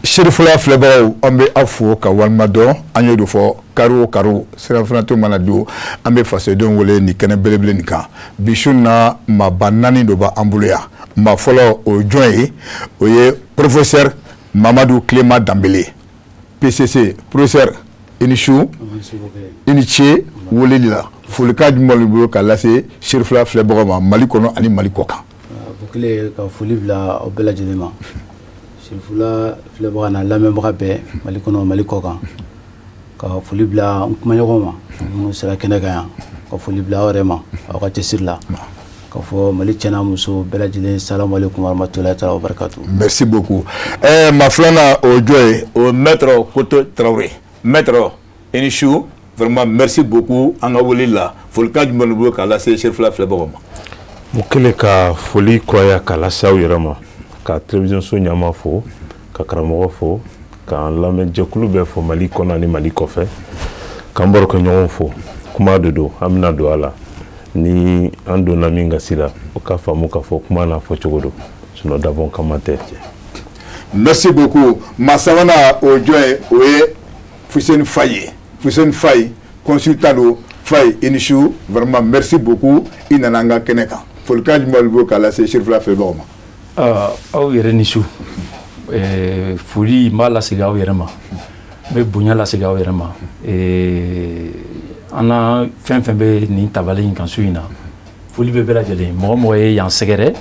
Serifula filɛbagaw, an bɛ aw fo ka walima dɔn. An y'o de fɔ, kari o kari, sirafana mana don, an bɛ fasodenw wele ni kɛnɛ belebele nin kan. Bi su na, maaba naani dɔ b'an bolo yan. Maa fɔlɔ, o ye jɔn ye? O ye professeur Mamadu Tilema Danbele, PCC. Professeur, i ni su, i ni ce weleli la. Folikan jumɛn b'i bolo ka lase Serifula filɛbagaw ma, Mali kɔnɔ ani Mali kɔ kan? Bukele, ka foli bila aw bɛɛ lajɛlen ma, Serifula filɛbaga n'a lamɛnbaga bɛɛ, Mali kɔnɔ, Mali kɔ kan. Ka foli bila n kumaɲɔgɔnw ma minnu sera kɛnɛ kan yan, ka foli bila aw yɛrɛ ma, aw ka cɛsiri la, ka fɔ Mali cɛ n'a muso bɛɛ lajɛlen, salamu aleykum warahmatulahi taala wabarakatu. Merci beaucoup. Maa filanan, o ye jɔn ye? O ye maître Koto Tarawele. Maître, i ni su, vraiment merci beaucoup an ka wele la. Folikan jumɛn b'i bolo k'a lase Serifula filɛbagaw ma? Bukele, ka foli kuraya k'a lase aw yɛrɛ ma, ka télévision so ɲɛmaa fo, ka karamɔgɔ fo, k'an lamɛnjɛkulu bɛɛ fo, Mali kɔnɔ ani Mali kɔfɛ, k'an barokɛɲɔgɔnw fo. Kuma de don, an bɛna don a la. Ni an donna min gasi la, o ka faamu k'a fɔ kuma n'a fɔcogo don, sinon dabɔn kama tɛ. Merci beaucoup. Maa sabanan, o ye jɔn ye? O ye Fuseni Faye ye. Fuseni Faye, consultant don. Faye, i ni su, vraiment merci beaucoup i nana an ka kɛnɛ kan. Folikan jumɛn b'i bolo k'a lase Serifula filɛbagaw ma? Aw yɛrɛ ni su. Foli n b'a lasegin aw yɛrɛ ma, n bɛ bonya lasegin aw yɛrɛ ma. An na fɛn fɛn bɛ nin tabali in kan su in na, foli bɛ bɛɛ lajɛlen. Mɔgɔ mɔgɔ ye yan sɛgɛrɛ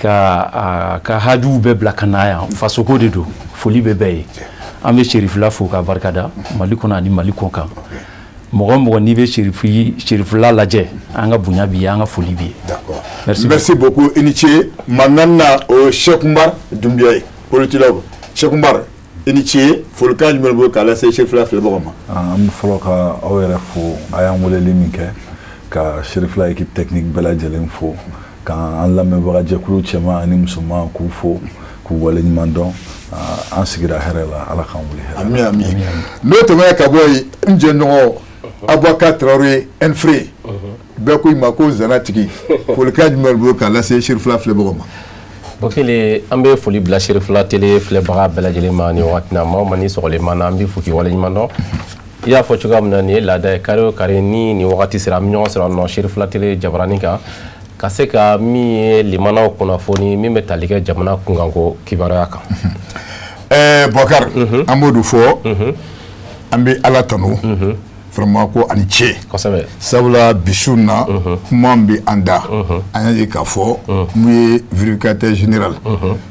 ka a ka hajuw bɛɛ bila ka na yan, fasoko de don, foli bɛ bɛɛ ye. An bɛ Serifula fo ka barikada, Mali kɔnɔ ani Mali kɔ kan. Mɔgɔ mɔgɔ n'i bɛ Serifula lajɛ, an ka bonya b'i ye, an ka foli b'i ye. D'accord. Merci. Merci beaucoup, i ni ce. Maa naaninan, o ye Cheikh Umar Dunbiya ye, politologue. Cheikh Umar, i ni ce. Folikan jumɛn b'i bolo k'a lase Serifula filɛbagaw ma? An bɛ fɔlɔ ka aw yɛrɛ fo, a y'an weleli min kɛ, ka Serifula équipe technique bɛɛ lajɛlen fo, k'an lamɛnbaga jɛkulu cɛman ani musoman k'u fo, k'u waleɲuman dɔn. An sigira hɛrɛ la, Ala k'an wuli hɛrɛ. Ami, ami. N'o tɛmɛna ka bɔ yen, n jɛɲɔgɔn Abubakar Tarawele Ɛnfere, bɛɛ ko i ma ko zanatigi, folikan jumɛn b'i bolo k'a lase Serifula filɛbagaw ma? Bokele, an bɛ foli bila Serifula télé filɛbaga bɛɛ lajɛlen ma nin wagati na. Maa o maa ni sɔgɔlen ma na, an bɛ fo k'i waleɲuman dɔn. I y'a fɔ cogoya min na, nin ye laada ye, kari o kari ni nin wagati sera, an bɛ ɲɔgɔn sɔrɔ nɔ Serifula télé jabaranin kan, ka se ka min ye limanaw kunnafoni min bɛ tali kɛ jamana kunkanko kibaruya kan. Bɔkari, an b'o de fɔ, an bɛ Ala tanu vraiment ko ani ce. Sabula bi su in na, kuma min bɛ an da, an y'a ye k'a fɔ mun ye vérificateur général,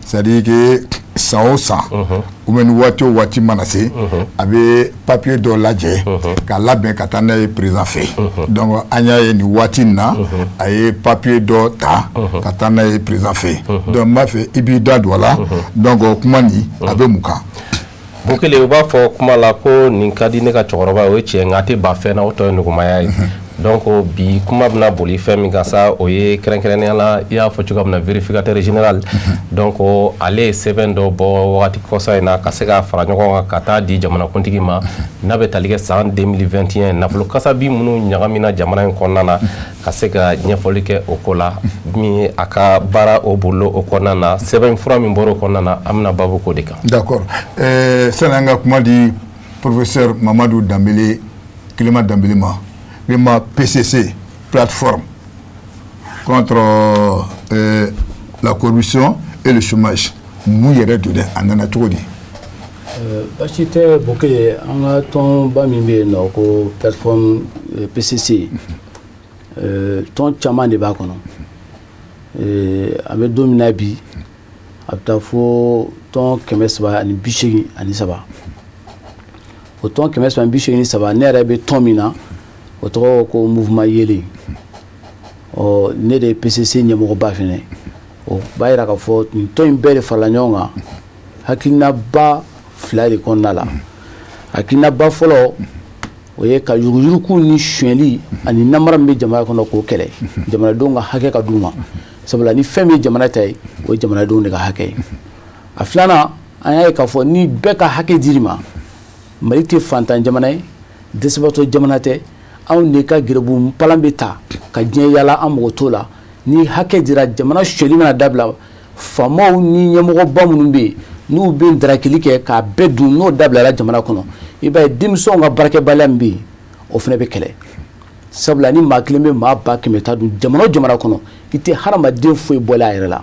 c'est à dire que san o san ou bien ni waati o waati mana se, a bɛ papier dɔ lajɛ k'a labɛn ka taa n'a ye président fɛ. Donc an y'a ye nin waati in na, a ye papier dɔ ta ka taa n'a ye président fɛ. Donc n b'a fɛ i b'i da don a la. Donc kuma nin, a bɛ mun kan? Bokele, u b'a fɔ kuma la ko nin ka di ne ka cɛkɔrɔba ye, o ye tiɲɛ, nka a tɛ ban fɛn na, o tɔ ye nugumaya ye. Donc bi kuma bɛna boli fɛn min kan sa, o ye kɛrɛnkɛrɛnnenya la, i y'a fɔ cogoya min na, vérificateur général, donc ale ye sɛbɛn dɔ bɔ wagati kɔsa in na, ka se ka fara ɲɔgɔn kan ka taa di jamanakuntigi ma, n'a bɛ tali kɛ san 2021 nafolo kasabi minnu ɲagamina jamana in kɔnɔna na, ka se ka ɲɛfɔli kɛ o ko la. Min ye a ka baara o bolo o kɔnɔna na, sɛbɛn fura min bɔra o kɔnɔna na, an bɛna babu k'o de kan. D'accord. Sani an ka kuma di professeur Mamadu Danbele, Clément Danbele ma, min ma PCC, plateforme contre la corruption et le chômage, mun yɛrɛ don dɛ? A nana cogo di? Basi tɛ, Bokele. An ka tɔnba min bɛ yen nɔ ko plateforme PCC, tɔn caman de b'a kɔnɔ. An bɛ don min na bi, a bɛ taa fo tɔn 383. O tɔn 383, ne yɛrɛ bɛ tɔn min na, o tɔgɔ ko Mouvement Yelen. Ɔ, ne de ye PCC ɲɛmɔgɔba fɛnɛ. O b'a yira k'a fɔ nin tɔn in bɛɛ de farala ɲɔgɔn kan hakilinaba fila de kɔnɔna la. Hakilinaba fɔlɔ, o ye ka yuruguyurugu ni sonyɛli ani namara min bɛ jamana kɔnɔ, k'o kɛlɛ, jamanadenw ka hakɛ ka d'u ma, sabula ni fɛn min ye jamana ta ye, o ye jamanadenw de ka hakɛ ye. A filanan, an y'a ye k'a fɔ ni bɛɛ ka hakɛ dir'i ma, Mali tɛ fantan jamana ye, dɛsɛbaatɔ jamana tɛ. Anw de ka gɛrɛbu palan bɛ ta ka diɲɛ yala, an mago t'o la. Ni hakɛ dira, jamana sonyɛli mana dabila, faamaw ni ɲɛmɔgɔba minnu bɛ yen N'u bɛ darakili kɛ k'a bɛɛ dun, n'o dabilala jamana kɔnɔ, i b'a ye denmisɛnw ka baarakɛbaliya min bɛ yen, o fana bɛ kɛlɛ. Sabula ni maa kelen bɛ maa 100 000 ta dun jamana o jamana kɔnɔ, i tɛ hadamaden foyi bɔlen a yɛrɛ la.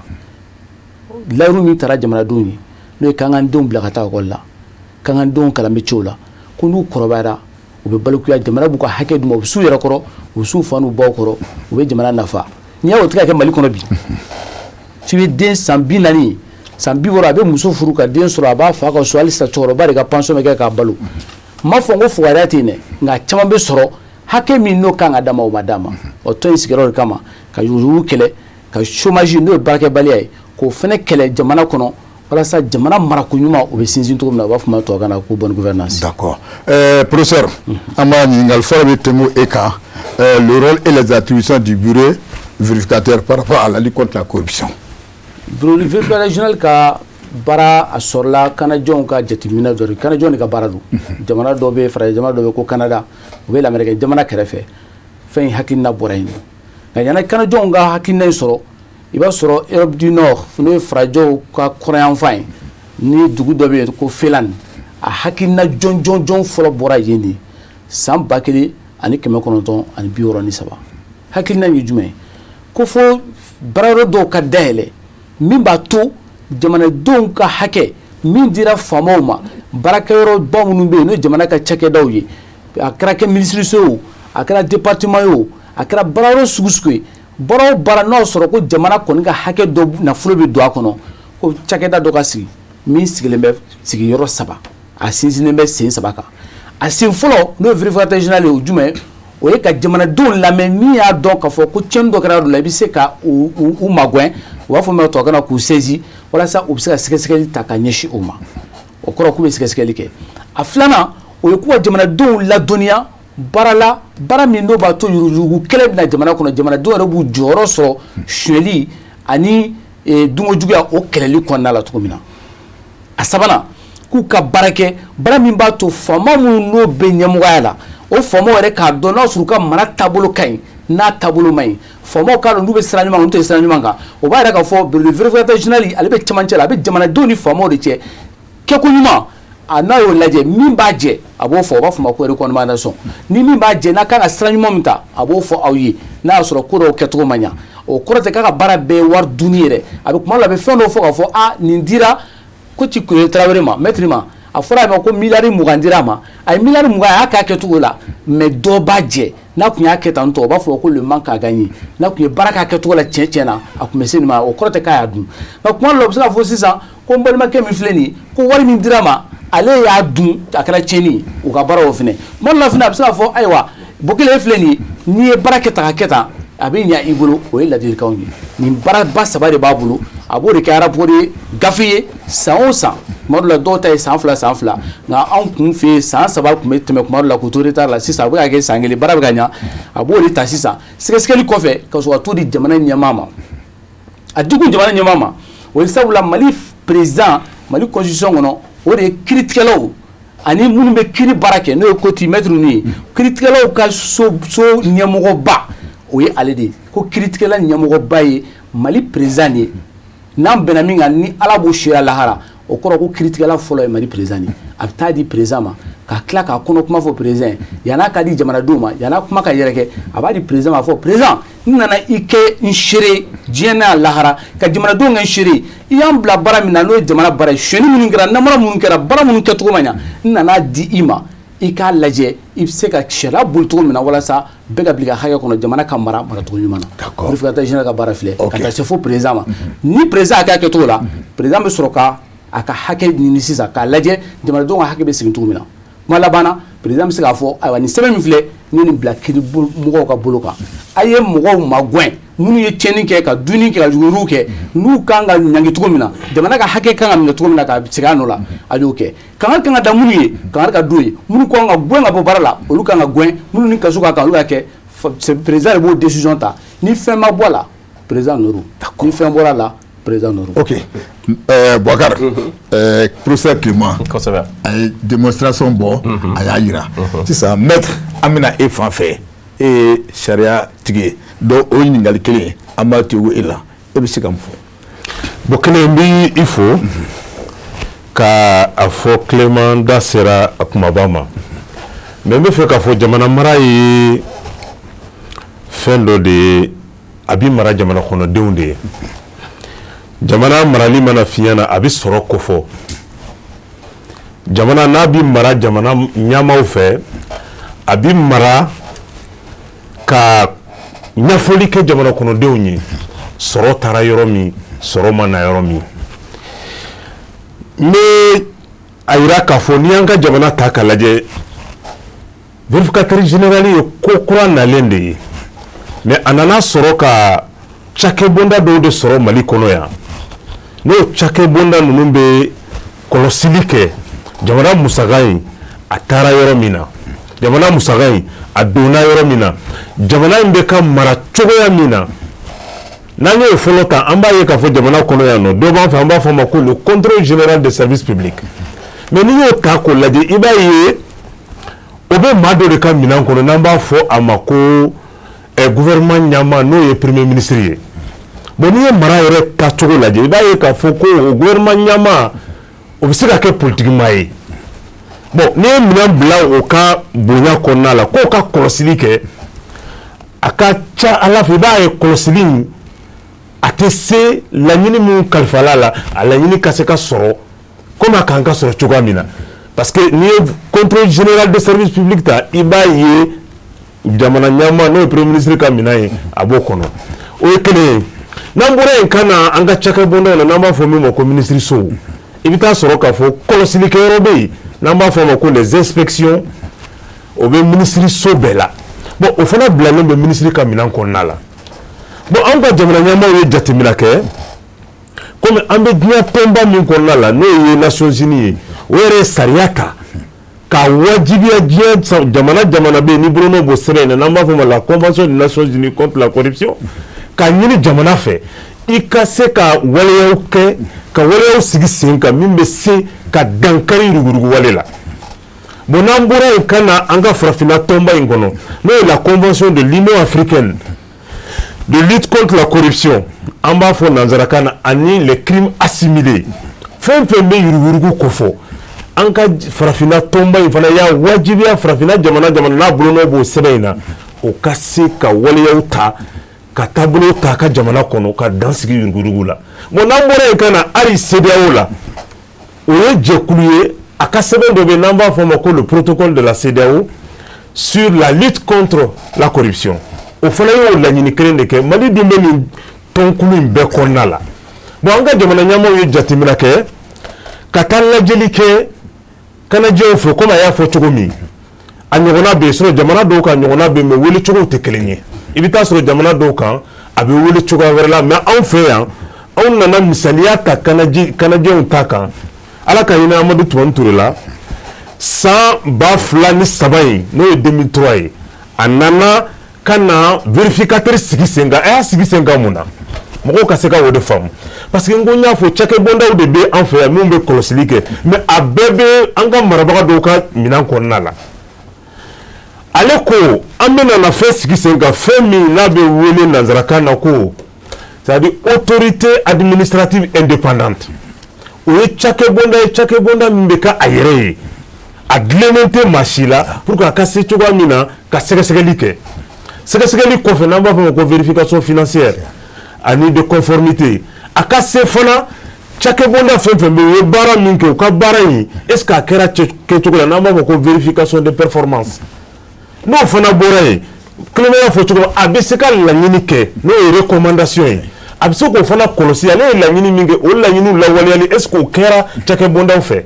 Layiru min taara jamanadenw ye, n'o ye k'an k'an denw bila ka taa ekɔli la, k'an k'an denw kalan métier la, ko n'u kɔrɔbayara u bɛ balikuya, jamana b'u ka hakɛ d'u ma, u bɛ s'u yɛrɛ kɔrɔ, u bɛ s'u fa n'u baw kɔrɔ, u bɛ jamana nafa. N'i y'a o tɛ ka kɛ Mali kɔnɔ bi, tu bɛ den san 40, san 60, a bɛ muso furu ka den sɔrɔ, a b'a fa ka so halisa, cɛkɔrɔba de ka pension bɛ kɛ k'a balo. N m'a fɔ n ko fugariya tɛ yen dɛ, nka caman bɛ sɔrɔ hakɛ min n'o kan ka d'a ma, o ma d'a ma. O tɔn in sigira o de kama, ka yuruguyurugu kɛlɛ, ka chômage, n'o ye baarakɛbaliya ye, k'o fana kɛlɛ jamana kɔnɔ, walasa jamana marako ɲuman o bɛ sinsin cogo min na. U b'a fɔ ma tubabukan na ko bonne gouvernance. D'accord. Professeur, an b'a ɲininkali fɔlɔ bɛ tɛmɛ e kan, le rôle et les attributions du bureau vérificateur par rapport à la lutte contre la corruption. Bureau vérificateur général ka baara, a sɔrɔla Kanajɔnw ka jateminɛ dɔ de. Kanajɔnw de ka baara don. Jamana dɔ bɛ, farajɛ jamana dɔ bɛ ko Canada, u bɛ lamɛrikɛn jamana kɛrɛfɛ. Fɛn in hakilina bɔra yen. Nka yanni Kanajɔnw ka hakilina in sɔrɔ, i b'a sɔrɔ Europe du Nord, n'o ye farajɛw ka kɔrɔnyanfan ye, ni dugu dɔ bɛ yen ko Finlande, a hakilina jɔnjɔnjɔn fɔlɔ bɔra yen de san 1963. Hakilina in ye jumɛn ye? Ko fo baarayɔrɔ dɔw ka dayɛlɛ min b'a to jamanadenw ka hakɛ min dira faamaw ma, baarakɛyɔrɔba minnu bɛ yen, n'o ye jamana ka cakɛdaw ye, a kɛra kɛ minisiriso ye o, a kɛra département ye o, a kɛra baarayɔrɔ sugu sugu ye, baara o baara n'o sɔrɔ ko jamana kɔni ka hakɛ dɔ nafolo bɛ don a kɔnɔ, ko cakɛda dɔ ka sigi min sigilen bɛ sigiyɔrɔ saba, a sinsinnen bɛ sen saba kan. A sen fɔlɔ, n'o ye vérificateur général ye, o jumɛn? O ye ka jamanadenw lamɛn. Min y'a dɔn k'a fɔ ko tiɲɛni dɔ kɛra dɔ la, i bɛ se ka u magɛn, u b'a fɔ min ma tubabukan na k'u saisi, walasa u bɛ se ka sɛgɛsɛgɛli ta ka ɲɛsin o ma. O kɔrɔ k'u bɛ sɛgɛsɛgɛli kɛ. A filanan, o ye k'u ka jamanadenw ladɔnniya baara la, baara min n'o b'a to yuruguyurugu kɛlɛ bɛ na jamana kɔnɔ, jamanadenw yɛrɛ b'u jɔyɔrɔ sɔrɔ sonyɛli ani dunkojuguya, o kɛlɛli kɔnɔna la cogo min na. A sabanan, k'u ka baara kɛ, baara min b'a to faama minnu n'o bɛ ɲɛmɔgɔya la, o faamaw yɛrɛ k'a dɔn n'a sɔrɔ u ka mara taabolo ka ɲi, n'a taabolo man ɲi, faamaw k'a dɔn n'u bɛ sira ɲuman kan, n'u tɛ sira ɲuman kan. O b'a yira k'a fɔ bureau vérificateur général, ale bɛ cɛmancɛ la, a bɛ jamanadenw ni faamaw de cɛ. Kɛko ɲuman, a n'a y'o lajɛ, min b'a jɛ, a b'o fɔ, o b'a fɔ ma ko recommandation. Ni min b'a jɛ, n'a kan ka sira ɲuman min ta, a b'o fɔ aw ye n'a y'a sɔrɔ ko dɔw kɛcogo man ɲa. O kɔrɔ tɛ k'a ka baara bɛɛ ye wari dunni ye dɛ. A bɛ kuma dɔ la, a bɛ fɛn dɔw fɔ k'a fɔ a nin dira ko ci Tarawele ma, maître ma, a fɔra a ma ko miliyari 20 dira a ma, a ye miliyari 20, a y'a kɛ a kɛcogo la, mais dɔ b'a jɛ, n'a tun y'a kɛ tan tɔ, o b'a fɔ ko le manque à gagner, n'a tun ye baara k'a kɛcogo la tiɲɛ tiɲɛ na, a tun bɛ se nin ma. O kɔrɔ tɛ k'a y'a dun. Nka kuma dɔ la, u bɛ se k'a fɔ sisan ko n balimakɛ min filɛ nin ye, ko wari min dira a ma, ale y'a dun, a kɛra tiɲɛni ye. U ka baara o fɛnɛ. Kuma dɔ la fɛnɛ, a bɛ se k'a fɔ ayiwa, Bokele e filɛ nin ye, n'i ye baara kɛ tan ka kɛ tan, a bɛ ɲa i bolo. O ye ladilikanw ye. Nin baaraba saba de b'a bolo, a b'o de kɛ rapport ye, gafe ye, san o san. Tuma dɔ la, dɔw ta ye san 2, san 2, nka anw kun fɛ yen, san 3 tun bɛ tɛmɛ kuma dɔ la k'u to retard la. Sisan a bɛ ka kɛ san kelen, baara bɛ ka ɲa. A b'o de ta sisan sɛgɛsɛgɛli kɔfɛ ka sɔrɔ ka t'o di jamana ɲɛmaa ma. A dikun jamana ɲɛmaa ma, o ye sabula Mali président, Mali constitution kɔnɔ, o de ye kiiritigɛlaw ani minnu bɛ kiiri baara kɛ, n'o ye koti maître ninnu ye, kiiritigɛlaw ka so ɲɛmɔgɔba, o ye ale de ye. Ko kiiritigɛla ɲɛmɔgɔba ye Mali président de ye. N'an bɛnna min kan, ni Ala b'o seereya lahara, o kɔrɔ ko kiiritigɛla fɔlɔ ye Mali président de ye. A bɛ taa di président ma, ka tila k'a kɔnɔ kuma fɔ président ye yann'a ka di jamanadenw ma, yann'a kuma ka yɛrɛkɛ, a b'a di président ma, a fɔ président, n nana i kɛ n seere diɲɛ n'a lahara, ka jamanadenw kɛ n seere, i y'an bila baara min na, n'o ye jamana baara ye, sonyɛni minnu kɛra, namara minnu kɛra, baara minnu kɛcogo ma ɲa, n nana di i ma, i k'a lajɛ i bɛ se ka sariya boli cogo min na, walasa bɛɛ ka bila i ka hakɛ kɔnɔ, jamana ka mara maracogo ɲuman na. Vérificateur général ka baara filɛ ka taa se fo président ma. Ni président y'a kɛ a kɛcogo la, président bɛ sɔrɔ ka a ka hakɛ ɲini sisan k'a lajɛ jamanadenw ka hakɛ bɛ segin cogo min na. Kuma laban na, président bɛ se k'a fɔ ayiwa, nin sɛbɛn min filɛ, n ye nin bila kiiri mɔgɔw ka bolo kan, a ye mɔgɔw magɛn minnu ye tiɲɛni kɛ, ka dunni kɛ, ka yuruguyurugu kɛ, n'u kan ka ɲangi cogo min na, jamana ka hakɛ kan ka minɛ cogo min na ka segin a nɔ la, a y'o kɛ. Kangari kan ka da minnu ye, kangari ka d'u ye. Minnu kan ka gɛn ka bɔ baara la, olu kan ka gɛn. Minnu ni kaso ka kan, olu ka kɛ. Président de b'o décision ta. Ni fɛn ma bɔ a la, président nɔ don. Ni fɛn bɔra a la, président nɔ don. Ok, Boubacar, professeur Clément, a ye démonstration bɔ, a y'a yira. Sisan maître, an bɛna e fan fɛ, e ye sariya tigi ye, donc o ɲininkali kelen an b'a to e la, e bɛ se ka mun fɔ? Bon, kelen n b'i fo. Ka a fɔ Clément da sera a kumaba ma, mais n bɛ fɛ k'a fɔ jamana mara ye fɛn dɔ de ye, a bɛ mara jamana kɔnɔdenw de ye. Jamana marali mana fiɲɛ na, a bɛ sɔrɔ kofɔ. Jamana n'a bɛ mara jamana ɲɛmaw fɛ, a bɛ mara ka ɲɛfɔli kɛ jamana kɔnɔdenw ye, sɔrɔ taara yɔrɔ min, sɔrɔ ma na yɔrɔ min. N bɛ a yira k'a fɔ n'i y'an ka jamana ta k'a lajɛ, vérificateur général ye ko kura nalen de ye, mais a nana sɔrɔ ka cakɛbonda dɔw de sɔrɔ Mali kɔnɔ yan. N'o cakɛbonda ninnu bɛ kɔlɔsili kɛ jamana musaka in a taara yɔrɔ min na, jamana musaka in a donna yɔrɔ min na, jamana in bɛ ka mara cogoya min na. N'an y'o fɔlɔ ta, an b'a ye k'a fɔ jamana kɔnɔ yan nɔ, dɔ b'an fɛ, an b'a fɔ o ma ko le contrôle général des services publics. Mais n'i y'o ta k'o lajɛ, i b'a ye o bɛ maa dɔ de ka minɛn kɔnɔ, n'an b'a fɔ a ma ko gouvernement ɲɛmaa, n'o ye premier ministre ye. Bon, n'i ye mara yɛrɛ taacogo lajɛ, i b'a ye k'a fɔ ko o gouvernement ɲɛmaa, o bɛ se ka kɛ politique maa ye. Bon, n'i ye minɛn bila o ka bonya kɔnɔna la k'o ka kɔlɔsili kɛ, a ka ca Ala fɛ, i b'a ye kɔlɔsili in a tɛ se laɲini min kalifala la, a laɲini ka se ka sɔrɔ komi a kan ka sɔrɔ cogoya min na. Parce que n'i ye contrôle général des services publics ta, i b'a ye jamana ɲɛmaa, n'o ye premier ministre ka minɛn ye, a b'o kɔnɔ. O ye kelen ye. N'an bɔra yen ka na an ka cakɛbondaw la, n'an b'a fɔ min ma ko minisirisow, i bɛ taa sɔrɔ k'a fɔ kɔlɔsilikɛyɔrɔ bɛ yen, n'an b'a fɔ o ma ko les inspections, o bɛ minisiriso bɛɛ la. Bon, o fana bilalen bɛ minisiri ka minɛn kɔnɔna la. Bon, an ka jamana ɲɛmaaw ye jateminɛ kɛ, komi an bɛ diɲɛ tɔnba min kɔnɔna la, n'o ye Nations Unies ye, o yɛrɛ ye sariya ta k'a wajibiya diɲɛ jamana jamana bɛ yen ni bolonɔ b'o sɛbɛn in na, n'an b'a fɔ o ma la convention des Nations Unies contre la corruption, k'a ɲini jamana fɛ i ka se ka waleyaw kɛ, ka waleyaw sigi sen kan min bɛ se ka dankari yuruguyurugu wale la. Bon, n'an bɔra yen ka na an ka farafinna tɔnba in kɔnɔ, n'o ye la convention de l'Union africaine de lutte contre la corruption, an b'a fɔ nanzarakan na, ani les crimes assimilés, fɛn fɛn bɛ yuruguyurugu kofɔ, an ka farafinna tɔnba in fana y'a wajibiya farafinna jamana jamana n'a bolonɔ b'o sɛbɛn in na, o ka se ka waleyaw ta, ka taabolo ta a ka jamana kɔnɔ ka dan sigi yuruguyurugu la. Bon, n'an bɔra yen ka na hali CEDEAO la, o ye jɛkulu ye, a ka sɛbɛn dɔ bɛ yen n'an b'a fɔ o ma ko le protocole de la CEDEAO sur la lutte contre la corruption, o fana y'o laɲini kelen de kɛ. Mali dun bɛ nin tɔnkulu in bɛɛ kɔnɔna la. Bon, an ka jamana ɲɛmaaw ye jateminɛ kɛ ka taa lajɛli kɛ kanajɛw fɛ, komi a y'a fɔ cogo min, a ɲɔgɔnna bɛ yen. Sinon jamana dɔw ka ɲɔgɔnna bɛ yen, mais wele cogow tɛ kelen ye. I bɛ taa sɔrɔ jamana dɔw kan, a bɛ wele cogoya wɛrɛ la, mais anw fɛ yan, anw nana misaliya ta kanajɛw ta kan. Ala ka hinɛ Amadu Tumani Ture la, san 2003 in, n'o ye 2003 ye, a nana ka na vérificateur sigi sen kan. A y'a sigi sen kan mun na? Mɔgɔw ka se ka o de faamu, parce que n ko n y'a fɔ, cakɛbondaw de bɛ an fɛ yan minnu bɛ kɔlɔsili kɛ, mais a bɛɛ bɛ an ka marabaga dɔw ka minɛn kɔnɔna la. Ale ko an bɛna na fɛn sigi sen kan, fɛn min n'a bɛ wele nanzarakan na ko, c'est à dire, autorité administrative indépendante. O ye cakɛbonda ye, cakɛbonda min bɛ kɛ a yɛrɛ ye, a dilennen tɛ maa si la, pour que a ka se cogoya min na ka sɛgɛsɛgɛli kɛ. Sɛgɛsɛgɛli kɔfɛ, n'an b'a fɔ o ma ko vérification financière ani de conformité, a ka se fana cakɛbonda fɛn fɛn bɛ yen, u ye baara min kɛ, u ka baara in, est ce que a kɛra kɛcogo la, n'an b'a fɔ ko vérification de performance. N'o fana bɔra yen, Clément y'a fɔ cogo min, a bɛ se ka laɲini kɛ, n'o ye recommandation ye, a bɛ se k'o fana kɔlɔsi, ale ye laɲini min kɛ, o laɲiniw lawaleyali, est ce que o kɛra cakɛbondaw fɛ.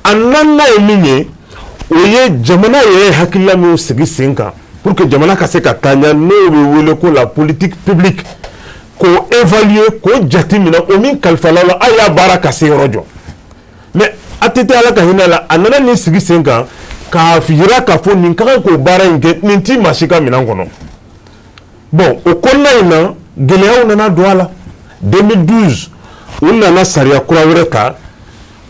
A naaninan ye min ye, o ye jamana yɛrɛ hakilila min sigi sen kan pour que jamana ka se ka taa ɲɛ, n'o bɛ wele ko la politique publique, k'o évaluer, k'o jateminɛ, o min kalifala la, a y'a baara ka se yɔrɔ jɔ. Mais ATT, Ala ka hinɛ la, a nana nin sigi sen kan k'a yira k'a fɔ nin ka kan k'o baara in kɛ, nin ti maa si ka minɛn kɔnɔ. Bon, o kɔnɔna in na, gɛlɛyaw nana don a la. 2012, u nana sariya kura wɛrɛ ta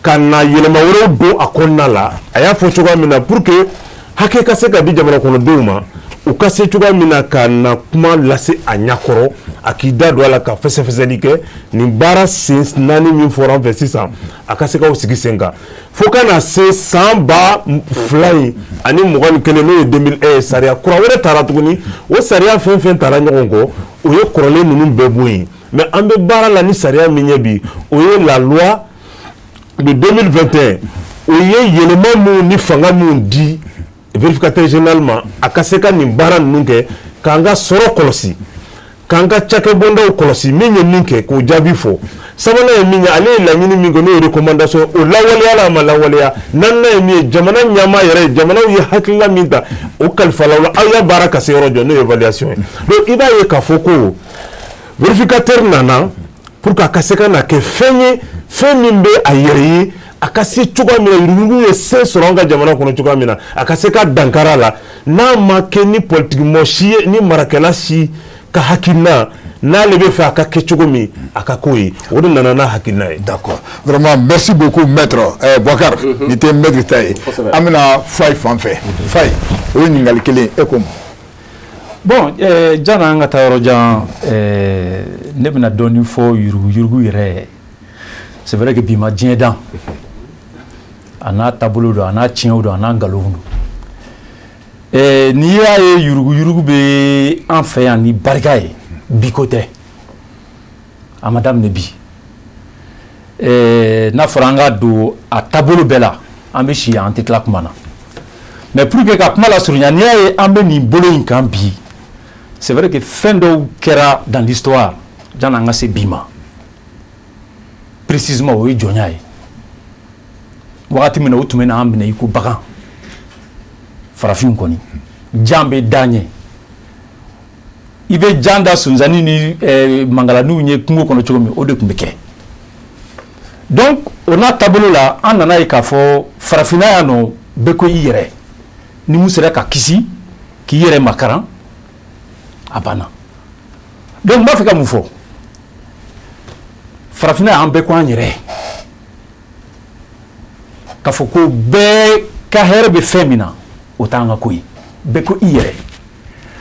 ka na yɛlɛma wɛrɛw don a kɔnɔna la. A y'a fɔ cogoya min na, pour que hakɛ ka se ka di jamana kɔnɔdenw ma, U ka se cogoya min na ka na kuma lase a ɲɛkɔrɔ, a k'i da don a la ka fɛsɛfɛsɛli kɛ nin baara sen 4 min fɔra an fɛ sisan, a ka se k'aw sigi sen kan fo ka na se san 2021, n'o ye 2001, sariya kura wɛrɛ taara tuguni. O sariya fɛn fɛn taara ɲɔgɔn kɔ, o ye kɔrɔlen ninnu bɛɛ bɔ yen. Mais an bɛ baara la ni sariya min ye bi, o ye la loi de 2021. O ye yɛlɛma minnu ni fanga minnu di vérificateur général ma, a ka se ka nin baara ninnu kɛ, k'an ka sɔrɔ kɔlɔsi, k'an ka cakɛbondaw kɔlɔsi, min ye min kɛ k'o jaabi fɔ. Sabanan ye min ye, ale ye laɲini min kɛ, n'o ye recommandation, o lawaleya la, a ma lawaleya. Naaninan ye min ye, jamana ɲɛmaa yɛrɛ, jamanaw ye hakilina min ta, o kalifala la, aw ya baara ka se yɔrɔ jɔ, n'o ye évaluation ye. Donc i b'a ye k'a fɔ ko vérificateur nana pour que a ka se ka na kɛ fɛn ye, fɛn min bɛ a yɛrɛ ye, a ka se cogoya min na yuruguyurugu ye se sɔrɔ an ka jamana kɔnɔ cogoya min na, a ka se ka dankari a la, n'a ma kɛ ni politikimɔgɔ si ye, ni marakɛla si ka hakilina n'ale bɛ fɛ a ka kɛ cogo min, a ka k'o ye. O de nana n'a hakilina ye. D'accord, vraiment merci beaucoup, maître Boubacar. Nin tɛ maître ta ye, an bɛna Fayi fan fɛ. Fayi, o ye ɲininkali kelen e ko ma. Bon, janni an ka taa yɔrɔ jan, ne bɛna dɔɔnin fɔ yuruguyurugu yɛrɛ. C'est vrai que bi ma diɲɛ dan, a n'a taabolo don, a n'a tiɲɛw don, a n'a nkalonw don. N'i y'a ye yuruguyurugu bɛ an fɛ yan ni barika ye, bi ko tɛ, a ma daminɛ bi. N'a fɔra an ka don a taabolo bɛɛ la, an bɛ si yan, an tɛ tila kuma na. Mais pour que ka kuma lasurunya, n'i y'a ye an bɛ nin bolo in kan bi, c'est vrai que fɛn dɔw kɛra dans l'histoire janni an ka se bi ma. Précisément, o ye jɔnya ye. Wagati min na o tun bɛ n'an minɛ i ko bagan, farafinw kɔni jan bɛ da ɲɛ, i bɛ jan da sonsanni ni mangalaniw ye kungo kɔnɔ cogo min, o de tun bɛ kɛ. Donc o n'a taabolo la, an nana ye k'a fɔ farafinna yan nɔ, bɛɛ ko i yɛrɛ, ni mun sera ka kisi k'i yɛrɛ makaran, a banna. Donc n b'a fɛ ka mun fɔ, farafinna an bɛɛ ko an yɛrɛ, k'a fɔ ko bɛɛ ka hɛrɛ bɛ fɛn min na, o t'an ka ko ye, bɛɛ ko i yɛrɛ.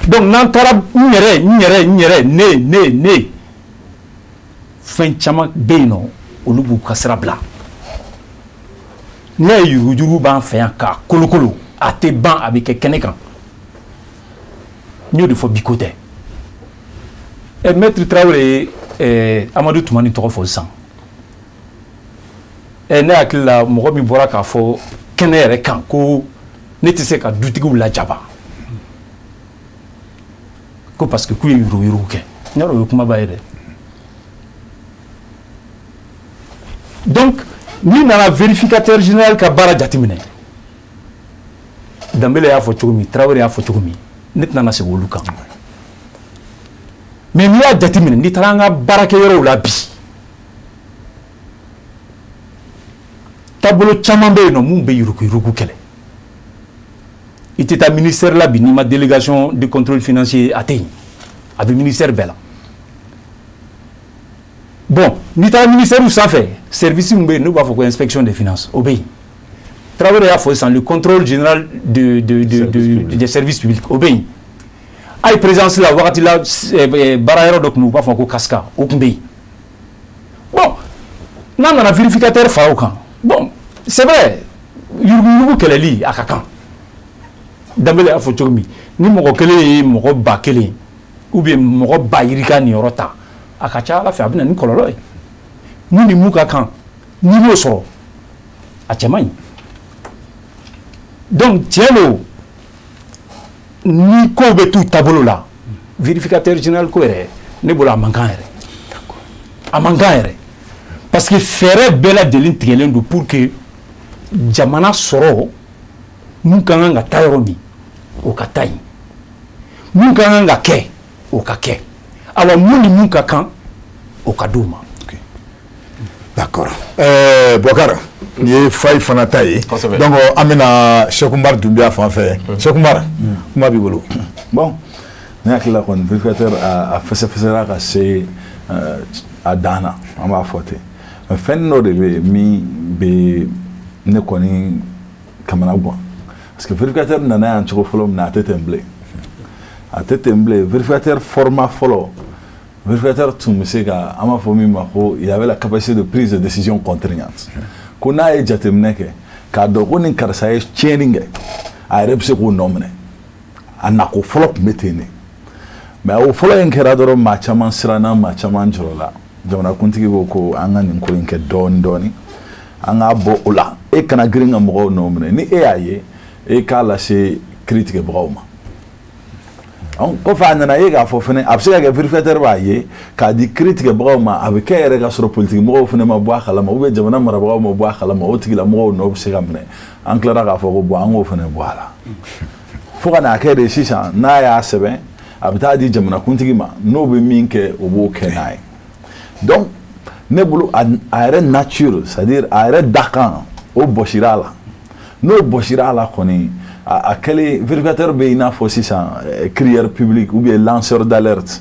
Donc n'an taara n yɛrɛ, n yɛrɛ, n yɛrɛ, ne ne ne, fɛn caman bɛ yen nɔ, olu b'u ka sira bila. N'i y'a ye yuruguyurugu b'an fɛ yan k'a kolokolo, a tɛ ban, a bɛ kɛ kɛnɛ kan. N y'o de fɔ, bi ko tɛ. Maître Tarawele ye Amadu Tumani tɔgɔ fɔ sisan. Ne hakili la, mɔgɔ min bɔra k'a fɔ kɛnɛ yɛrɛ kan ko ne tɛ se ka dutigiw lajaba ko parce que k'u ye yuruguyurugu kɛ, n y'a dɔn o ye kumaba ye dɛ. Donc n'i nana vérificateur général ka baara jateminɛ, Danbele y'a fɔ cogo min, Tarawele y'a fɔ cogo min, ne tɛna na segin olu kan. Mais n'i y'a jateminɛ, n'i taara an ka baarakɛyɔrɔw la bi, taabolo caman bɛ yen nɔ mun bɛ yuruguyurugu kɛlɛ. I tɛ taa ministère la bi n'i ma délégation de contrôle financier, a tɛ yen, a bɛ ministère bɛɛ la. Bon, n'i taara ministère sanfɛ, service min bɛ yen n'u b'a fɔ ko inspection des finances, o bɛ yen. Tarawele y'a fɔ sisan, le contrôle général des services publics, o bɛ yen. Hali présidence la wagati la, baara yɔrɔ dɔ tun bɛ yen, u b'a fɔ ko CASCA, o tun bɛ yen. Bon, n'a nana vérificateur fara o kan, bon, c'est vrai, yuruguyurugu kɛlɛli a ka kan. Danbele y'a fɔ cogo min, ni mɔgɔ kelen ye mɔgɔ 1000 ou bien mɔgɔ 20 000 niyɔrɔ ta, a ka ca Ala fɛ a bɛ na ni kɔlɔlɔ ye. Mun ni mun ka kan, n'i m'o sɔrɔ, a cɛ man ɲi. Donc tiɲɛ don, ni kow bɛ t'u taabolo la, vérificateur général ko yɛrɛ, ne bolo a man kan yɛrɛ, a man kan yɛrɛ, parce que fɛɛrɛ bɛɛ lajɛlen tigɛlen don pour que jamana sɔrɔ mun ka kan ka taa yɔrɔ min, o ka taa yen, mun ka kan ka kɛ, o ka kɛ, awa mun ni mun ka kan, o ka d'o ma. D'accord. Boubacar, nin ye Fayi fana ta ye. Donc an bɛna Cheikh Oumar Doumbia fan fɛ. Cheikh Oumar, kuma b'i bolo. Bon, ne hakili la kɔni, vérificateur a fɛsɛfɛsɛra ka se a dan na, an b'a fɔ ten. Mais fɛn dɔ de bɛ yen min bɛ ne kɔni kamana gan. Parce que vérificateur nana yan cogo fɔlɔ min na, a tɛ ten bilen. A tɛ ten bilen. Vérificateur format fɔlɔ, vérificateur tun bɛ se ka, an b'a fɔ min ma ko il avait la capacité de prise de décision contraignante, ko n'a ye jateminɛ kɛ k'a dɔn ko nin karisa ye tiɲɛni kɛ, a yɛrɛ bɛ se k'o nɔ minɛ. A nako fɔlɔ tun bɛ ten de. Mais o fɔlɔ in kɛra dɔrɔn, maa caman siranna, maa caman jɔrɔla. Jamanakuntigi ko ko an ka nin ko in kɛ dɔɔni dɔɔni, an k'a bɔ o la. E kana girin ka mɔgɔw nɔ minɛ. Ni e y'a ye, e k'a lase kiiritigɛbagaw ma. Kɔfɛ, a nana ye k'a fɔ fɛnɛ, a bɛ se ka kɛ vérificateur b'a ye k'a di kiiritigɛbagaw ma, a bɛ kɛ yɛrɛ ka sɔrɔ politique mɔgɔw fɛnɛ ma bɔ a kalama, ou bien jamana marabagaw ma bɔ a kalama, o tigilamɔgɔw nɔ bɛ se ka minɛ. An tilara k'a fɔ ko bon, an k'o fɛnɛ bɔ a la, fo ka n'a kɛ de sisan, n'a y'a sɛbɛn, a bɛ taa di jamanakuntigi ma, n'o bɛ min kɛ, o b'o kɛ n'a ye. Donc ne bolo, a yɛrɛ nature, c'est à dire a yɛrɛ dakan, o bɔsira a la. N'o bɔsira a la kɔni, a kɛlen vérificateur bɛ i n'a fɔ sisan crieur public ou bien lanceur d'alerte,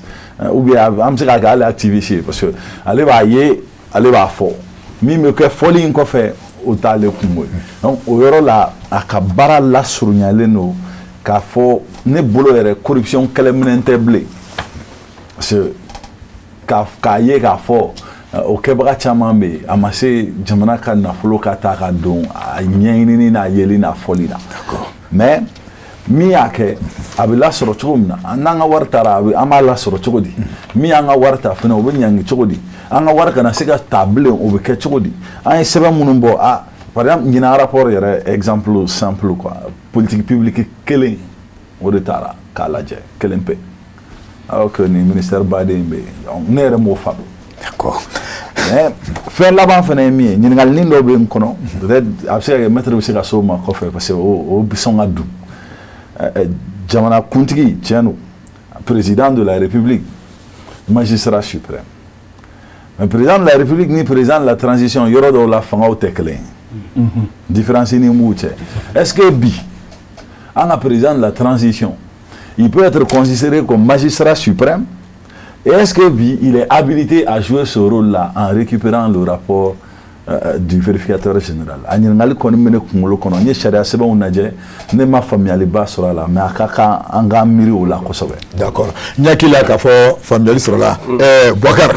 ou bien an bɛ se k'a kɛ hali activiste ye, parce que ale b'a ye, ale b'a fɔ. Min bɛ kɛ fɔli in kɔfɛ, o t'ale kungo ye. Donc o yɔrɔ la, a ka baara lasurunyalen don k'a fɔ ne bolo yɛrɛ, corruption kɛlɛminɛn tɛ bilen, parce que k'a ye k'a fɔ o kɛbaga caman bɛ yen, a ma se jamana ka nafolo ka taa ka don a ɲɛɲinini n'a yeli n'a fɔli la. Mais min y'a kɛ, a bɛ lasɔrɔ cogo min na, n'an ka wari taara, an b'a lasɔrɔ cogo di? Min y'an ka wari ta fɛnɛ, o bɛ ɲangi cogo di? An ka wari kana se ka ta bilen, o bɛ kɛ cogo di? An ye sɛbɛn minnu bɔ, a par exemple ɲinan rapport yɛrɛ, exemple simple quoi, politique publique kelen o de taara k'a lajɛ, kelen pe, alors que nin ministère baden bɛ yen. Donc ne yɛrɛ m'o faamu. Mais fɛn laban fana ye min ye, ɲininkali dɔ bɛ n kɔnɔ, peut-être a bɛ se ka kɛ maître bɛ se ka s'o ma kɔfɛ, parce que o bɛ sɔn ka dun. Jamana kuntigi, tiɲɛ don, président de la République, magistrat suprême, mais président de la République ni président de la transition, yɔrɔ dɔw la, fangaw tɛ kelen ye, différence ni b'u cɛ. Est-ce que bi an ka président de la transition, il peut être considéré comme magistrat suprême? Et est-ce que bi il est habilité à jouer ce rôle-là en récupérant le rapport du vérificateur général? A ɲininkali kɔni bɛ ne kunkolo kɔnɔ. N ye sariya sɛbɛnw lajɛ, ne ma faamuyaliba sɔrɔ a la, mais a ka kan an k'an miiri o la kosɛbɛ. D'accord, n hakili la k'a fɔ faamuyali sɔrɔla. Boubacar,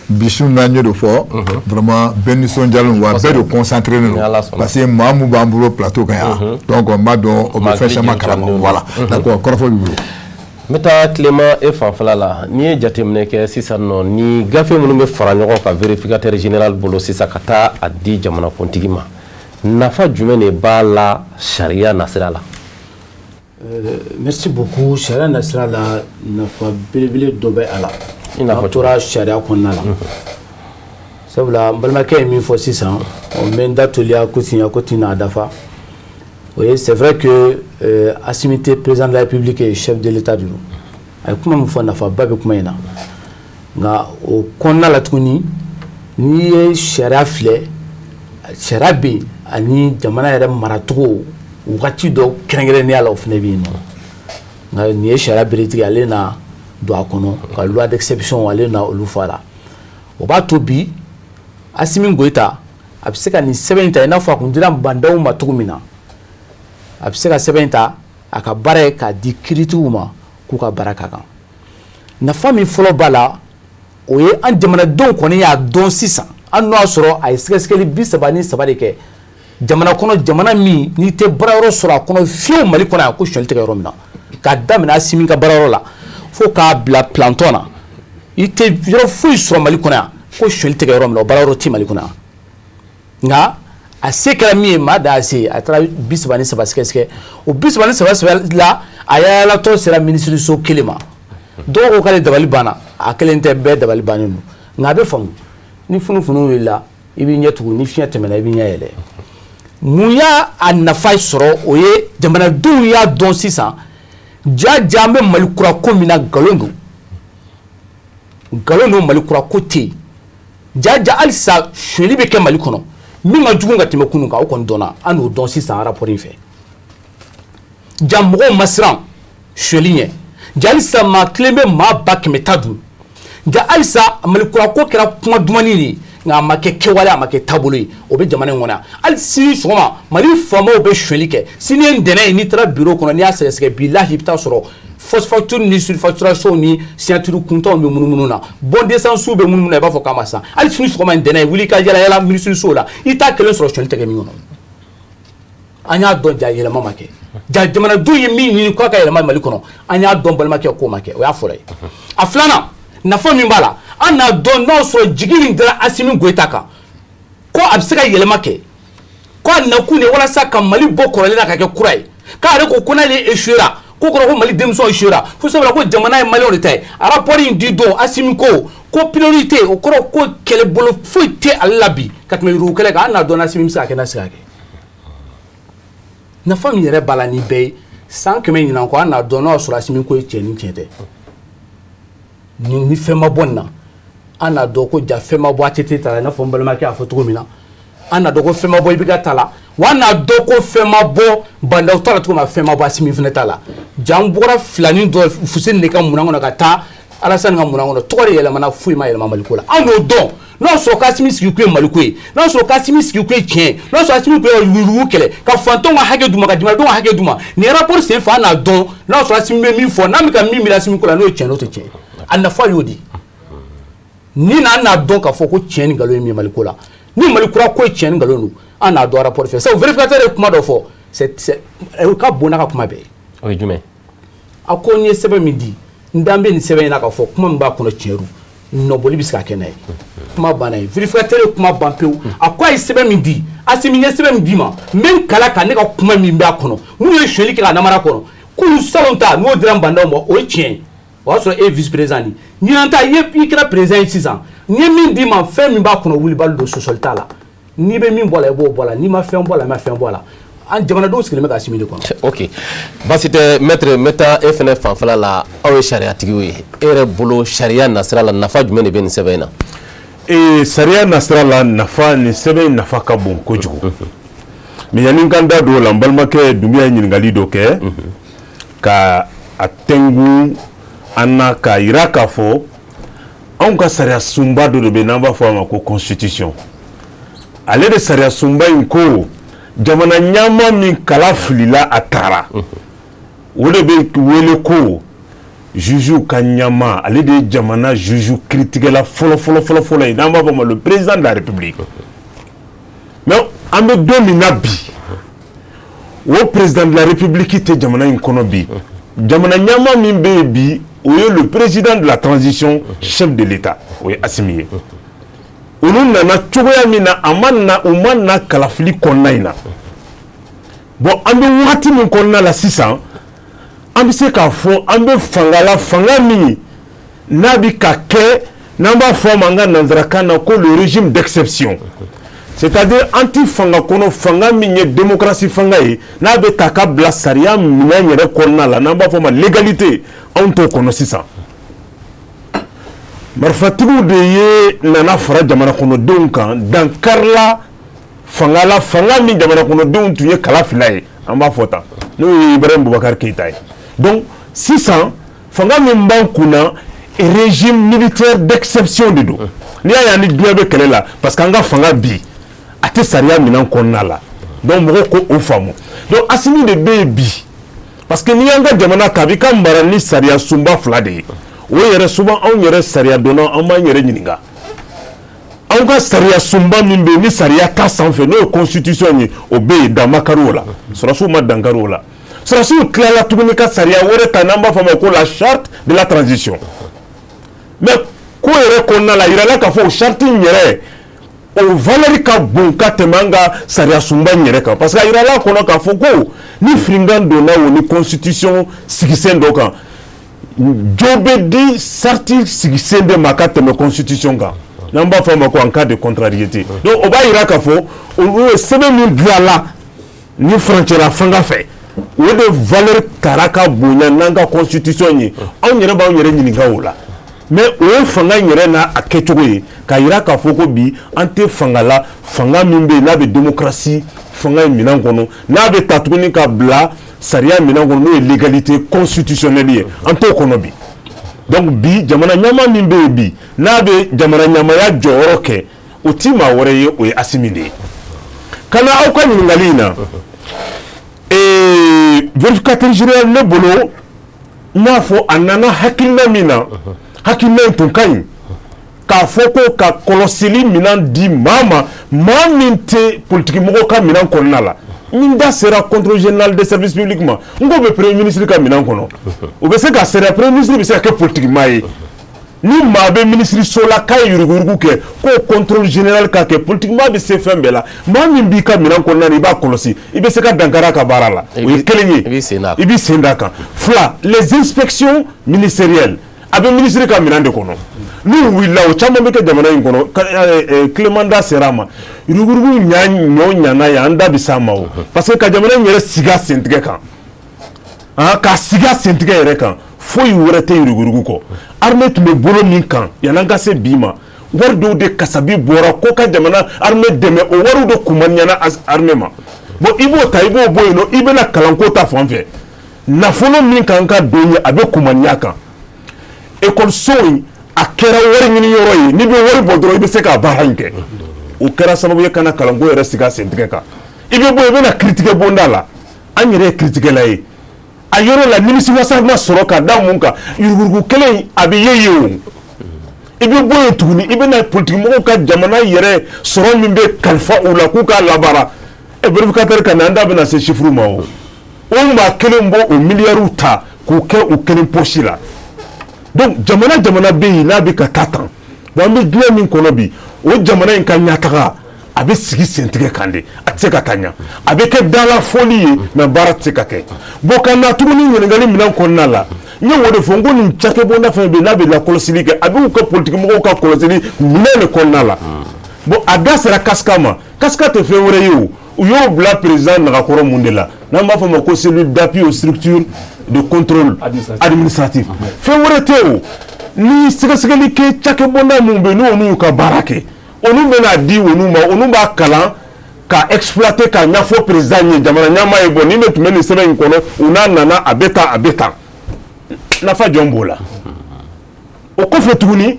bi su na, n y'o de fɔ, vraiment bɛɛ nisɔndiyalen, wa bɛɛ de concentré don, parce que maa mun b'an bolo plateau kan yan, donc n b'a dɔn o bɛ fɛn caman kalama. Voilà, d'accord, kɔrɔfɔ b'i bolo. N bɛ taa Tilema e fanfɛla la. N'i ye jateminɛ kɛ sisan nɔ, ni gafe minnu bɛ fara ɲɔgɔn kan vérificateur général bolo sisan ka taa a di jamanakuntigi ma, nafa jumɛn de b'a la sariya nasira la? Merci beaucoup. Sariya nasira la, nafa belebele dɔ bɛ a la. I n'a fɔ? N'an tora sariya kɔnɔna la, sabula n balimakɛ ye min fɔ sisan, n bɛ n da toliya ko tiɲɛ ko tin n'a dafa. O ye, c'est vrai que Assimi tɛ président de la République ye, chef de l'État de don. A ye kuma min fɔ, nafaba bɛ kuma in na. Nka o kɔnɔna la tuguni, n'i ye sariya filɛ, sariya bɛ yen ani jamana yɛrɛ maracogo wagati dɔ kɛrɛnkɛrɛnnenya la, o fana bɛ yen nɔ. Nka nin ye sariya beretigi, ale na don a kɔnɔ ka loi d'exception, ale na olu fɔ a la. O b'a to bi Assimi Goïta a bɛ se ka nin sɛbɛn in ta, i n'a fɔ a kun dira Bah N'Daw ma cogo min na. A bɛ se ka sɛbɛn in ta, a ka baara ye k'a di kiiritigiw ma k'u ka baara k'a kan. Nafa min fɔlɔ b'a la, o ye an jamanadenw kɔni y'a dɔn sisan, hali n'o y'a sɔrɔ a ye sɛgɛsɛgɛli 33 de kɛ jamana kɔnɔ, jamana min n'i tɛ baarayɔrɔ sɔrɔ a kɔnɔ fiyewu Mali kɔnɔ yan ko sonyali tɛ kɛ yɔrɔ min na, k'a daminɛ Assimi ka baarayɔrɔ la fo k'a bila planton na, i tɛ yɔrɔ foyi sɔrɔ Mali kɔnɔ yan ko sonyali tɛ kɛ yɔrɔ min na, o baarayɔrɔ tɛ Mali kɔnɔ yan. Nka a se kɛra min ye, maa da y'a se, a taara 33 sɛgɛsɛgɛ. O 33 sɛbɛn la, a yaalatɔ sera minisiriso kelen ma. Dɔw ko k'ale dabali banna, a kelen tɛ, bɛɛ dabali bannen don. Nka a bɛ faamu, ni funufunu wulila, i b'i ɲɛ tugun, ni fiɲɛ tɛmɛna, i b'i ɲɛ yɛlɛ. Mun y'a a nafa sɔrɔ? O ye jamanadenw y'a dɔn sisan, ja ja an bɛ Mali kura ko min na, nkalon don, nkalon don, Mali kura ko tɛ yen. Ja ja halisa sonyali bɛ kɛ Mali kɔnɔ min ka jugu ka tɛmɛ kunun kan, o kɔni dɔnna, an n'o dɔn sisan rapport in fɛ. Ja mɔgɔw ma siran sonyali ɲɛ, ja halisa maa kelen bɛ maa 100 000 ta dun. Ja halisa Mali kura ko kɛra kuma dumani de ye. Nka a ma kɛ kɛwale, a ma kɛ taabolo ye. O bɛ jamana in kɔnɔ yan. Hali sini sɔgɔma, Mali faamaw bɛ sonyali kɛ. Sini ye ntɛnɛn ye, n'i taara bureau kɔnɔ, n'i y'a sɛgɛsɛgɛ, bilahi, i bɛ taa sɔrɔ fausse facture ni surfacturation ni signature kuntanw bɛ munumunu na, bon d'essence bɛ munumunu na, i b'a fɔ k'a ma san. Hali sini sɔgɔma ntɛnɛn ye, wuli ka yala yala minisiriso la, i t'a kelen sɔrɔ sonyali tɛ kɛ min kɔnɔ. An y'a dɔn ja yɛlɛma ma kɛ. Ja jamanadenw ye min ɲini k'a ka yɛlɛma Mali kɔnɔ, an y'a dɔn, balimakɛ, k'o ma kɛ. O y'a fɔlɔ ye. A filanan, nafa min b'a la, an n'a dɔn n'o sɔrɔ jigi min dara Asimi Goyita kan ko a bɛ se ka yɛlɛma kɛ, ko a nakun de walasa ka Mali bɔ kɔrɔlen na ka kɛ kura ye, k'ale ko ko n'ale échouera, ko kɔrɔ ko Mali denmisɛnw échouera, fo sabula ko jamana ye maliyɛnw de ta ye. A rapport in di don, Asimi ko ko priorité, o kɔrɔ ko kɛlɛbolo foyi tɛ ale la bi ka tɛmɛ yurugu kɛlɛ kan. An n'a dɔn Asimi bɛ se ka kɛ, n'a se ka kɛ. Nafa min yɛrɛ b'a la ni bɛɛ ye san 100 ɲinan kɔ, an n'a dɔn n'o y'a sɔrɔ Asimi ko ye tiɲɛ ni tiɲɛ tɛ. Ni fɛn ma bɔ nin na, an n'a dɔn ko ja fɛn ma bɔ ATT ta la, i n'a fɔ n balimakɛ y'a fɔ cogo min na. An n'a dɔn ko fɛn ma bɔ IBK ta la, wa an n'a dɔn ko fɛn ma bɔ Bandaw ta la cogo min na, fɛn ma bɔ Asimi fɛnɛ ta la. Ja an bɔra filani dɔ Fuseni de ka munna kɔnɔ ka taa Alasani ka munna kɔnɔ, tɔgɔ de yɛlɛmana, foyi ma yɛlɛma Maliko la. An n'o dɔn n'o sɔrɔ k'Asimi sigi kun ye Maliko ye, n'o sɔrɔ k'Asimi sigi kun ye tiɲɛ ye, n'o sɔrɔ Asimi kun ye yurugu kɛlɛ ka fantanw ka hakɛ d'u ma, ka jamanadenw ka hakɛ d'u ma. Nin rapport sen fɛ, an n'a dɔn n'a sɔrɔ Asimi bɛ min fɔ, n'an bɛ ka min miiri Asimi ko la, n'o ye tiɲɛ, n'o tɛ tiɲɛ. A nafa y'o de ye. Ni n'an n'a dɔn k'a fɔ ko tiɲɛ ni nkalon ye min ye Maliko la, ni Mali kura ko ye tiɲɛ ni nkalon don, an n'a dɔn rapport fɛ. Sabu vérificateur ye kuma dɔ fɔ, c'est o ka bon n'a ka kuma bɛɛ ye. O ye jumɛn? A ko n ye sɛbɛn min di, n dan bɛ nin sɛbɛn in na k'a fɔ kuma min b'a kɔnɔ tiɲɛ don, nɔbɔli bɛ se ka kɛ n'a ye. Kuma banna ye, vérificateur ye kuma ban pewu. A ko a ye sɛbɛn min di, Asimi, n ye sɛbɛn min d'i ma, n bɛ n kala ka ne ka kuma min b'a kɔnɔ, minnu ye sonyali kɛ ka namara kɔnɔ, k'olu salon ta n'o dira n bandaw ma, o ye tiɲɛ ye. O y'a sɔrɔ e ye vice président de ye. Ɲinan ta, i kɛra président ye sisan, n ye min d'i ma, fɛn min b'a kɔnɔ, wulibali don, sɔsɔli t'a la. N'i bɛ min bɔ a la, i b'o bɔ a la. N'i ma fɛn bɔ a la, i ma fɛn bɔ a la. An jamanadenw sigilen bɛ ka Asimi de kɔnɔ. Ok, baasi tɛ, maître. N bɛ taa e fɛnɛ fanfɛla la. Aw ye sariyatigiw ye, e yɛrɛ bolo, sariya nasira la, nafa jumɛn de bɛ nin sɛbɛn in na? Ee, sariya nasira la, nafa, nin sɛbɛn in nafa ka bon kojugu. Mais yanni n ka n da don o la, n balimakɛ Dunbiya ye ɲininkali dɔ kɛ ka a tɛngu an na, k'a yira k'a fɔ anw ka sariya sunba dɔ de bɛ yen n'an b'a fɔ a ma ko constitution. Ale de sariya sunba in ko jamana ɲɛmaa min kala filila a taara, o de bɛ wele ko juge ka ɲɛmaa. Ale de ye jamana juge kiiritigɛla fɔlɔ fɔlɔ fɔlɔ fɔlɔ ye, n'an b'a fɔ o ma le président de la République. Mais an bɛ don min na bi, o président de la République tɛ jamana in kɔnɔ bi. Jamana ɲɛmaa min bɛ yen bi, o ye le président de la transition, chef de l'État, o ye Asimi ye. Olu nana cogoya min na, a ma na, u ma na kalafili kɔnɔna in na. Bon, an bɛ wagati min kɔnɔna la sisan, an bɛ se k'a fɔ an bɛ fanga la, fanga min n'a bɛ ka kɛ, n'an b'a fɔ a ma an ka nanzarakan na ko le régime d'exception, c'est-à-dire an ti fanga kɔnɔ, fanga min ye démocratie fanga ye, n'a bɛ ta ka bila sariya minɛn yɛrɛ kɔnɔna la, n'an b'a fɔ a ma légalité, anw t'o kɔnɔ sisan. Marifatigiw de ye nana fara jamana kɔnɔdenw kan, dankarila fanga la, fanga min jamana kɔnɔdenw tun ye kala fila ye, an b'a fɔ tan, n'o ye Ibrahim Boubacar Keïta ye. Donc sisan, fanga min b'an kunna, régime militaire d'exception de don. N'i y'a ye an ni diɲɛ bɛ kɛlɛ la, parce que an ka fanga bi, a tɛ sariya minɛn kɔnɔna la. Donc mɔgɔw ko o faamu. Donc Asimi de bɛ yen bi, parce que n'i y'an ka jamana ta, a b'i ka mara ni sariya sunba fila de ye. O yɛrɛ, souvent anw yɛrɛ sariya dɔnna, an b'an yɛrɛ ɲininka, anw ka sariya sunba min bɛ yen ni sariya ta sanfɛ, n'o ye constitution ye, o bɛ yen, dan ma kari o la, sɔrɔdasiw ma dankari o la. Sɔrɔdasiw tilala tuguni ka sariya wɛrɛ ta, n'an b'a fɔ a ma ko la charte de la transition. Mais ko yɛrɛ kɔnɔna la, a yirala k'a fɔ o charte in yɛrɛ, o valeur ka bon ka tɛmɛ an ka sariya sunba in yɛrɛ kan, parce que a yirala a kɔnɔ k'a fɔ ko ni firikan donna o ni constitution sigisen dɔ kan, jo bɛ di charte sigisen de ma ka tɛmɛ constitution kan, n'an b'a fɔ a ma ko en cas de contrariété. Donc o b'a yira k'a fɔ olu ye sɛbɛn min dilanla ni furancɛla fanga fɛ, o de valeur tara ka bonya n'an ka constitution ye. Anw yɛrɛ b'anw yɛrɛ ɲininka o la. Mais o ye fanga in yɛrɛ n'a a kɛcogo ye, k'a yira k'a fɔ ko bi an tɛ fanga la, fanga min bɛ yen n'a bɛ démocratie fanga in minɛn kɔnɔ, n'a bɛ ta tuguni ka bila sariya minɛn kɔnɔ, n'o ye légalité constitutionnelle ye, an t'o kɔnɔ bi. Donc bi, jamana ɲɛmaa min bɛ yen bi, n'a bɛ jamana ɲɛmaaya jɔyɔrɔ kɛ, O ti maa wɛrɛ ye, o ye Asimi de ye. Ka na aw ka ɲininkali in na, vérificateur général, ne bolo, n y'a fɔ, a nana hakilina min na, hakilina in tun ka ɲi, k'a fɔ ko ka kɔlɔsili minɛn di maa ma, maa min tɛ politikimɔgɔw ka minɛn kɔnɔna la. Ni da sera contrôle général des services publics ma, n k'o bɛ premier ministre ka minɛn kɔnɔ, o bɛ se ka sariya, premier ministre bɛ se ka kɛ politique maa ye. Ni maa bɛ ministre so la k'a ye yuruguyurugu kɛ, k'o contrôle général ka kɛ, politique maa bɛ se fɛn bɛɛ la. Maa min b'i ka minɛn kɔnɔna na, i b'a kɔlɔsi, i bɛ se ka dankari a ka baara la, o ye kelen ye. I b'i sen d'a kan. Fila, les inspections ministérielles, a bɛ ministre ka minɛn de kɔnɔ. N'u wulila, o caman bɛ kɛ jamana in kɔnɔ. Clément da sera a ma, yuruguyurugu ɲa ɲɔ ɲana ye, an da bɛ s'a ma o, parce que ka jamana in yɛrɛ sigi a sentigɛ kan, k'a sigi a sentigɛ yɛrɛ kan, foyi wɛrɛ tɛ yuruguyurugu kɔ. Armée tun bɛ bolo min kan yan'an ka se bi ma, wari dɔw de kasabi bɔra ko ka jamana armée dɛmɛ, o wariw de kun man ɲana armée ma. Bon, i b'o ta, i b'o bɔ yen nɔ, i bɛna kalanko ta fan fɛ, nafolo min kan ka don ye, a bɛ kumaniya kan. Ekɔliso in, a kɛra wari ɲini yɔrɔ ye, n'i bɛ wari bɔ dɔrɔn, i bɛ se k'a baara in kɛ. O kɛra sababu ye ka na kalanko yɛrɛ sigi a sentigɛ kan. I bɛ bɔ, i bɛna kiiritigɛ bonda la, an yɛrɛ ye kiiritigɛla ye, a yɔrɔ la nimisiwasa ma sɔrɔ ka da mun kan? Yuruguyurugu kelen a bɛ ye yen o. I bɛ bɔ yen tuguni, i bɛna politikimɔgɔw ka jamana yɛrɛ sɔrɔ min bɛ kalifa u la k'u k'a labaara. Ɛ, vérificateur ka na, an da bɛna se chiffre ma. O maa kelen b'o o miliyariw ta k'o kɛ u kelen poche la. Donc jamana bɛ yen n'a bɛ ka taa tan, bon, an bɛ diɲɛ min kɔnɔ bi, o jamana in ka ɲɛtaga a bɛ sigi sentigɛ kan de, a tɛ se ka taa ɲɛ, a bɛ kɛ dala fɔli ye, mais baara tɛ se ka kɛ. Bon, ka na tuguni ɲininkali minɛn kɔnɔna la, n ye o de fɔ, n ko nin cakɛbonda fɛn bɛ yen n'a bɛ lakɔlɔsili kɛ, a b'u ka politikimɔgɔw ka kɔlɔsili minɛn de kɔnɔna la. Bon, a da sera CASCA ma. CASCA tɛ fɛn wɛrɛ ye o, u y'o bila président nagakɔrɔ mun de la, n'an b'a fɔ o ma ko cellule d'appui aux structures de contrôle administratif. Fɛn wɛrɛ tɛ o, ni sɛgɛsɛgɛli kɛ cakɛbonda mun bɛ yen, n'olu y'u ka baara kɛ, olu bɛna di olu ma, olu b'a kalan ka exploiter k'a ɲɛfɔ président ye, jamana ɲɛmaa ye. Bon, nin de tun bɛ nin sɛbɛn in kɔnɔ, u n'a nana, a bɛ tan, a bɛ tan, nafa jɔn b'o la? O kɔfɛ tuguni,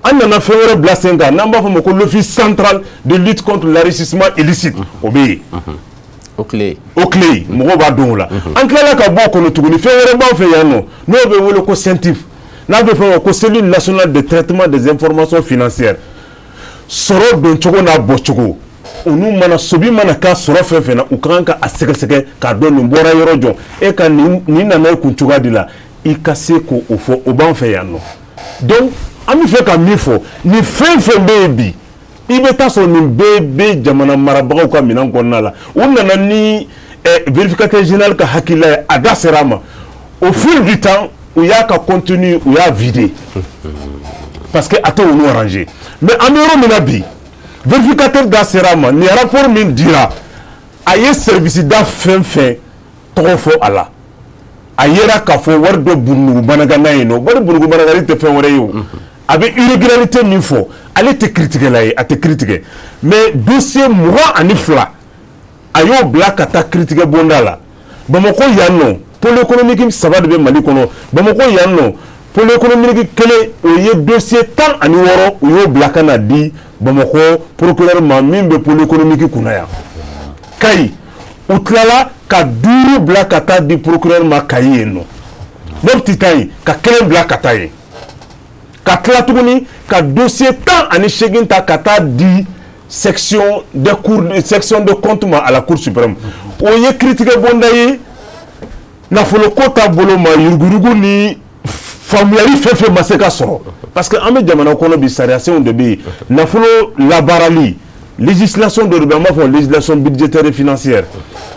an nana fɛn wɛrɛ bila sen kan, n'an b'a fɔ o ma ko l'Office central de lutte contre l'enrichissement illicite, o bɛ yen. O tile. O tile, mɔgɔw b'a dɔn o la. An tilala ka bɔ o kɔnɔ tuguni, fɛn wɛrɛ b'an fɛ yan nɔ, n'o bɛ wele ko CENTIF, n'a bɛ fɔ o ma ko Cellule nationale de traitement des informations financières. Sɔrɔ doncogo n'a bɔcogo, olu mana sobi mana k'a sɔrɔ fɛn fɛn na, u ka kan ka a sɛgɛsɛgɛ k'a dɔn nin bɔra yɔrɔ jɔn, e ka nin nana e kun cogoya de la, i ka se k'o fɔ, o b'an fɛ yan nɔ. Donc an bɛ fɛ ka min fɔ, nin fɛn fɛn bɛ yen bi, i bɛ taa sɔrɔ nin bɛɛ bɛ jamana marabagaw ka minɛn kɔnɔna la. U nana ni vérificateur général ka hakilila ye, a da sera a ma. Au fil du temps, u y'a ka contenu, u y'a vidé, parce que a tɛ olu arranger. Mais an bɛ yɔrɔ min na bi, vérificateur da sera a ma. Nin rapport min dira, a ye service da fɛn fɛn tɔgɔ fɔ a la, a yera k'a fɔ wari dɔ burunugu-banagana yen nɔ. Wari burunugu-banagani tɛ fɛn wɛrɛ ye o, a bɛ irrégularité min fɔ, ale tɛ kiritigɛla ye, a tɛ kiiri tigɛ, mais dossier 22, a y'o bila ka taa kiiritigɛ bonda la. Bamakɔ yan nɔ, pôle économique saba de bɛ Mali kɔnɔ. Bamakɔ yan nɔ, pôle économique kelen, o ye dossier 16, u y'o bila ka na di Bamakɔ procureur ma min bɛ pôle économique kunna yan. Kayi, u tilala ka duuru bila ka taa di procureur ma Kayi yen nɔ. Mopti ta yen, ka kelen bila ka taa yen. Ka tila tuguni ka dossier 18 ta ka taa di section de cour, section de compte ma à la Cour suprême. O ye kiiritigɛ bonda ye nafolo ko ta bolo ma, yuruguyurugu ni faamuyali fɛn fɛn ma se ka sɔrɔ, parce que an bɛ jamana kɔnɔ bi, sariyasenw de bɛ yen, nafolo labaarali législation dɔ de bɛ, an b'a fɔ législation budgétaire et financière.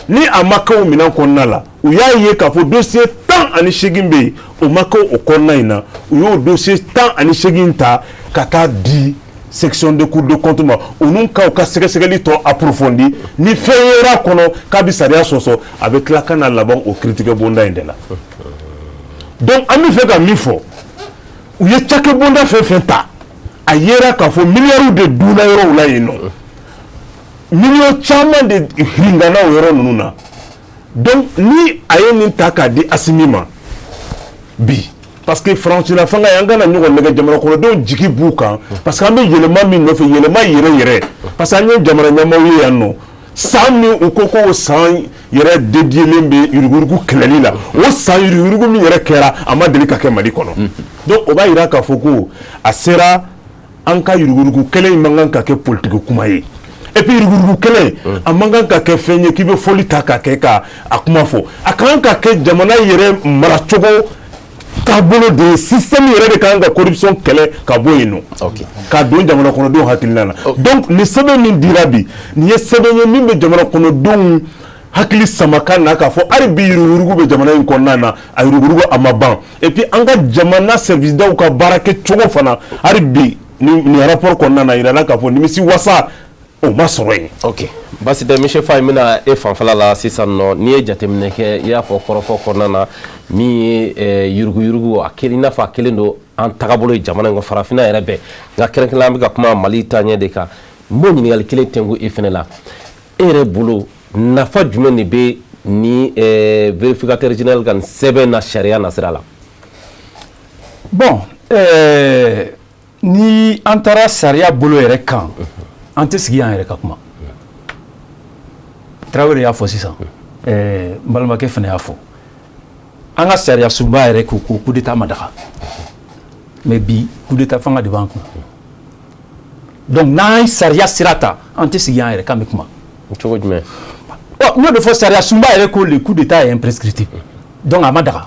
Ni a ma kɛ o minɛn kɔnɔna la, u y'a ye k'a fɔ dossier 18 bɛ yen, o ma kɛ o kɔnɔna in na, u y'o dossier 18 ta ka taa di section de cour de compte ma, olu ka u ka sɛgɛsɛgɛli tɔ approfondi. Ni fɛn yera kɔnɔ k'a bɛ sariya sɔsɔ, a bɛ tila ka na laban o kiiritigɛ bonda in de la. Donc an bɛ fɛ ka min fɔ, u ye cakɛ bonda fɛn fɛn ta, a yera k'a fɔ miliyariw de dunna yɔrɔw la yen nɔ, miliyɔn caman de hiringana o yɔrɔ ninnu na. Donc ni a ye nin ta k'a di Asimi ma bi, Parce que faransila fanga ye, an kana ɲɔgɔn nɛgɛ, jamana kɔnɔdenw jigi b'u kan, parce que an bɛ yɛlɛma min nɔfɛ, yɛlɛma yɛrɛ yɛrɛ, parce que an ye jamana ɲɛmaaw ye yan nɔ, san min u ko k'o san yɛrɛ dédiélen bɛ yuruguyurugu kɛlɛli la, o san yuruguyurugu min yɛrɛ kɛra, a ma deli ka kɛ Mali kɔnɔ. Donc o b'a yira k'a fɔ ko a sera an ka yuruguyurugu kɛlɛ in man kan ka kɛ politique kuma ye. Et puis yuruguyurugu kɛlɛ, a man kan ka kɛ fɛn ye k'i bɛ fɔli ta ka kɛ ka a kuma fɔ. A ka kan ka kɛ jamana yɛrɛ maracogo taabolo de ye, système yɛrɛ de kan ka corruption kɛlɛ ka bɔ yen nɔ, ka don jamana kɔnɔdenw hakilina na. Donc nin sɛbɛn min dira bi, nin ye sɛbɛn ye min bɛ jamana kɔnɔdenw hakili sama ka na k'a fɔ hali bi yuruguyurugu bɛ jamana in kɔnɔna na, a yuruguyurugu a ma ban. Et puis an ka jamana service daw ka baara kɛcogo fana, hali bi nin rapport kɔnɔna na, yirala k'a fɔ nimisi wasa o ma sɔrɔ yen. Ok, basi tɛ. Monsieur Faye, n bɛna e fanfɛla la sisan nɔ. N'i ye jateminɛ kɛ, i y'a fɔ kɔrɔfɔ kɔnɔna na, min ye yuruguyurugu, a kelen i n'a fɔ a kelen don an tagabolo ye jamana in kɔnɔ, farafinna yɛrɛ bɛɛ, nka kɛrɛnkɛrɛnnenya an bɛ ka kuma Mali taaɲɛ de kan. N b'o ɲininkali kelen tɛnku e fɛnɛ la. E yɛrɛ bolo, nafa jumɛn de bɛ ni vérificateur général ka nin sɛbɛn na sariya nasira la? Bon, ni an taara sariya bolo yɛrɛ kan, an tɛ sigi an yɛrɛ ka kuma. Tarawele y'a fɔ sisan, n balimakɛ fana y'a fɔ, an ka sariya sunba yɛrɛ ko ko coup d'état ma daga, mais bi coup d'état fanga de b'an kun. Donc n'an ye sariya sira ta, an tɛ sigi an yɛrɛ kan bɛ kuma. Cogo jumɛn? Ɔ, n y'o de fɔ, sariya sunba yɛrɛ ko le coup d'état est imprescriptible, donc a ma daga.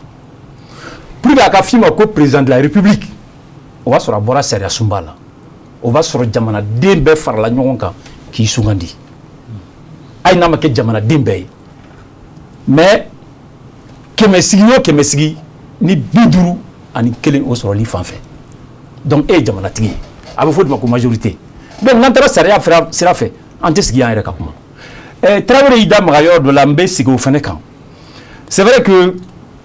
Pour que a ka f'i ma ko président de la République, o b'a sɔrɔ a bɔra sariya sunba la, o b'a sɔrɔ jamanaden bɛɛ farala ɲɔgɔn kan k'i sugandi, hali n'a ma kɛ jamanaden bɛɛ ye, mais 100 sigi o 100 sigi ni 51 o sɔrɔli fan fɛ, donc e ye jamanatigi ye, a bɛ fɔ o de ma ko majorité. Donc n'an taara sariya sira fɛ, an tɛ sigi an yɛrɛ ka kuma. Tarawele y'i da maga yɔrɔ dɔ la, n bɛ sigi o fana kan. C'est vrai que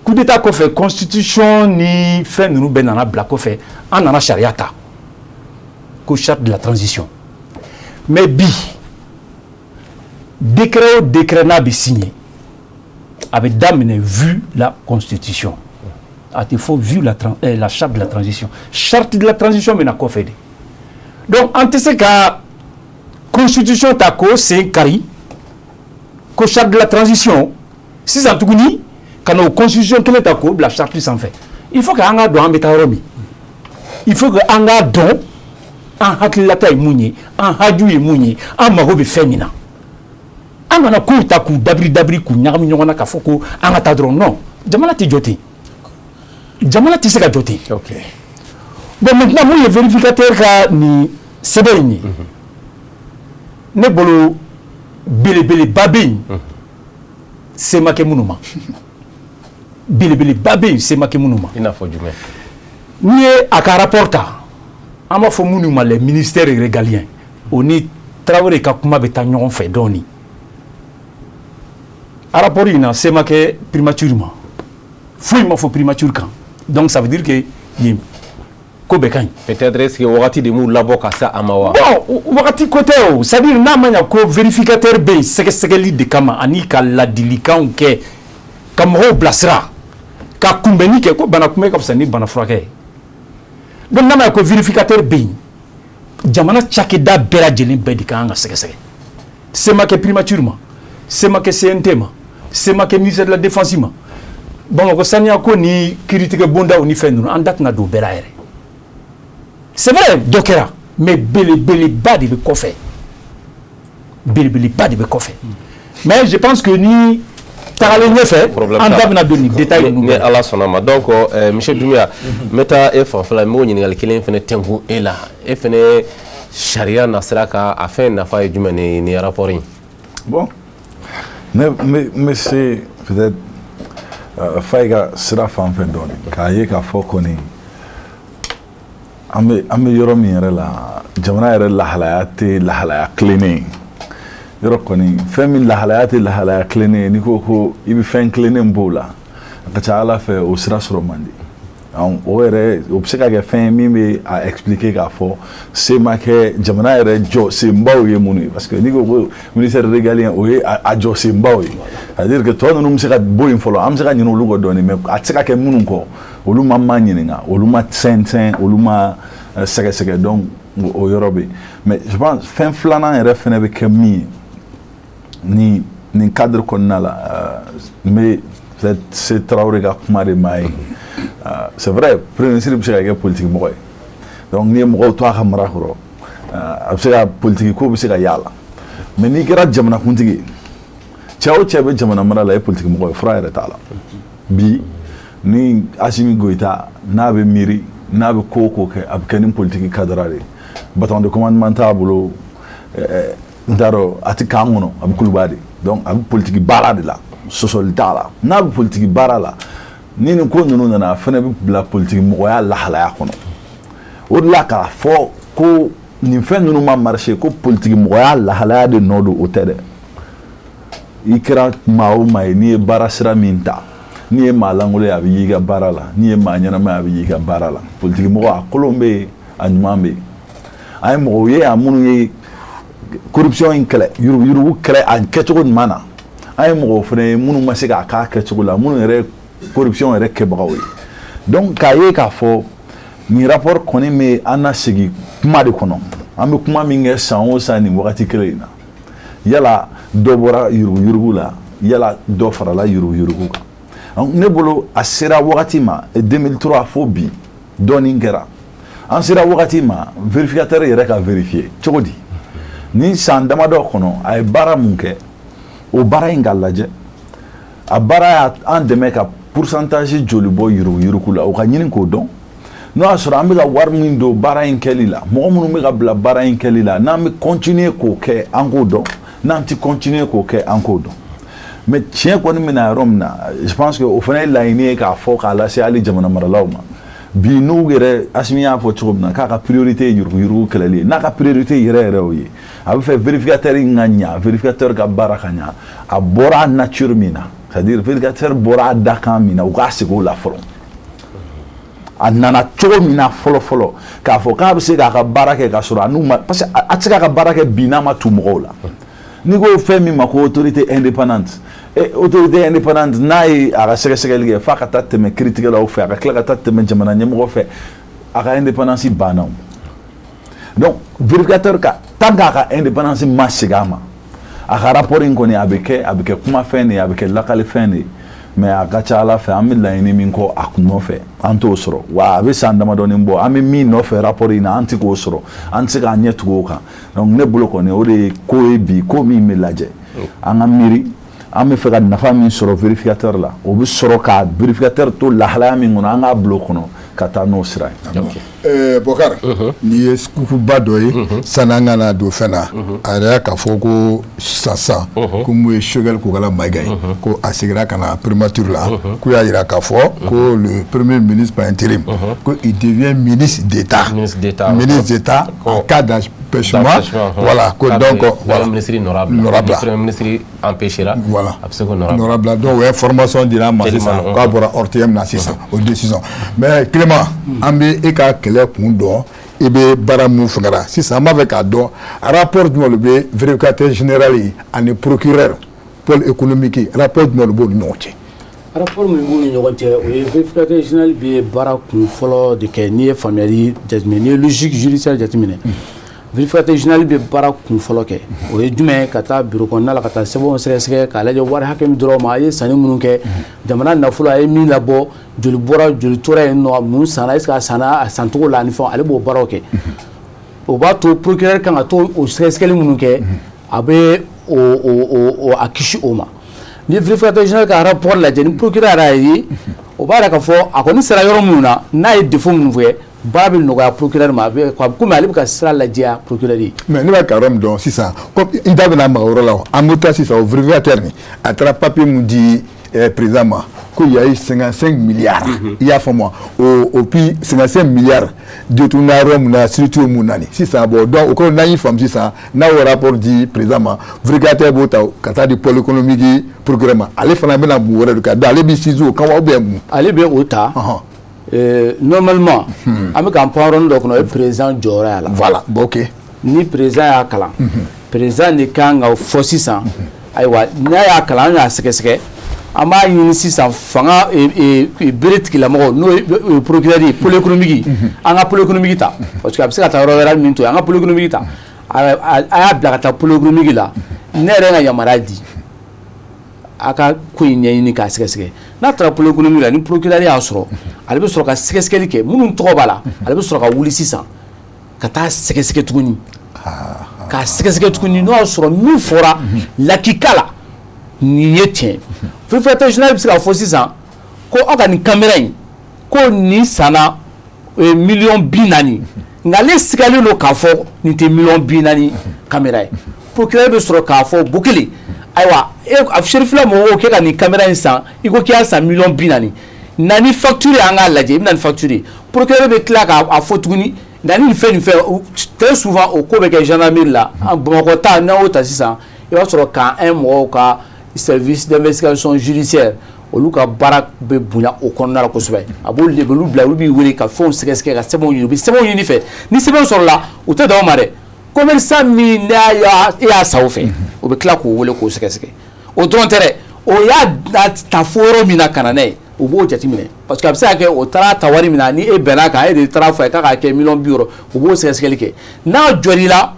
coup d'état kɔfɛ, constitution ni fɛn ninnu bɛɛ nana bila kɔfɛ, an nana sariya ta ko charte de la transition. Mais bi, décret o décret n'a bɛ signé, a bɛ daminɛ vu la constitution, a tɛ fɔ vu la charte de la transition. Charte de la transition bɛ na kɔfɛ de. Donc an tɛ se ka constitution ta k'o sen kari ko charte de la transition sisan tuguni, ka na o constitution kelen ta k'o bila charte sanfɛ. Il faut que an k'a dɔn an bɛ taa yɔrɔ min, il faut que an k'a dɔn an hakililata ye mun ye, an haju ye mun ye, an mago bɛ fɛn min na. An kana kow ta k'u dabiri dabiri, k'u ɲagami ɲɔgɔn na, k'a fɔ ko an ka taa dɔrɔn. Non, jamana tɛ jɔ ten, jamana tɛ se ka jɔ ten. Bon, maintenant, mun ye vérificateur ka nin sɛbɛn in ye? Ne bolo, belebeleba bɛ yen se ma kɛ minnu ma, belebeleba bɛ yen se ma kɛ minnu ma. I n'a fɔ jumɛn? N'i ye a ka rapport ta, an b'a fɔ minnu ma les ministères régaliens, o ni Tarawele ka kuma bɛ taa ɲɔgɔn fɛ dɔɔnin. Rapport in na, se ma kɛ primature ma, foyi ma fɔ primature kan, donc ça veut dire que yen ko bɛɛ ka ɲi. Peut-être est-ce que wagati de m'u labɔ ka se a ma wa? Bon, wagati ko tɛ o, c'est à dire n'a ma ɲa ko vérificateur bɛ yen sɛgɛsɛgɛli de kama ani ka ladilikanw kɛ, ka mɔgɔw bilasira, ka kunbɛnni kɛ, ko bana kunbɛn ka fisa ni bana furakɛ ye. Donc n'a ma ɲa ko vérificateur bɛ yen, jamana cakɛda bɛɛ lajɛlen bɛɛ de ka kan ka sɛgɛsɛgɛ. Se ma kɛ primature ma, se ma kɛ CNT ma, se ma kɛ ministère de la défense ma, Bamakɔ saniya ko ni kiiritigɛ bondaw ni fɛn ninnu, an da tɛna don o bɛɛ la yɛrɛ. C'est vrai, dɔ kɛra, mais belebeleba de bɛ kɔfɛ, belebeleba de bɛ kɔfɛ. Mais je pense que ni tagalen ɲɛfɛ, an da bɛna don nin détail ninnu. Ni Ala sɔnna ma. Donc monsieur Doumbia, n bɛ taa e fanfɛla, n b'o ɲininkali kelen fana tɛnku e la. E fana, sariya nasira kan, a fɛn nafa ye jumɛn ni nin rapport in? Bon, ne n bɛ se peut-être Faye ka sira fan fɛ dɔɔnin, k'a ye k'a fɔ kɔni an bɛ yɔrɔ min yɛrɛ la, jamana yɛrɛ lahalaya tɛ lahalaya tilennen ye. Yɔrɔ kɔni, fɛn min lahalaya tɛ lahalaya tilennen ye, n'i ko ko i bɛ fɛn tilennen b'o la, a ka ca Ala fɛ o sira sɔrɔ man di. O yɛrɛ, o bɛ se ka kɛ fɛn ye min bɛ a expliquer k'a fɔ se ma kɛ jamana yɛrɛ jɔ senbaw ye minnu ye, parce que n'i ko ko ministère régalien, o ye a jɔ senbaw ye, c'est à dire que tɔ ninnu bɛ se ka bɔ yen fɔlɔ, an bɛ se ka ɲinɛ olu kɔ dɔɔnin, mais a tɛ se ka kɛ minnu kɔ. Olu ma maa ɲininka, olu ma sɛnsɛn, olu ma sɛgɛsɛgɛ. Donc o yɔrɔ bɛ yen. Mais je pense fɛn filanan yɛrɛ fɛnɛ bɛ kɛ min ye nin cadre kɔnɔna la, n bɛ peut-être se Tarawele ka kuma de maa ye. C'est vrai, premier ministre bɛ se ka kɛ politique mɔgɔ ye. Donc n'i ye mɔgɔw to a ka mara kɔrɔ, a bɛ se ka politique ko bɛ se ka y'a la. Mais n'i kɛra jamanakuntigi ye, cɛ o cɛ bɛ jamana mara la, e politique mɔgɔ ye, fura yɛrɛ t'a la. Bi ni Assimi Goïta n'a bɛ miiri, n'a bɛ ko o ko kɛ, a bɛ kɛ ni politique cadre de ye. Bâton de commandement t'a bolo, n t'a dɔn, a tɛ camp kɔnɔ, a bɛ kuluba de. Donc a bɛ politique baara de la, sɔsɔli t'a la. N'a bɛ politique baara la, ni nin ko ninnu nana, a fana bɛ bila politique mɔgɔya lahalaya kɔnɔ. O de la k'a fɔ ko nin fɛn ninnu ma marché, ko politique mɔgɔya lahalaya de nɔ don, o tɛ dɛ. I kɛra maa o maa ye, n'i ye baara sira min ta, n'i ye maa lankolon ye, a bɛ y'i ka baara la. N'i ye maa ɲɛnama ye, a bɛ y'i ka baara la. Politique mɔgɔ, a kolon bɛ yen, a ɲuman bɛ yen. An ye mɔgɔw ye yan minnu ye corruption in kɛlɛ, yuruguyurugu kɛlɛ a kɛcogo ɲuman na. An ye mɔgɔw fana ye minnu ma se k'a k'a kɛcogo la, minnu yɛrɛ corruption yɛrɛ kɛbagaw ye. Donc k'a ye k'a fɔ nin rapport kɔni bɛ an na segin kuma de kɔnɔ, an bɛ kuma min kɛ san o san nin wagati kelen in na. Yala dɔ bɔra yuruguyurugu la? Yala dɔ farala yuruguyurugu kan? Ne bolo, a sera wagati ma, 2003 fo bi, dɔɔnin kɛra. An sera wagati ma, vérificateur yɛrɛ ka vérifier cogo di ni san damadɔ kɔnɔ a ye baara mun kɛ, o baara in ka lajɛ, a baara y'a an dɛmɛ ka pourcentage joli bɔ yuruguyurugu la, o ka ɲini k'o dɔn. N'o y'a sɔrɔ an bɛ ka wari min don baara in kɛli la, mɔgɔ minnu bɛ ka bila baara in kɛli la, n'an bɛ continuer k'o kɛ, an k'o dɔn. N'an tɛ continuer k'o kɛ, an k'o dɔn. Mais tiɲɛ kɔni bɛna yɔrɔ min na, je pense que o fana ye laɲini ye k'a fɔ k'a lase hali jamana maralaw ma bi. N'u yɛrɛ, Assimi y'a fɔ cogo min na k'a ka priorité ye yuruguyurugu kɛlɛli ye, n'a ka priorité yɛrɛ yɛrɛ o ye, a bɛ fɛ vérificateur in ka ɲa, vérificateur ka baara ka ɲa. A bɔra a nature min na, c'est à dire vérificateur bɔra a dakan min na, u k'a segin o la fɔlɔ. A nana cogo min na fɔlɔ fɔlɔ, k'a fɔ k'a bɛ se k'a ka baara kɛ k'a sɔrɔ a n'u ma, parce que a tɛ se k'a ka baara kɛ bi n'a ma tu mɔgɔw la. N'i ko fɛn min ma ko autorité indépendante, autorité indépendante, n'a ye a ka sɛgɛsɛgɛli kɛ f'a ka taa tɛmɛ kiiritigɛlaw fɛ, a ka tila ka taa tɛmɛ jamana ɲɛmɔgɔ fɛ, a ka indépendance banna o. Donc vérificateur ka, tant k'a ka indépendance ma segin a ma, a ka rapport in kɔni, a bɛ kɛ kumafɛn de ye, a bɛ kɛ lakalifɛn de ye. Mais a ka ca Ala fɛ, an bɛ laɲini min kɔ a kun nɔfɛ, an t'o sɔrɔ. Wa a bɛ san damadɔni bɔ, an bɛ min nɔfɛ rapport in na, an tɛ k'o sɔrɔ, an tɛ se k'an ɲɛ tugu o kan. Donc ne bolo kɔni, o de ye ko ye bi, ko min bɛ lajɛ, an ka miiri an bɛ fɛ ka nafa min sɔrɔ vérificateur la, o bɛ sɔrɔ ka vérificateur to lahalaya min kɔnɔ, an k'a bila o kɔnɔ ka taa n'o sira ye. Bɔkari, n'i ye scoop ba dɔ ye, sani an ka na don fɛn na, a yɛrɛ k'a fɔ ko sisan sisan ko mun ye Choguel Kokalla Maïga ye, ko a seginna ka na primature la, k'u y'a jira k'a fɔ ko le premier ministre par intérim, ko il devient ministre d'État. Ministre d'État. Ministre d'État en cas d'empêchement. Voilà, ko donc voilà, ministre nɔra bila, premier ministre empêchera. Voilà. A bɛ se k'o nɔra. Nɔra bila. Donc o ye formation dira an ma sisan, k'a bɔra ORTM na sisan, o décision. Mais Clément, an bɛ e ka kɛlɛ kun dɔn, i bɛ baara mun fɛngɛ sisan, an b'a fɛ k'a dɔn rapport jumɛn de bɛ vérificateur général ye ani procureur pôle économique, rapport jumɛn de b'u ni ɲɔgɔn cɛ? Rapport min b'u ni ɲɔgɔn cɛ, o ye vérificateur général bɛ baara kun fɔlɔ de kɛ. N'i ye faamuyali jateminɛ, n'i ye logique judiciaire jateminɛ, vérificateur général bɛ baara kun fɔlɔ kɛ, o ye jumɛn ye? Ka taa bureau kɔnɔna la, ka taa sɛbɛnw sɛgɛsɛgɛ, k'a lajɛ wari hakɛ min dɔrɔn ma, a ye sanni minnu kɛ, jamana nafolo, a ye min labɔ, joli bɔra, joli tora yen nɔ, mun sanna, est ce que a sanna a sancogo la ani fɛnw, ale b'o baaraw kɛ. O b'a to procureur kan ka to o sɛgɛsɛgɛli minnu kɛ, a bɛ o a kisi o ma. Ni vérificateur général ka rapport lajɛ, ni procureur yɛrɛ y'a ye, o b'a yira k'a fɔ a kɔni sera yɔrɔ minnu na, n'a ye défaut minnu kɛ, baara bɛ nɔgɔya procureur ma, a bɛ komi ale bɛ ka sira lajɛya procureur ye. Mais ne b'a ka yɔrɔ min dɔn sisan, comme i da bɛna maga o yɔrɔ la, an bɛ taa sisan o vérificateur nin, a taara papier mun di président ma, ko il y a eu 55 milliards, i y'a faamu, o puis 55 milliards détourné yɔrɔ mun na, structure mun na nin sisan. Bon, donc o kɔrɔ, n'an y'i faamu sisan, n'a y'o rapport di président ma, vérificateur b'o ta ka taa di pôle économique procureur ma, ale fana bɛna mun wɛrɛ de kɛ? Donc ale b'i sinsin o kan wa, ou bien mun? Ale bɛ o ta. Normalement, an bɛ k'an pan yɔrɔnin dɔ kɔnɔ, o ye président jɔyɔrɔ y'a la. Voilà, bon, ok. Ni président y'a kalan, président de kan ka fɔ sisan, ayiwa, n'a y'a kalan, an y'a sɛgɛsɛgɛ. An b'a ɲini sisan fanga bere tigilamɔgɔw, n'o ye procureur ye, pôle économique, an ka pôle économique ta, parce que a bɛ se ka taa yɔrɔ wɛrɛ min to yen, an ka pôle économique ta. A y'a bila ka taa pôle économique la. Ne yɛrɛ ka yamaruya di a ka ko in ɲɛɲini k'a sɛgɛsɛgɛ. N'a taara pôle économique la, ni procureur y'a sɔrɔ, ale bɛ sɔrɔ ka sɛgɛsɛgɛli kɛ. Minnu tɔgɔ b'a la, ale bɛ sɔrɔ ka wuli sisan ka taa sɛgɛsɛgɛ tuguni, k'a sɛgɛsɛgɛ tuguni, n'o y'a sɔrɔ min fɔra lakika la, nin ye tiɲɛ. Vérificateur général bɛ se k'a fɔ sisan ko aw ka nin caméra in, ko nin sanna miliyɔn 40, nka ale sigalen don k'a fɔ nin tɛ miliyɔn 40 caméra ye. Procureur bɛ sɔrɔ k'a fɔ Bokele, ayiwa, e Serifila mɔgɔw k'e ka nin caméra in san, i ko k'i y'a san miliyɔn 40, na ni facture ye, an k'a lajɛ, i bɛ na ni facture ye. Procureur bɛ tila k'a fɔ tuguni, na ni nin fɛn nin fɛn. Très souvent, o ko bɛ kɛ gendarmerie la. Bamakɔ ta, n'an y'o ta sisan, i b'a sɔrɔ camp 1 mɔgɔw ka service d'investigation judiciaire, olu ka baara bɛ bonya o kɔnɔna la kosɛbɛ. A b'olu de olu bila, olu b'i wele ka fɛnw sɛgɛsɛgɛ, ka sɛbɛnw ɲini. U bɛ sɛbɛnw ɲini fɛ, ni sɛbɛn sɔrɔla, u tɛ dan o ma dɛ. Commerçant min n'a y'a e y'a san o fɛ, o bɛ tila k'o wele k'o sɛgɛsɛgɛ. O dɔrɔn tɛ dɛ, o y'a ta fo yɔrɔ min na ka na n'a ye, o b'o jateminɛ, parce que a bɛ se ka kɛ o taara ta wari min na, ni e bɛn'a kan, e de taara fɔ a ye k'a k'a kɛ miliyɔn 60, o b'o sɛgɛsɛgɛli kɛ. N'a jɔr'i la,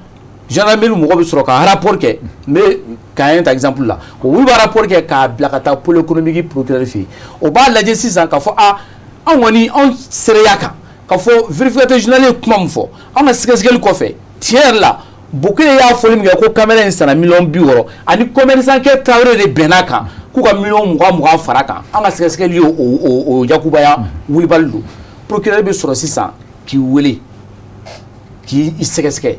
gendarmerie mɔgɔ bɛ sɔrɔ ka rapport kɛ. N bɛ camp 1 ta exemple la, olu bɛ rapport kɛ k'a bila ka taa pôle économique procureur fɛ yen. O b'a lajɛ sisan k'a fɔ a anw kɔni, anw seereya kan k'a fɔ vérificateur général ye kuma min fɔ, an ka sɛgɛsɛgɛli kɔfɛ, tiɲɛ yɛrɛ la, Bokele y'a fɔli min kɛ ko caméra in sanna miliyɔn 60, ani commerçant kɛ Tarawele de bɛn'a kan k'u ka miliyɔn 20 20 fara kan, an ka sɛgɛsɛgɛli ye o yakubaya wulibali don. Procureur bɛ sɔrɔ sisan k'i wele k'i sɛgɛsɛgɛ.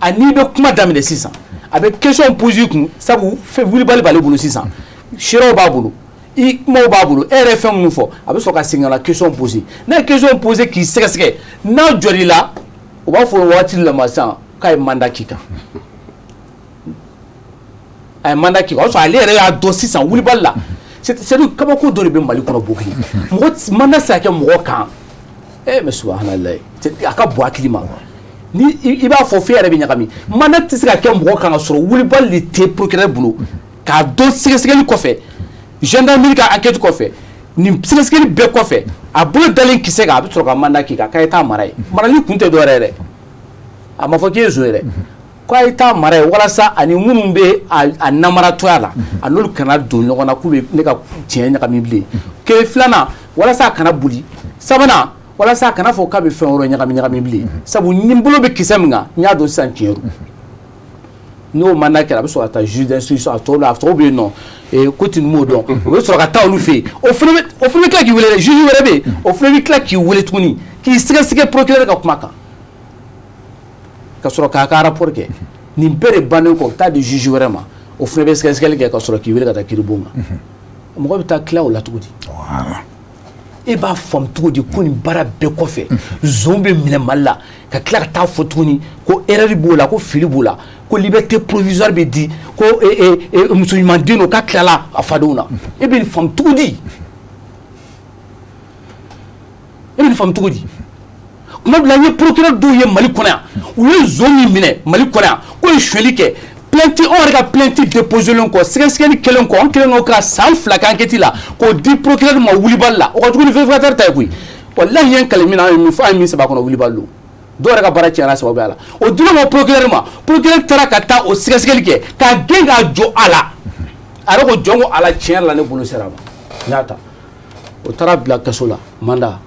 A n'i bɛ kuma daminɛ sisan, a bɛ question poser i kun, sabu fɛn wulibali b'ale bolo sisan, seerew b'a bolo, i kumaw b'a bolo, e yɛrɛ ye fɛn minnu fɔ, a bɛ sɔrɔ ka segin ka na question poser. N'a ye question poser k'i sɛgɛsɛgɛ, n'a jɔr'i la, o b'a fɔ o waati la ma sisan k'a ye mandat k'i kan. A ye mandat k'i kan, o y'a sɔrɔ ale yɛrɛ y'a dɔn sisan wulibali la. C'est à dire, kabako dɔ de bɛ Mali kɔnɔ, Bokele. Mɔgɔ mandat tɛ se ka kɛ mɔgɔ kan. Mais subahanallahi, a ka bon hakili ma. Ni i b'a fɔ f'e yɛrɛ bɛ ɲagami. Mandat tɛ se ka kɛ mɔgɔ kan ka sɔrɔ wulibali de tɛ procureur bolo k'a dɔn. Sɛgɛsɛgɛli kɔfɛ, gendarmerie ka enquête kɔfɛ, nin sɛgɛsɛgɛli bɛɛ kɔfɛ, a bolo dalen kisɛ kan, a bɛ sɔrɔ ka mandat k'i kan k'a ye taa mara ye. Marali kun tɛ dɔwɛrɛ ye dɛ, a ma fɔ k'i ye zon ye dɛ, k'a ye taa mara ye walasa ani minnu bɛ a namaratɔya la, a n'olu kana don ɲɔgɔn na k'u bɛ ne ka tiɲɛ ɲagami bilen. Kelen filanan, walasa a kana boli. Sabanan, walasa a kana fɔ k'a bɛ fɛn wɛrɛ ɲagami ɲagami bilen, sabu ni n bolo bɛ kisɛ min kan, n y'a dɔn sisan tiɲɛ don. N'o mandat kɛra, a bɛ sɔrɔ ka taa juge d'instruction. A tɔw la, a tɔw bɛ yen nɔ, ko tin m'o dɔn, o bɛ sɔrɔ ka taa olu fɛ yen. O fana bɛ tila k'i wele dɛ. Juge wɛrɛ bɛ yen, o fana bɛ tila k'i wele tuguni k'i sɛgɛsɛgɛ procureur ka kuma kan, ka sɔrɔ k'a ka rapport kɛ. Nin bɛɛ de bannen kɔ, u bɛ taa di juge wɛrɛ ma, o fana bɛ sɛgɛsɛgɛli kɛ ka sɔrɔ k'i wele ka taa kiiribon kan. Mɔgɔ bɛ taa tila o la cogo di? E b'a faamu cogo di ko nin baara bɛɛ kɔfɛ, zon bɛ minɛ Mali la, ka tila ka taa fɔ tuguni ko erreur b'o la, ko fili b'o la, ko liberté provisoire bɛ di, ko muso ɲuman den don, k'a tilala a fadenw na? E bɛ nin faamu cogo di? E bɛ nin faamu cogo di? Kuma dɔ la, n ye procureur dɔw ye Mali kɔnɔ yan, u ye zon min minɛ Mali kɔnɔ yan k'o ye sonyali kɛ, plainte, anw yɛrɛ ka plainte déposé len kɔ, sɛgɛsɛgɛli kɛlen kɔ, an kɛlen kɔ ka san 2 kɛ enquête la k'o di procureur ma wulibali la, o ka jugu ni vérificateur ta ye koyi. Walahi, n ye n kali min na, an ye min fɔ, an ye min sɛbɛn a kɔnɔ, wulibali don. Dɔw yɛrɛ ka baara tiɲɛna sababuya la. O dilen kɔ procureur ma, procureur taara ka taa o sɛgɛsɛgɛli kɛ k'a gɛn k'a jɔ a la. A yɛrɛ ko jɔn ko ala, tiɲɛ yɛrɛ la, ne bolo sera a ma, n y'a ta. O taara bila kaso la, mandat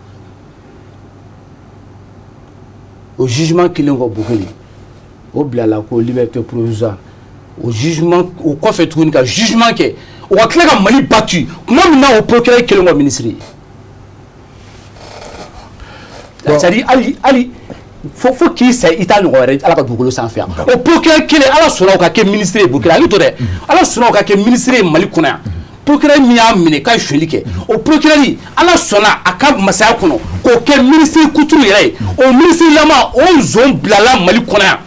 o jugement kelen kɔ, Bokele, o bilala ko liberté provisoire. O jugement o kɔfɛ tuguni, ka jugement kɛ, o ka tila ka Mali battu tuma min na, o procureur kelen kɔ ministre ye. C'est à dire, hali fo k'i sa, i t'a ɲɔgɔn wɛrɛ Ala ka dugukolo sanfɛ yan. O procureur kelen, Ala sɔnna o ka kɛ ministre ye. Bokele, hakili to dɛ, Ala sɔnna o ka kɛ ministre ye Mali kɔnɔ yan. Procureur min y'a minɛ k'a ye sonyali kɛ, o procureur, Ala sɔnna a ka masaya kɔnɔ k'o kɛ ministre kuturu yɛrɛ ye. O ministre lama, o zon bilala Mali kɔnɔ yan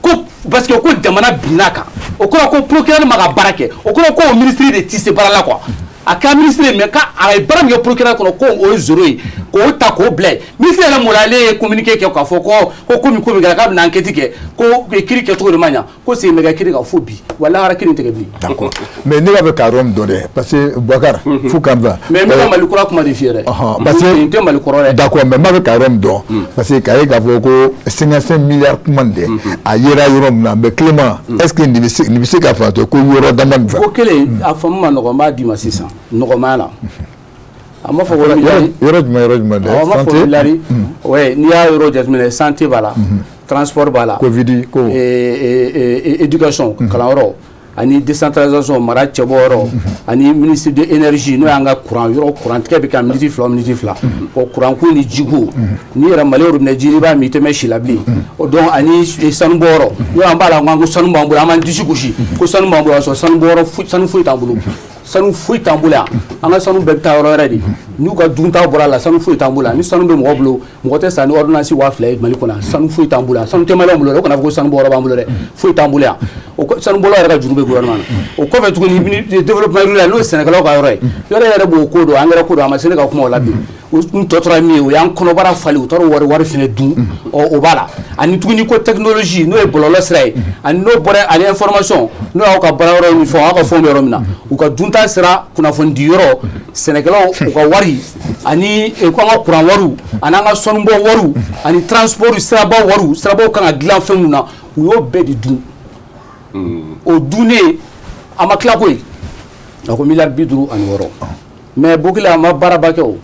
ko parce que ko jamana binna kan. O kɔrɔ ko procureur ma ka baara kɛ, o kɔrɔ ko o ministre de tɛ se baara la quoi. A kɛra ministre ye, mais k'a ye baara min kɛ procureur kɔnɔ, ko o ye zéro ye, k'o ta k'o bila yen. Ministre yɛrɛ mun ale ye communiqué kɛ k'a fɔ ko komi ko min kɛra, k'a bɛna enquête kɛ, ko kiiri kɛcogo de ma ɲa, ko segin bɛ kɛ kiiri kan fo bi, walahi kiiri in tɛ kɛ bilen. D'accord, mais ne b'a fɛ k'a yɔrɔ min dɔn dɛ, parce que Boubacar, fo k'an bila. Mais n bɛ ka Mali kura kuma de f'i ye dɛ. Parce que nin tɛ Mali kɔrɔ dɛ. D'accord, mais n b'a fɛ k'a yɔrɔ min dɔn, parce que k'a ye k'a fɔ ko 55 milliards kuma nin dɛ, a yera yɔrɔ min na, mais Clément, est-ce que nin bɛ se k'a fɔ ko yɔrɔ dama nin fɛ? Ko kelen, a faamu ma nɔgɔn, n b'a d'i ma sisan nɔgɔmaya la. A ma fɔ ko miliyari. Yɔrɔ jumɛn, yɔrɔ jumɛn dɛ? A ma fɔ miliyari. Ouais, n'i y'a yɔrɔ jateminɛ, santé b'a la, transport b'a la. Covid ko. Éducation, kalanyɔrɔ, ani décentralisation, mara cɛbɔ yɔrɔ, ani ministre de énergie, n'o y'an ka courant yɔrɔ, courant tigɛ bɛ kɛ miniti 2, miniti 2, o courant ko ni jiko, n'i yɛrɛ Mali robinet ji, n'i b'a min, i tɛ mɛn si la bilen o. Donc ani sanu bɔ yɔrɔ, n'o an b'a la ko sanu b'an bolo, an b'an disi gosi ko sanu b'an bolo, sɔrɔ sanu bɔ yɔrɔ, sanu foyi t'an bolo, sanu foyi t'an bolo yan. An ka sanu bɛɛ bɛ taa yɔrɔ wɛrɛ de. N'u ka dunta bɔra a la, sanu foyi t'an bolo yan. Ni sanu bɛ mɔgɔ bolo, mɔgɔ tɛ san ni ordonnance 2000 ye Mali kɔnɔ. Sanu foyi t'an bolo yan, sanu tɛ Maliyɛnw bolo dɛ. O kana fɔ ko sanu bɔ yɔrɔ b'an bolo dɛ, foyi t'an bolo yan. O sanu bɔlaw yɛrɛ ka juru bɛ gouvernement na. O kɔfɛ tuguni, développement rural, n'o ye sɛnɛkɛlaw ka yɔrɔ ye, yɔrɔ yɛrɛ b'o ko dɔn, angɛrɛ ko dɔn, a ma se ne ka kuma o la bi. N tɔ tora min ye, o y'an kɔnɔbara fali, u taara o wari fɛnɛ dun. Ɔ, o b'a la. Ani tuguni ko technologie, n'o ye bɔlɔlɔ sira ye, ani n'o bɔra, ani information, n'o y'aw ka baara yɔrɔ ni fɛnw, aw ka fɛnw bɛ yɔrɔ min na, u ka dunta sira, kunnafoni di yɔrɔ, sɛnɛkɛlaw u ka wari, ani ko an ka courant wariw, ani an ka sanubɔ wariw, ani transport siraba wariw, sirabaw kan ka dilan fɛn mun na, u y'o bɛɛ de dun. O dunnen, a ma tila koyi. A ko miliyari 56, mais Bokele, a ma baaraba kɛ o,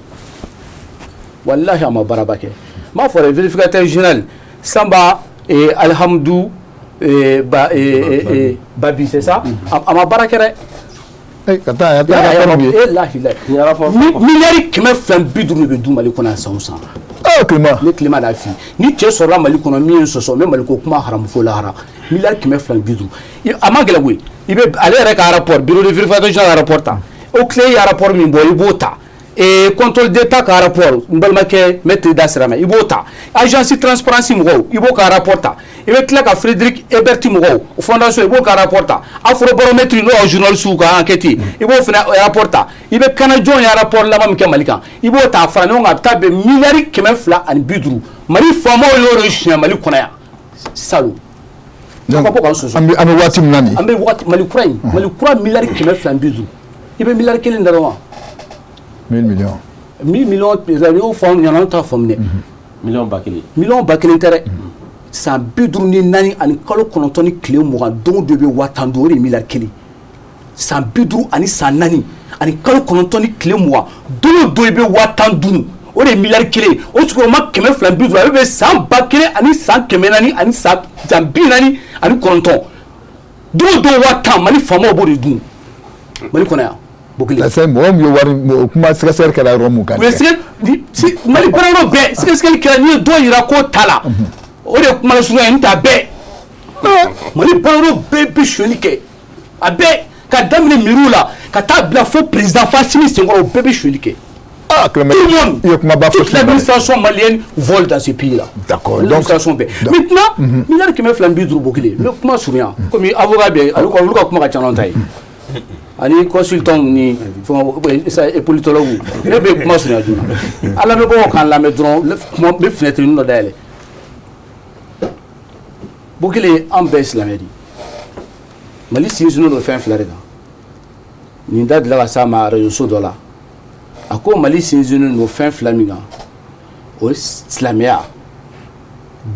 walahi a ma baaraba kɛ. N b'a fɔ dɛ, vérificateur général Samba Alhamdou ba Babi, c'est ça, a ma baara kɛ dɛ. Ka taa a ye lahi miliyari 250 de bɛ dun Mali kɔnɔ yan san o san. Ah, Clément. Ne Clément d'a f'i, ni cɛ sɔrɔla Mali kɔnɔ min ye n sɔsɔ, n bɛ Mali ko kuma haramu fo lahara. Miliyari 250, a ma gɛlɛn koyi. I bɛ ale yɛrɛ ka rapport, bureau de vérification général rapport ta, o tile ye rapport min bɔ, i b'o ta, contrôle d'état ka rapport, n balimakɛ maître da sira ma, i b'o ta, agence transparence mɔgɔw, i b'o ka rapport ta, i bɛ tila ka Frédéric Ebert mɔgɔw fondation, i b'o ka rapport ta, Afrobaromètre, n'o ye journaliste ka enquête ye, i b'o fana rapport ta, i bɛ Kanajɔn ye rapport laban min kɛ Mali kan, i b'o ta fara ɲɔgɔn kan, a bɛ taa bɛn miliyari 250. Mali faamaw y'o de suɲɛ Mali kɔnɔ yan salon. Donc, an bɛ waati min na nin. An bɛ waati Mali kura in, Mali kura, miliyari 250, i bɛ miliyari kelen dɔrɔn wa? 1000 millions. 1000 millions, n'i y'o fɔ anw ɲɛna, anw t'a faamu dɛ. Miliyɔn 1000. Miliyɔn 1000 tɛ dɛ. San 54 ani kalo 9 ni tile 20, don o don i bɛ 10 000 dun, o de ye miliyari kelen. San 50 ani san 4 ani kalo 9 ni tile 20, don o don i bɛ 10 000 dun, o de ye miliyari kelen. O sigiyɔrɔma 250, a bɛ bɛn san 1000 ani san 400 ani san 49, don o don 10 000, Mali faamaw b'o de dun Mali kɔnɔ yan. Bokele. Parce que mɔgɔ min ye wari o kuma, sɛgɛsɛgɛli kɛra yɔrɔ mun kan. U ye sɛgɛ Mali baara yɔrɔ bɛɛ, sɛgɛsɛgɛli kɛra, n'i ye dɔ yira k'o ta la, o de ye kuma lasurunya ye, n t'a bɛɛ. Mali baara yɔrɔ bɛɛ bɛ sonyali kɛ, a bɛɛ, ka daminɛ mairie la ka taa bila fo président Fasimi senkɔrɔ, o bɛɛ bɛ sonyali kɛ. Ah, tout le monde, i ye kumaba fɔ. Toute l'administration malienne vole dans ce pays-là. D'accord. Donc, l'administration bɛɛ. Maintenant, miliyari 250, Bokele, n bɛ kuma surunya. Komi avocat bɛ yen, olu ka kuma ka ca n'anw ta ye. Ani consultant ni fɛn politologue, ne bɛ kuma surunya joona. A lamɛnbagaw k'an lamɛn dɔrɔn, kuma n bɛ fenêtre dɔ dayɛlɛ. Bokele, an bɛɛ ye silamɛ de ye. Mali sinsinnen don fɛn fila de kan. Nin da delila ka s'a ma radio so dɔ la. A ko Mali sinsinnen don fɛn fila min kan, o ye silamɛya,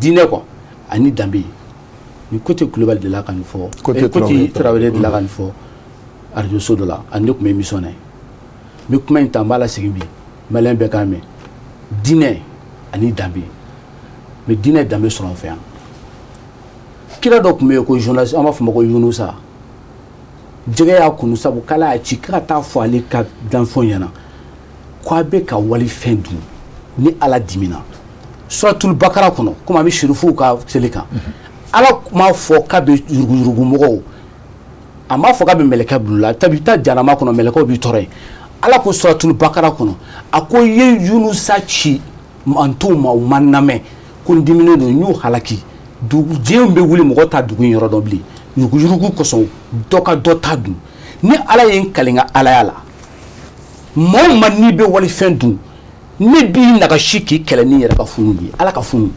diinɛ quoi, ani danbe. Ni Kote Kulubali delila ka nin fɔ. Kote. Kote Tarawele delila ka nin fɔ radio so dɔ la, ani ne tun bɛ émission na yen. N bɛ kuma in ta, n b'a lasegin bi, maliyɛn bɛɛ k'a mɛn: diinɛ ani danbe. Mais diinɛ danbe sɔrɔ an fɛ yan. Kira dɔ tun bɛ yen ko journaliste, an b'a fɔ o ma ko Yunusa. Jɛgɛ y'a kunu sabu k'ala y'a ci k'a ka taa fɔ ale ka danfɛnw ɲɛna k'a bɛ ka walifɛn dun ni Ala dimina. Suratul Bakara kɔnɔ, komi an bɛ sirifuw ka seli kan, Ala m'a fɔ k'a bɛ yuruguyurugu mɔgɔw, a m'a fɔ k'a bɛ mɛlɛkɛ bila la, tabi taa janama kɔnɔ, mɛlɛkɛw b'i tɔɔrɔ yen. Ala ko Suratul Bakara kɔnɔ, a ko i ye Yunusa ci mantonw ma, u ma n lamɛn, ko n diminen don, n y'u halaki. Dugu diɲɛ bɛ wuli, mɔgɔ t'a dugu in yɔrɔ dɔn bilen, yuruguyurugu kosɔn, dɔ ka dɔ ta dun. Ni Ala ye n kali n ka alaya la. Maa o maa n'i bɛ walifɛn dun, ne b'i nagasi k'i kɛlɛ n'i yɛrɛ ka funu de ye. Ala ka funu.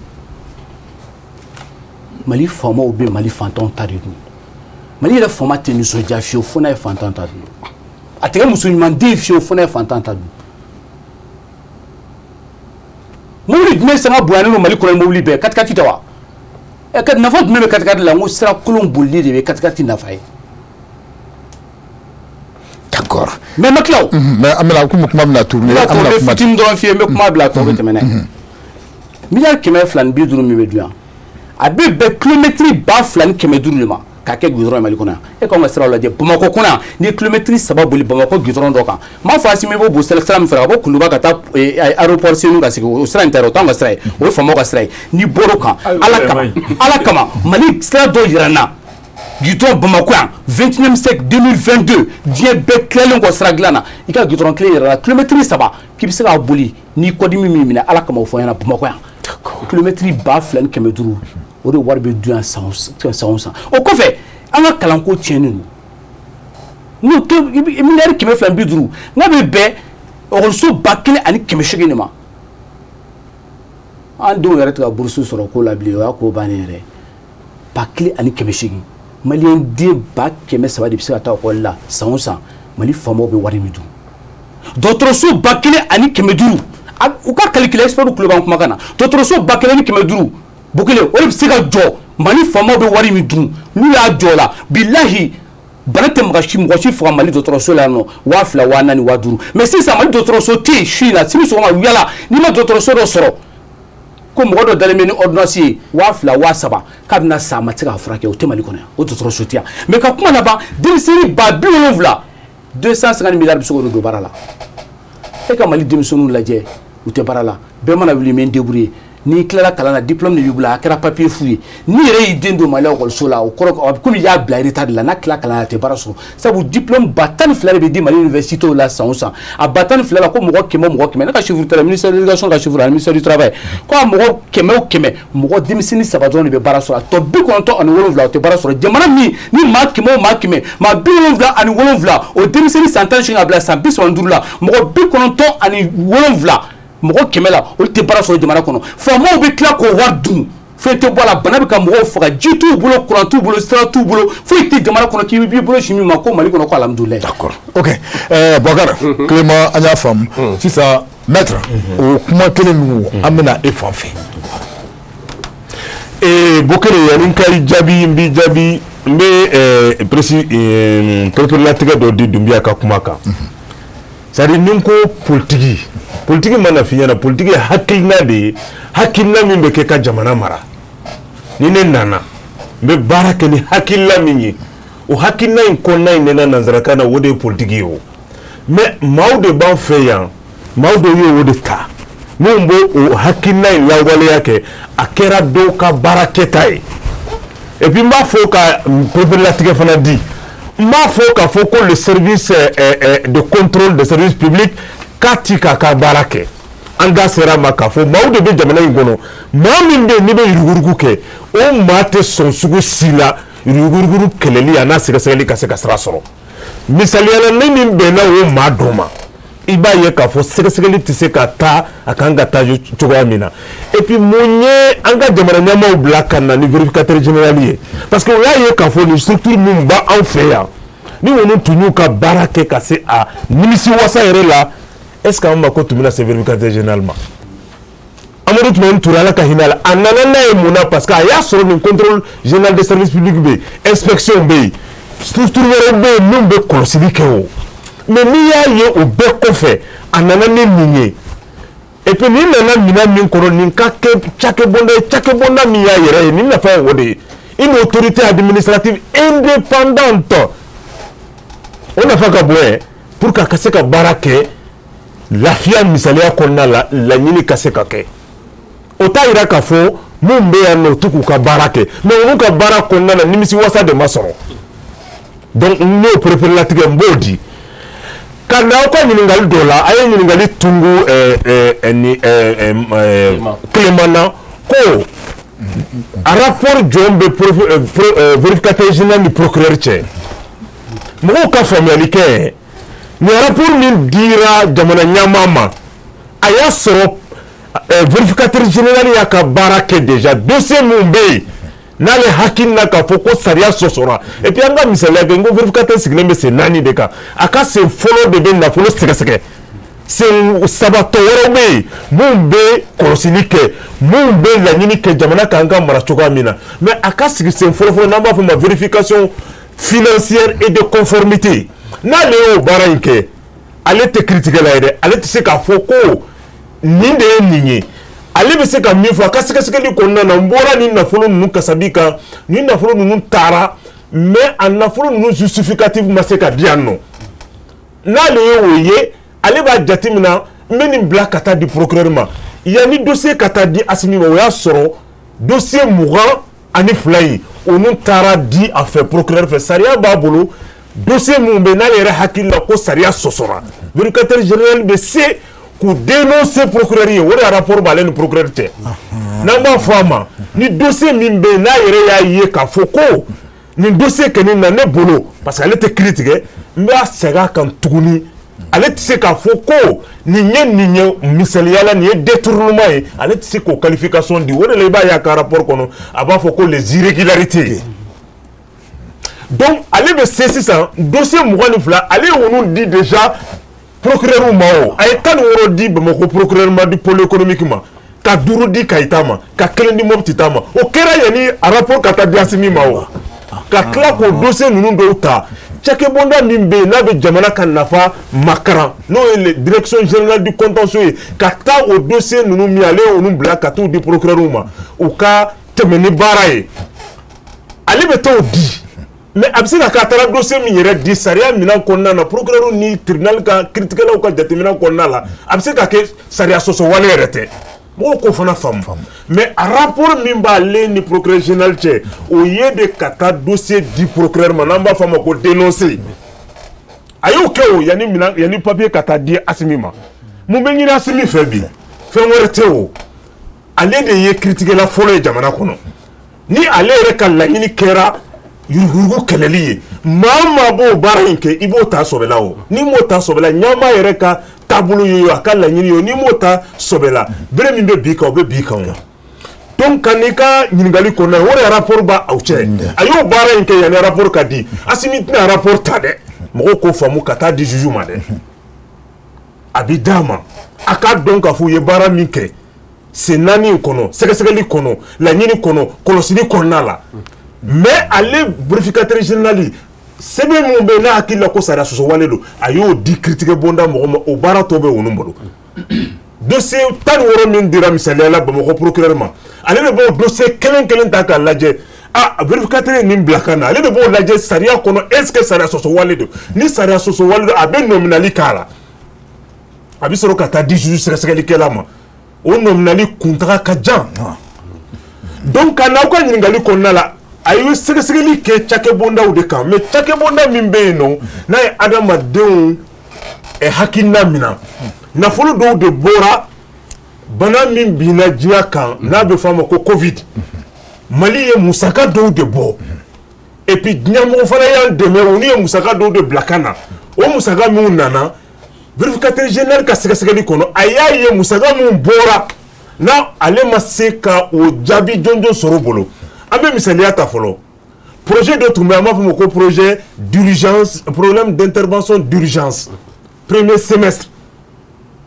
Mali faamaw bɛ Mali fantanw ta de dun. Mali yɛrɛ faama tɛ nisɔndiya fiyewu fo n'a ye fantan ta dun. A tɛ kɛ muso ɲuman fiyewu fo n'a ye fantan ta dun. Mobili jumɛn sanga bonyalen don Mali kɔnɔ ni mobili bɛɛ? Katikati tɛ wa? Ɛ, nafa jumɛn bɛ katikati la? N ko sira kolon bolili de bɛ katikati nafa ye. D'accord. Mais ma tila o. Mais an bɛna komi kuma bɛna tourner, an bɛna kuma fitinin dɔrɔn f'i ye, n bɛ kuma bila, tɔ bɛ tɛmɛ n'a ye. 250 miliyari min bɛ dun yan, a bɛ bɛn kilomɛtiri 2500 de ma k'a kɛ goudron ye Mali kɔnɔ yan. E k'anw ka siraw lajɛ Bamakɔ kɔnɔ yan, n'i ye kilomɛtiri 3 boli Bamakɔ goudron dɔ kan, n m'a fɔ Asimi b'o boli sira min fɛ ka bɔ Kuluba ka taa aéroport Senu ka segin, o sira in tɛ dɛ, o t'anw ka sira ye, o ye faamaw ka sira ye. N'i bɔr'o kan, Ala kama, Ala kama, Mali sira dɔ yira n na, goudron Bamakɔ yan, 21e siècle, 2022, diɲɛ bɛɛ tilalen kɔ sira dilan na, i ka goudron kelen yira n na, kilomɛtiri 3 k'i bɛ se k'a boli n'i kɔdimi min minɛ, Ala kama, o fɔ n ɲɛna Bamakɔ yan. Kilomɛtiri 2500, o de wari bɛ dun yan san o san. O kɔfɛ, an ka kalanko tiɲɛnen don. N'o tɛ, 250 miliyari n'a bɛ bɛn ekɔliso 1800 de ma. An denw yɛrɛ tɛ ka bourse sɔrɔ ko la bilen, o y'a ko bannen yɛrɛ. 1800, maliyɛn den 300 000 de bɛ se ka taa ekɔli la san o san. Mali faamaw bɛ wari min dun, dɔgɔtɔrɔso 1500, u ka calcul, expert tulo b'an kumakan na, dɔgɔtɔrɔso 1500 Bukele, o de bɛ se ka jɔ. Mali faamaw bɛ wari min dun, n'u y'a jɔ o la, bilahi, bana tɛ mɔgɔ si faga Mali dɔgɔtɔrɔso la yan nɔ, 2000, 4000, 5000. Mais sisan Mali dɔgɔtɔrɔso tɛ yen su in na, sini sɔgɔma yala n'i ma dɔgɔtɔrɔso dɔ sɔrɔ ko mɔgɔ dɔ dalen bɛ ni ordonnance ye 2000, 3000, k'a bɛna sa, a ma se k'a furakɛ, o tɛ Mali kɔnɔ yan, o dɔgɔtɔrɔso tɛ yan. Mais ka kuma laban, denmisɛnnin 70,000, 250 milliards bɛ se k'o de don baara la. E ka Mali denmisɛnninw lajɛ, u tɛ baara la. Bɛɛ mana wuli, n bɛ n débrouiller. N'i tilala kalan na, diplôme de b'i bolo, a kɛra papier fu ye. N'i yɛrɛ y'i den don Mali ekɔliso la, o kɔrɔ a bɛ komi i y'a bila retard de la. N'a tila kalan na, a tɛ baara sɔrɔ, sabu diplôme 12,000 de bɛ di Mali université la san o san. A 12,000 la, ko mɔgɔ 100 o mɔgɔ 100, ne ka chiffre tɛ dɛ, ministère de l'éducation ka chiffre ani ministère du travail, ko a mɔgɔ 100 o 100, mɔgɔ denmisɛnnin 3 dɔrɔn de bɛ baara sɔrɔ, a tɔ 97 o tɛ baara sɔrɔ. Jamana min ni maa 100 o maa 100, maa 77, o denmisɛnnin san 18 ka bila san 35 la, mɔgɔ 97 mɔgɔ 100 la, olu tɛ baara sɔrɔ jamana kɔnɔ. Faamaw bɛ tila k'o wari dun, fɛn tɛ bɔ a la, bana bɛ ka mɔgɔw faga, ji t'u bolo, courant t'u bolo, sira t'u bolo, foyi tɛ jamana kɔnɔ k'i b'i bolo si min ma ko Mali kɔnɔ ko alhamdulilayi. D'accord, ok. Boubacar Clément, an y'a faamu sisan. Maître, o kuma kelen ninnu, an bɛna e fan fɛ. Bokele, yanni n ka i jaabi, n b'i jaabi, n bɛ précis pereperelatigɛ dɔ di Dunbiya ka kuma kan. C'est à dire, ni n ko politiki, politiki mana f'i ɲɛna, politiki ye hakilina de ye, hakilina min bɛ kɛ ka jamana mara. Ni ne nana, n bɛ baara kɛ ni hakilina min ye, o hakilina in kɔnɔna in nana nanzarakan na, o de ye politiki ye. O mais maaw de b'an fɛ yan, maaw dɔw ye o de ta minnu b'o o hakilina in lawaleya kɛ, a kɛra dɔw ka baara kɛta ye. Et puis n b'a fɔ ka pereperelatigɛ fana di, n b'a fɔ k'a fɔ ko le service de contrôle des services publics k'a ti k'a ka baara kɛ. An da sera a ma k'a fɔ maaw de bɛ jamana in kɔnɔ, maa min bɛ yen n'i bɛ yuruguyurugu kɛ, o maa tɛ sɔn sugu si la yuruguyurugu kɛlɛli a n'a sɛgɛsɛgɛli ka se ka sira sɔrɔ. Misaliya la, ni nin bɛnna o maa dɔ ma, i b'a ye k'a fɔ sɛgɛsɛgɛli tɛ se ka taa a kan ka taa cogoya min na. Et puis mun ye an ka jamana ɲɛmaaw bila ka na ni vérificateur général ye? Parce que o y'a ye k'a fɔ nin structure min b'anw fɛ yan, ni ninnu tun y'u ka baara kɛ ka se a nimisi wasa yɛrɛ la, est ce que an mako tun bɛna se vérificateur général ma? Amadu Tumani Ture, Ala ka hinɛ a la, a nana n'a ye mun na? Parce que a y'a sɔrɔ nin contrôle général des services publics bɛ yen, inspection bɛ yen, structure wɛrɛw bɛ yen min bɛ kɔlɔsili kɛ. O mais n'i y'a ye, o bɛɛ kɔfɛ, a nana ni nin ye. Et puis nin nana minɛn min kɔnɔ, nin ka kɛ cakɛbonda ye, cakɛbonda min y'a yɛrɛ ye, nin nafa ye o de ye, une autorité administrative indépendante, o nafa ka bon yɛ pour que a ka se ka baara kɛ lafiya misaliya kɔnɔna la, laɲini ka se ka kɛ. O t'a yira k'a fɔ mun bɛ yan nɔ, u t'u k'u ka baara kɛ, mais olu ka baara kɔnɔna na, nimisi wasa de ma sɔrɔ. Donc n y'o pereperelatigɛ, n b'o di ka na aw ka ɲininkali dɔ la. A ye ɲininkali tungu ni Clément na ko a rapport jɔn bɛ vérificateur général ni procureur cɛ. Mɔgɔw ka faamuyali kɛ, Nin rapport min dira jamana ɲɛmaa ma, a y'a sɔrɔ vérificateur général y'a ka baara kɛ déjà. Dossier min bɛ yen n'ale hakili la k'a fɔ ko sariya sɔsɔra, et puis an ka misaliya kɛ, n ko vérificateur sigilen bɛ sen naani de kan. A ka sen fɔlɔ de bɛ nafolo sɛgɛsɛgɛ, sen saba tɔ wɛrɛw bɛ yen mun bɛ kɔlɔsili kɛ, mun bɛ laɲini kɛ jamana k'an ka mara cogoya min na. Mais a ka sigi sen fɔlɔ-fɔlɔ, n'an b'a fɔ o ma vérification financière et de conformité, n'ale y'o baara in kɛ, ale tɛ kiritigɛla ye dɛ. Ale tɛ se k'a fɔ ko nin de ye nin ye. Ale bɛ se ka min fɔ a ka sɛgɛsɛgɛli kɔnɔna na, n bɔra nin nafolo ninnu kasabi kan, nin nafolo ninnu taara, mais a nafolo ninnu justificatif ma se ka di yan nɔ. N'ale ye o ye, ale b'a jateminɛ, n bɛ nin bila ka taa di procureur ma. Yanni dossier ka taa di Asimi ma, o y'a sɔrɔ dossier 22 in, olu taara di a fɛ procureur fɛ. Sariya b'a bolo, dossier mun bɛ yen n'ale yɛrɛ hakili la ko sariya sɔsɔra, vérificateur général bɛ se k'u dénoncer procureur ye. O de rapport b'ale ni procureur cɛ. N'an b'a fɔ a ma, ni dossier min bɛ yen n'a yɛrɛ y'a ye k'a fɔ ko nin dossier kɔni na ne bolo, parce que ale tɛ kiiri tigɛ, n b'a segin a kan tuguni, ale tɛ se k'a fɔ ko nin ye nin ye, misaliya la nin ye détournement ye, ale tɛ se k'o qualification di. O de la i b'a ye a ka rapport kɔnɔ, a b'a fɔ ko les irrégularités. Donc ale bɛ se sisan dossier 22, ale ye olu di déjà procureur ma. O a ye 16 di Bamakɔ procureur ma, di pôle économique ma, ka 5 di Kayi ta ma, ka 1 di Mopti ta ma. O kɛra yanni a rapport ka taa di Asimi ma. O ka tila k'o dossier ninnu dɔw ta, cakɛbonda min bɛ yen n'a bɛ jamana ka nafa makaran, n'o ye direction générale du contentieux ye, ka taa o dossier ninnu min ale y'olu bila ka t'u di procureur ma, u ka tɛmɛ ni baara ye. Ale bɛ t'o di, mais a bɛ se ka kɛ a taara dossier min yɛrɛ di, sariya minɛn kɔnɔna na, procureur ni tribunal ka kiiritigɛlaw ka jateminɛ kɔnɔna la, a bɛ se ka kɛ sariya sɔsɔ wale yɛrɛ tɛ. Mɔgɔw k'o fana faamu. Mais a rapport min b'ale ni procureur général cɛ, o ye de ka taa dossier di procureur ma, n'an b'a fɔ a ma ko dénoncer. A y'o kɛ o yanni minɛn, yanni papier ka taa di Asimi ma. Mun bɛ ɲini Asimi fɛ bi? Fɛn wɛrɛ tɛ o, ale de ye kiiritigɛla fɔlɔ ye jamana kɔnɔ. Ni ale yɛrɛ ka laɲini kɛra yuruguyurugu kɛlɛli ye, maa o maa b'o baara in kɛ, i b'o ta sɔbɛ la. O n'i m'o ta sɔbɛ la, ɲɛmaa yɛrɛ ka taabolo ye o, a ka laɲini ye o, n'i m'o ta sɔbɛ la, bere min bɛ bi kan, o bɛ bi kan. O donc ka n'i ka ɲininkali kɔnɔna, o de rapport b'a aw cɛ. A y'o baara in kɛ yanni rapport ka di. Asimi tɛna rapport ta dɛ, mɔgɔw k'o faamu, ka taa di juge ma dɛ. A bɛ d'a ma, a k'a dɔn k'a fɔ u ye baara min kɛ sen naani in kɔnɔ, sɛgɛsɛgɛli kɔnɔ, laɲini kɔnɔ, kɔlɔsili kɔnɔna la. Mais ale vérificateur général, sɛbɛn min bɛ yen n'a hakili la ko sariya sɔsɔ wale don, a y'o di kiiritigɛ bonda mɔgɔ ma. O baara tɔ bɛ olu bolo. Dossier 16 min dira misaliya la Bamakɔ procureur ma, ale de b'o dossier kelen kelen ta k'a lajɛ. Ah, vérificateur ye nin bila ka na, ale de b'o lajɛ sariya kɔnɔ, est ce que sariya sɔsɔ wale don? Ni sariya sɔsɔ wale don, a bɛ nɔminali k'a la, a bɛ sɔrɔ ka taa di juge sɛgɛsɛgɛlikɛla ma. O nɔminali kuntaga ka jan. Donc ka n'aw ka ɲininkali kɔnɔna la, a ye sɛgɛsɛgɛli kɛ cakɛbondaw de kan. Mais cakɛbonda min bɛ yen nɔ, n'a ye adamadenw hakilina minɛ, nafolo dɔw de bɔra, bana min binna diɲɛ kan n'a bɛ fɔ a ma ko Covid, Mali ye musaka dɔw de bɔ, et puis diɲɛmɔgɔ fana y'an dɛmɛ, olu ye musaka dɔw de bila ka na. O musaka minnu nana, vérificateur général ka sɛgɛsɛgɛli kɔnɔ, a y'a ye musaka minnu bɔra n'a ale ma se ka o jaabi jɔnjɔn sɔrɔ o bolo. An bɛ misaliya ta fɔlɔ, projet dɔ tun bɛ yen, an b'a fɔ o ma ko projet d'urgence, problème d'intervention d'urgence premier semestre.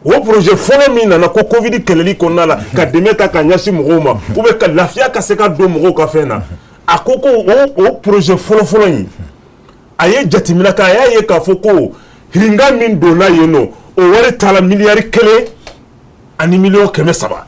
O projet fɔlɔ min nana ko Covid kɛlɛli kɔnɔna la, ka dɛmɛ ta ka ɲɛsin mɔgɔw ma, ou bien ka lafiya ka se ka don mɔgɔw ka fɛn na, a ko ko o projet fɔlɔ-fɔlɔ in, a ye jateminɛ kɛ, a y'a ye k'a fɔ ko hiringa min donna yen nɔ, o wari taara miliyari 1 ani miliyɔn 300.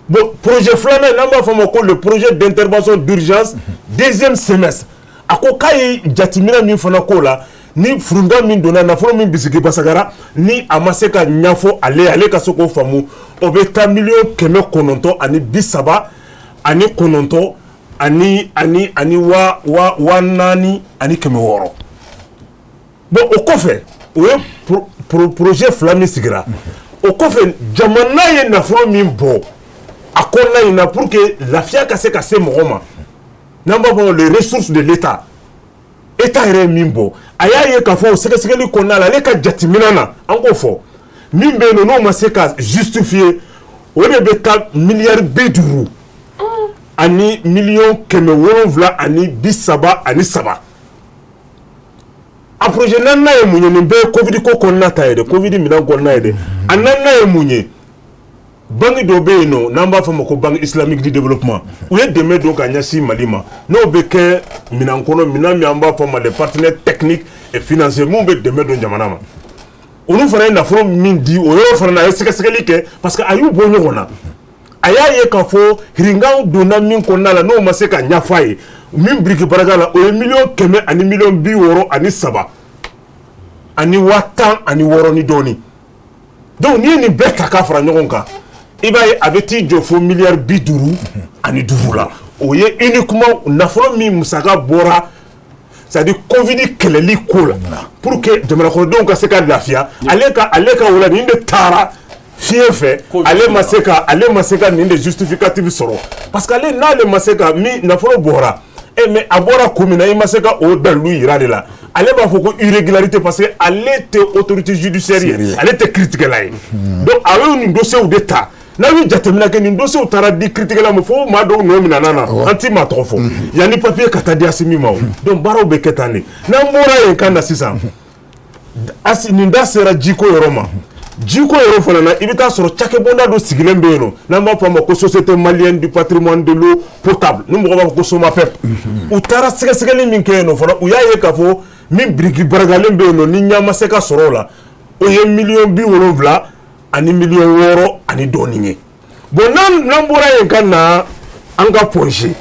Bon, projet filanan, n'an b'a fɔ a ma ko le projet d'intervention d'urgence deuxième semestre, a ko k'a ye jateminɛ min fana k'o la, ni furunga min donna, nafolo min bisigi basagara, ni a ma se ka ɲɛfɔ ale, ale ka se k'o faamu, o bɛ taa miliyɔn 939 ani waa waa waa naani ani kɛmɛ wɔɔrɔ. Bon, o kɔfɛ, o ye projet fila min sigira o kɔfɛ, jamana ye nafolo min bɔ a kɔnɔna in na pour que lafiya ka se ka se mɔgɔ ma, n'an b'a fɔ les ressources de l'État. État yɛrɛ ye min bɔ, a y'a ye k'a fɔ o sɛgɛsɛgɛli kɔnɔna la, ale ka jateminɛ na, an k'o fɔ, min bɛ yen nɔ n'o ma se ka justifier, o de bɛ taa miliyari 50 ani miliyɔn 733. A projet naaninan ye mun ye? Nin bɛɛ ye Covid ko kɔnɔna ta ye dɛ, Covid minɛn kɔnɔna ye dɛ. A naaninan ye mun ye? Banque dɔ bɛ yen nɔ n'an b'a fɔ o ma ko Banque islamique du développement, u ye dɛmɛ don ka ɲɛsin Mali ma, n'o bɛ kɛ minɛn kɔnɔ, minɛn min an b'a fɔ ma les partenaires techniques et financiers, mun bɛ dɛmɛ don jamana ma. Olu fana ye nafolo min di, o yɔrɔ fana na, a ye sɛgɛsɛgɛli kɛ, parce que a y'u bɔ ɲɔgɔn na. A y'a ye k'a fɔ hiringanw donna min kɔnɔna la, n'o ma se ka ɲɛfɔ a ye, min biriki barika la, o ye miliyɔn 100 ani miliyɔn 63 ani 16,000 ni dɔɔnin. Donc n'i ye nin bɛɛ ta k'a fara ɲɔgɔn kan, i b'a ye a bɛ t'i jɔ fo miliyari 55 la. O ye uniquement nafolo min musaka bɔra, c'est à dire Covid kɛlɛli ko la, pour que jamanakɔnɔdenw ka se ka lafiya. Ale ka o la, nin de taara fiɲɛ fɛ. Ale ma se ka nin de justificatif sɔrɔ, parce que ale n'ale ma se ka min nafolo bɔra e, mais a bɔra kun min na, i ma se ka o dalilu yira de la. Ale b'a fɔ ko irrégularité, parce que ale tɛ autorité judiciaire ye, ale tɛ kiiritigɛla ye. Donc a y'o nin dossier de ta. N'a ye jateminɛ kɛ, nin dossier taara di kiiritigɛla ma, fo maa dɔw nɔ minɛ na, an ti maa tɔgɔ fɔ, yanni papier ka taa di Asimi ma. O donc baaraw bɛ kɛ tan de. N'an bɔra yen ka na sisan, nin da sera jiko yɔrɔ ma. Jiko yɔrɔ fana na, i bɛ taa sɔrɔ cakɛbonda dɔ sigilen bɛ yen nɔ n'an b'a fɔ a ma ko Société malienne du patrimoine de l'eau potable, ni mɔgɔ b'a fɔ ko SOMAPEP. U taara sɛgɛsɛgɛli min kɛ yen nɔ fana, u y'a ye k'a fɔ min biriki barikalen bɛ yen nɔ, ni ɲɛ ma se ka sɔrɔ o la, o ye miliyɔn 70 ani miliyɔn 6 ani dɔɔnin ye. Bon, n'an bɔra yen ka na an ka Point G,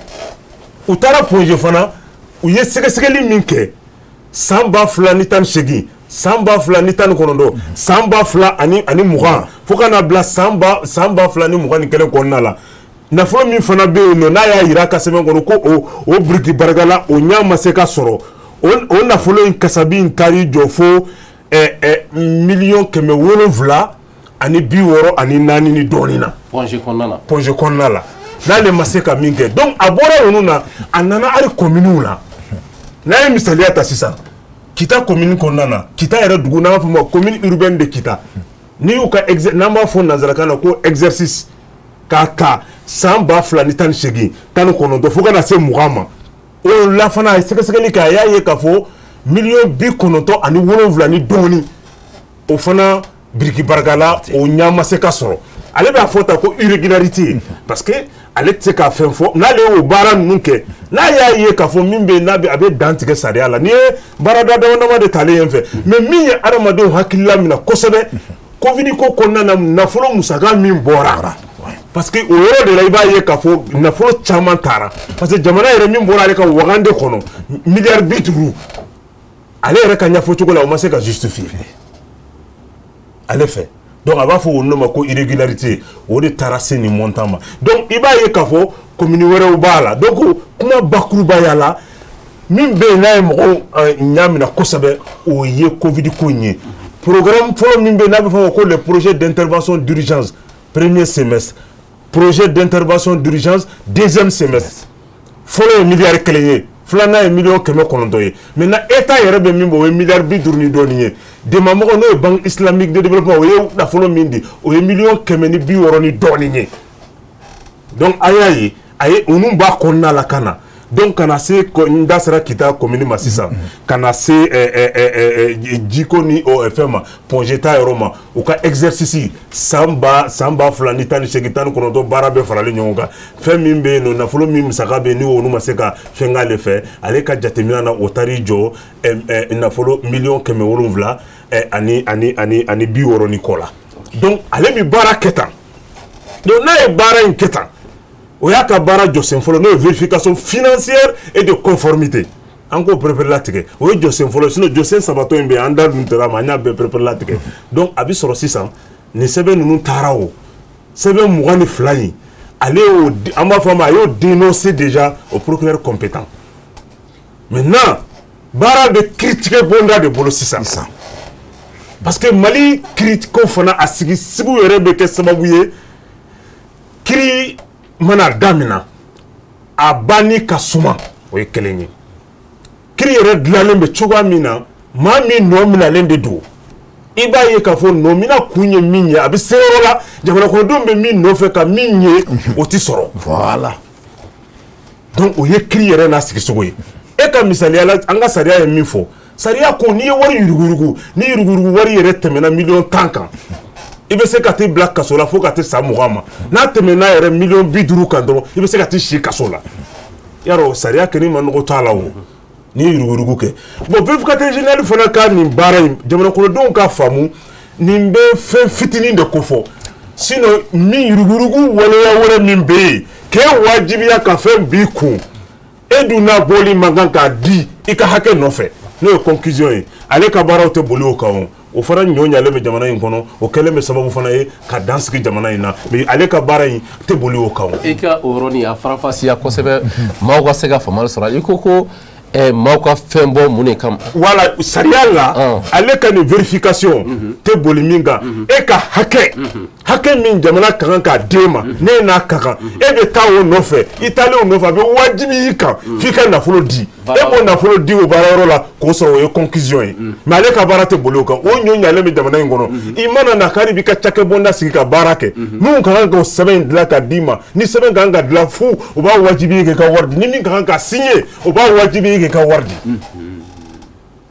u taara Point G fana, u ye sɛgɛsɛgɛli min kɛ san 2018, san 2019, san 2020, fo ka na bila san 2021 kɔnɔna la, nafolo min fana bɛ yen nɔ, n'a y'a yira a ka sɛbɛn kɔnɔ ko o biriki barikala, o ɲɛ ma se ka sɔrɔ, o nafolo in kasabi in taar'i jɔ fo miliyɔn 764 ni dɔɔnin na. Point G kɔnɔna na. Point G kɔnɔna la, n'ale ma se ka min kɛ. Donc a bɔra ninnu na, a nana hali kominiw la. N'a ye misaliya ta sisan, Kita commune kɔnɔna na, Kita yɛrɛ dugu, n'an b'a fɔ ma commune urbaine de Kita, n'i y'u ka, n'an b'a fɔ nanzarakan na ko exercice, k'a ta san 2018, 19, fo ka na se 20 ma, o la fana a ye sɛgɛsɛgɛli kɛ, a y'a ye k'a fɔ miliyɔn 97 ni dɔɔnin, o fana biriki barikala, o ɲɛ ma se ka sɔrɔ. Ale b'a fɔ ta ko irrégularité, parce que ale tɛ se ka fɛn fɔ. N'ale y'o baara ninnu kɛ, n'a y'a ye k'a fɔ min bɛ yen n'a bɛ a bɛ dan tigɛ sariya la, n'i ye baarada dama dama de talen yen fɛ. Mais min ye adamadenw hakilila minɛ kosɛbɛ, Covid ko kɔnɔna na, nafolo musaka min bɔra, parce que o yɔrɔ de la, i b'a ye k'a fɔ nafolo caman taara, parce que jamana yɛrɛ min bɔra ale ka wagande kɔnɔ, miliyari 50, ale yɛrɛ ka ɲɛfɔ cogo la, o ma se ka justifier ale fɛ. Donc a b'a fɔ o ma ko irrégularité, o de taara se nin montant ma. Donc i b'a ye k'a fɔ commune wɛrɛw b'a la. Donc kuma bakurubaya la, min bɛ yen n'a ye mɔgɔw ɲɛ minɛ kosɛbɛ, o ye Covid ko in ye. Programme fɔlɔ min bɛ yen n'a bɛ fɔ o ma ko le projet d'intervention d'urgence premier semestre, projet d'intervention d'urgence deuxième semestre, fɔlɔ ye miliyari 1 ye, filanan ye miliyɔn 900 ye. Maintenant État yɛrɛ bɛ min bɔ, o ye miliyari 50 ni dɔɔnin ye. Dɛmɛmɔgɔ, n'o ye Banque islamique de développement, o ye nafolo min di, o ye miliyɔn 160 ni dɔɔnin ye. Donc a y'a ye, a ye ninnu b'a kɔnɔna la ka na. Donc ka na se, n da sera Kita commune ma sisan, ka na se jiko ni fɛn ma, Point G ta yɔrɔ ma, u ka exercice san 2018, 19, baara bɛɛ faralen ɲɔgɔn kan, fɛn min bɛ yen nɔ, nafolo min musaka bɛ yen, ni olu ma se ka fɛn k'ale fɛ, ale ka jateminɛ na, o taar'i jɔ nafolo miliyɔn 700 ani 60 ni kɔ la. Donc ale bɛ baara kɛ tan. Donc n'a ye baara in kɛ tan, o y'a ka baara jɔsen fɔlɔ, n'o ye vérification financière et de conformité, an k'o préféré latigɛ, o ye jɔsen fɔlɔ. Sinon jɔsen sabatɔ in bɛ yen, an da dun tɛra ma, an y'a bɛɛ préféré latigɛ. Donc a bɛ sɔrɔ sisan nin sɛbɛn ninnu taara, o sɛbɛn 22 in, ale y'o, an b'a fɔ a ma, a y'o dénoncé déjà au procureur compétent. Maintenant baara bɛ kiiritigɛ bonda de bolo sisan, parce que Mali kiiriko fana, a sigi sigiw yɛrɛ bɛ kɛ sababu ye, kiiri mana daminɛ, a banni ka suma, o ye kelen ye. Kiri yɛrɛ dilanlen bɛ cogoya min na, maa min nɔ minɛlen de don, i b'a ye k'a fɔ nɔ minɛ kun ye min ye, a bɛ se yɔrɔ la jamana kɔnɔdenw bɛ min nɔfɛ ka min ye, o tɛ sɔrɔ. Voilà. Donc o ye kiri yɛrɛ n'a sigicogo ye. E ka misaliya la, an ka sariya ye min fɔ, sariya ko n'i ye wari yuruguyurugu, ni yuruguyurugu wari yɛrɛ tɛmɛna 10 miliyɔn kan, i bɛ se ka t'i bila kaso la fo ka t'i san 20 ma. N'a tɛmɛna yɛrɛ 50 miliyɔn kan dɔrɔn, i bɛ se ka t'i si kaso la. Yarɔ, sariya kɛni ma nɔgɔ t'a la o. N'i ye yuruguyurugu kɛ, bon, vérificateur général fana ka nin baara in, jamana kɔnɔdenw ka faamu, nin bɛ fɛn fitinin de kofɔ. Sinon min yuruguyurugu waleya wɛrɛ min bɛ yen k'e wajibiya ka fɛn b'i kun, e dun n'a bɔli man kan k'a di i ka hakɛ nɔfɛ, n'o ye conclusion ye. Ale ka baaraw tɛ boli o kan. O fana ɲɔ ɲalen bɛ jamana in kɔnɔ, o kɛlen bɛ sababu fana ye ka dan sigi jamana in na, mais ale ka baara in tɛ boli o kan. I ka o yɔrɔnin a faranfasiya kosɛbɛ, maaw ka se ka faamuyali sɔrɔ. I ko maaw ka fɛn bɔ mun de kama? Wala sariya la, ale ka nin vérification tɛ boli min kan, e ka hakɛ, hakɛ min jamana ka kan k'a d'e ma, ne n'a ka kan, e bɛ taa o nɔfɛ. I taalen o nɔfɛ, a bɛ wajibi i kan f'i ka nafolo di. E b'o nafolo di o baarayɔrɔ la k'o sɔrɔ, o ye conclusion ye. Mais ale ka baara tɛ boli o kan. O ɲɔ ɲalen bɛ jamana in kɔnɔ. I mana na k'ale b'i ka cakɛbonda sigi ka baara kɛ, minnu ka kan k'o sɛbɛn in dilan ka d'i ma, ni sɛbɛn ka kan ka dilan fu, o b'a wajibi k'i ka wari di. Ni min ka kan ka signer, o b'a wajibi k'i ka wari di.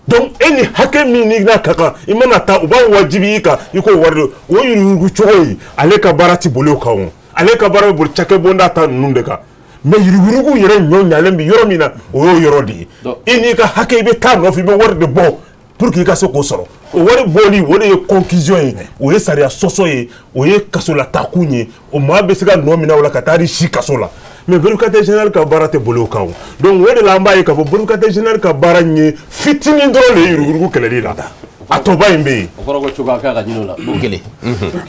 Donc e ni hakɛ min ni n'a ka kan, i mana taa, u b'a wajibi i kan i k'o wari di. O yuruguyurugu cogo ye, ale ka baara ti boli o kan. O ale ka baara bɛ boli cakɛbonda ta ninnu de kan. Mais yuruguyurugu yɛrɛ ɲɔ ɲalen bɛ yɔrɔ min na, o y'o yɔrɔ de ye. I n'i ka hakɛ, i bɛ taa nɔfɛ, i bɛ wari de bɔ pour que i ka se k'o sɔrɔ. O wari bɔli, o de ye conclusion ye, o ye sariya sɔsɔ ye, o ye kasolatakun ye. O maa bɛ se ka nɔ minɛ o la ka taa si kaso la. Mais vérificateur général ka baara tɛ boli o kan. O donc o de la an b'a ye k'a fɔ vérificateur général ka baara in ye fitinin dɔrɔn de ye yuruguyurugu kɛlɛli la, a tɔba in bɛ yen. O kɔrɔ ko cogoya kan ka ɲini o la o kelen.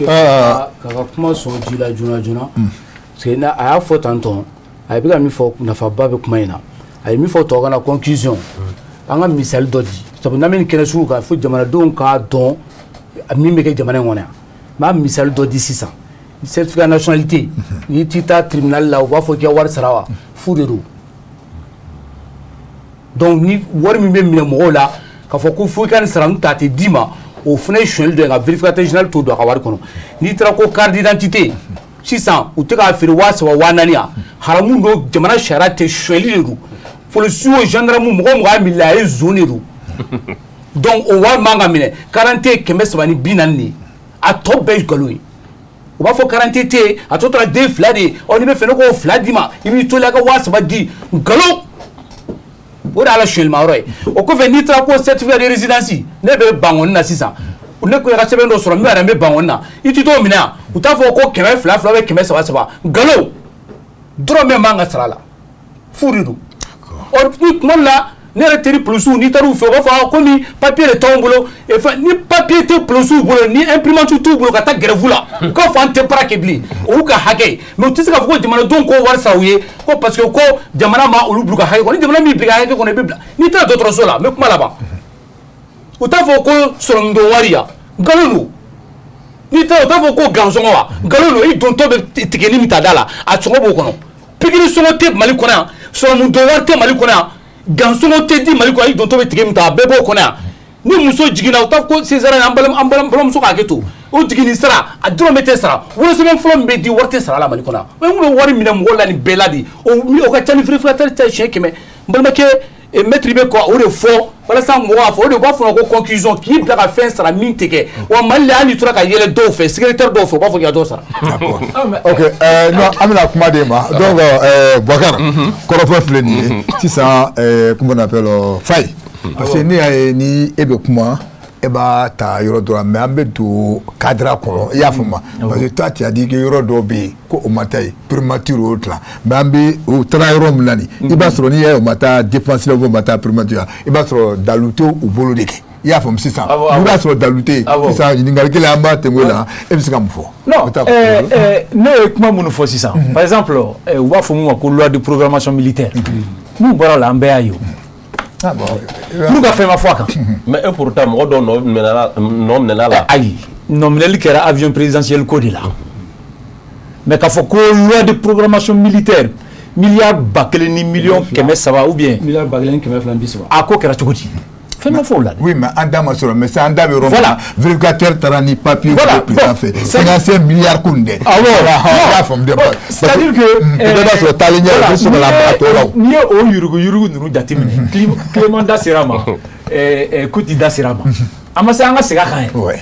Ka ka kuma sɔn ji la joona joona, parce que a y'a fɔ tantɔn, a bɛ ka min fɔ, nafaba bɛ kuma in na. A ye min fɔ tubabukan na, conclusion. An ka misali dɔ di, sabu n'an bɛ nin kɛnɛ sugu kan, fo jamanadenw k'a dɔn min bɛ kɛ jamana in kɔnɔ yan. N b'a misali dɔ di sisan: certificat nationalité, n'i t'i taa tribunal la, u b'a fɔ k'i ka wari sara wa, fu de don. Donc ni wari min bɛ minɛ mɔgɔw la k'a fɔ ko fo i ka nin sara, n'o tɛ a tɛ d'i ma, o fana ye sonyali dɔ ye. Nka vérificateur général t'o don a ka wari kɔnɔ. N'i taara ko carte d'identité sisan, u tɛ k'a feere 3000, 4000 yan, haramu don, jamana sariya tɛ, sonyali de don. Polisi o gendarme, mɔgɔ o mɔgɔ y'a minɛ, a ye zon de don. Donc o wari man ka minɛ. Quarante 340 de ye, a tɔ bɛɛ ye nkalon ye. U b'a fɔ quarante tɛ yen, a tɔ tora den fila de ye. Ɔ n'i bɛ fɛ ne k'o fila d'i ma, i b'i to la i ka 3000 di. Nkalon, o de y'ala sonyɛlima yɔrɔ ye. O kɔfɛ, n'i taara ko certificat de résidence, ne bɛ Bankɔni na sisan, ne ko i ka sɛbɛn dɔ sɔrɔ min yɛrɛ bɛ Bankɔni na, i ti t'o minɛ yan, u t'a fɔ ko kɛmɛ fila fila bɛ kɛmɛ saba saba. Nkalon, dɔrɔmɛ man ka sara la, fu de don. Ɔ ni tuma dɔ la, ne yɛrɛ teri polisiw, n'i taara u fɛ, u b'a fɔ komi papier de t'anw bolo. Ni papier tɛ polisiw bolo, ni imprimante t'u bolo ka taa grève la, u k'a fɔ an tɛ baara kɛ bilen, o y'u ka hakɛ ye. Mais u tɛ se k'a fɔ ko jamanadenw k'o wari sara u ye, ko parce que ko jamana ma olu bila u ka hakɛ kɔnɔ. Ni jamana m'i bila i ka hakɛ kɔnɔ, i bɛ bila. N'i taara dɔgɔtɔrɔso la, n bɛ kuma laban, u t'a fɔ ko sɔrɔmudon wari ya, nkalon don. N'i taara, u t'a fɔ ko gansɔngɔ wa, nkalon don. I dontɔ bɛ tigɛli min ta da la, a sɔngɔ b'o kɔnɔ. Pikiri sɔngɔ tɛ Mali kɔnɔ yan, sɔrɔmudon wari tɛ Mali kɔnɔ yan, gansɔngɔ tɛ di Mali kɔnɔ. I dontɔ bɛ tigɛ min ta, a bɛɛ b'o kɔnɔ yan. Ni muso jiginna, u t'a fɔ ko césarienne. An balimamuso k'a hakɛ to, o jiginni sara, a dɔrɔn bɛ tɛ sara. Wolosɛbɛn fɔlɔ min bɛ di, wari tɛ sara la Mali kɔnɔ yan. O ye wari minɛ mɔgɔw la nin bɛɛ la de, o ka ca ni vérificateur ta siɲɛ 100. N balimakɛ maître bɛ ka o de fɔ walasa mɔgɔw k'a fɔ, o de b'a fɔ ko conclusion, k'i bila ka fɛn sara min tɛ kɛ. Wa Mali la, hali n'i tora ka yɛlɛ dɔw fɛ, secrétaire dɔw fɛ, u b'a fɔ k'i ka dɔ sara. D'accord. Ok, non, an bɛna kuma d'e ma. Donc Boubacar, kɔrɔfɔ filɛ nin ye sisan, comment on appelle, Faye, parce que ne y'a ye ni e bɛ kuma, e b'a ta yɔrɔ dɔ la, mais an bɛ don cadre kɔnɔ, i y'a faamu? Parce que toi, tu as dit que yɔrɔ dɔw bɛ yen ko o ma taa yen, primature y'o dilan. Mais an bɛ o taara yɔrɔ min na nin, i b'a sɔrɔ n'i y'a ye o ma taa défense la, o ma taa primature la, i b'a sɔrɔ dalu tɛ u bolo de kɛ, i y'a faamu sisan? I b'a sɔrɔ dalu tɛ yen sisan. Ɲininkali kelen an b'a tɛmɛ o la, e bɛ se ka mun fɔ? Non, ne ye kuma minnu fɔ sisan, par exemple, u b'a fɔ mun ma ko loi de programmation militaire, mun bɔra la, an bɛɛ y'a ye o. N'u ka fɛn ma fɔ a kan. Mais et pourtant mɔgɔ dɔw nɔ minɛna la. Ayi, nɔ minɛli kɛra avion présidentiel ko de la. Mais k'a fɔ ko loi de programmation militaire Miliyari 1300 ou bien miliyari 1230. A ko kɛra cogo di? Fɛn ma fɔ o la dɛ. Oui, mais an da ma sɔrɔ, mais sisan an da bɛ yɔrɔ min na, vérificateur taara ni papier président fɛ, 55 milliards ko nin dɛ. Awɔ. Voilà, an y'a faamu dɛ. C'est-à-dire que peut-être b'a sɔrɔ taalen ɲɛ u bɛ sɔn ka na a tɔ la o. N'i ye o yurugu yurugu ninnu jateminɛ, Clément da sera a ma, Kuti da sera a ma, a ma se an ka segin a kan yɛrɛ.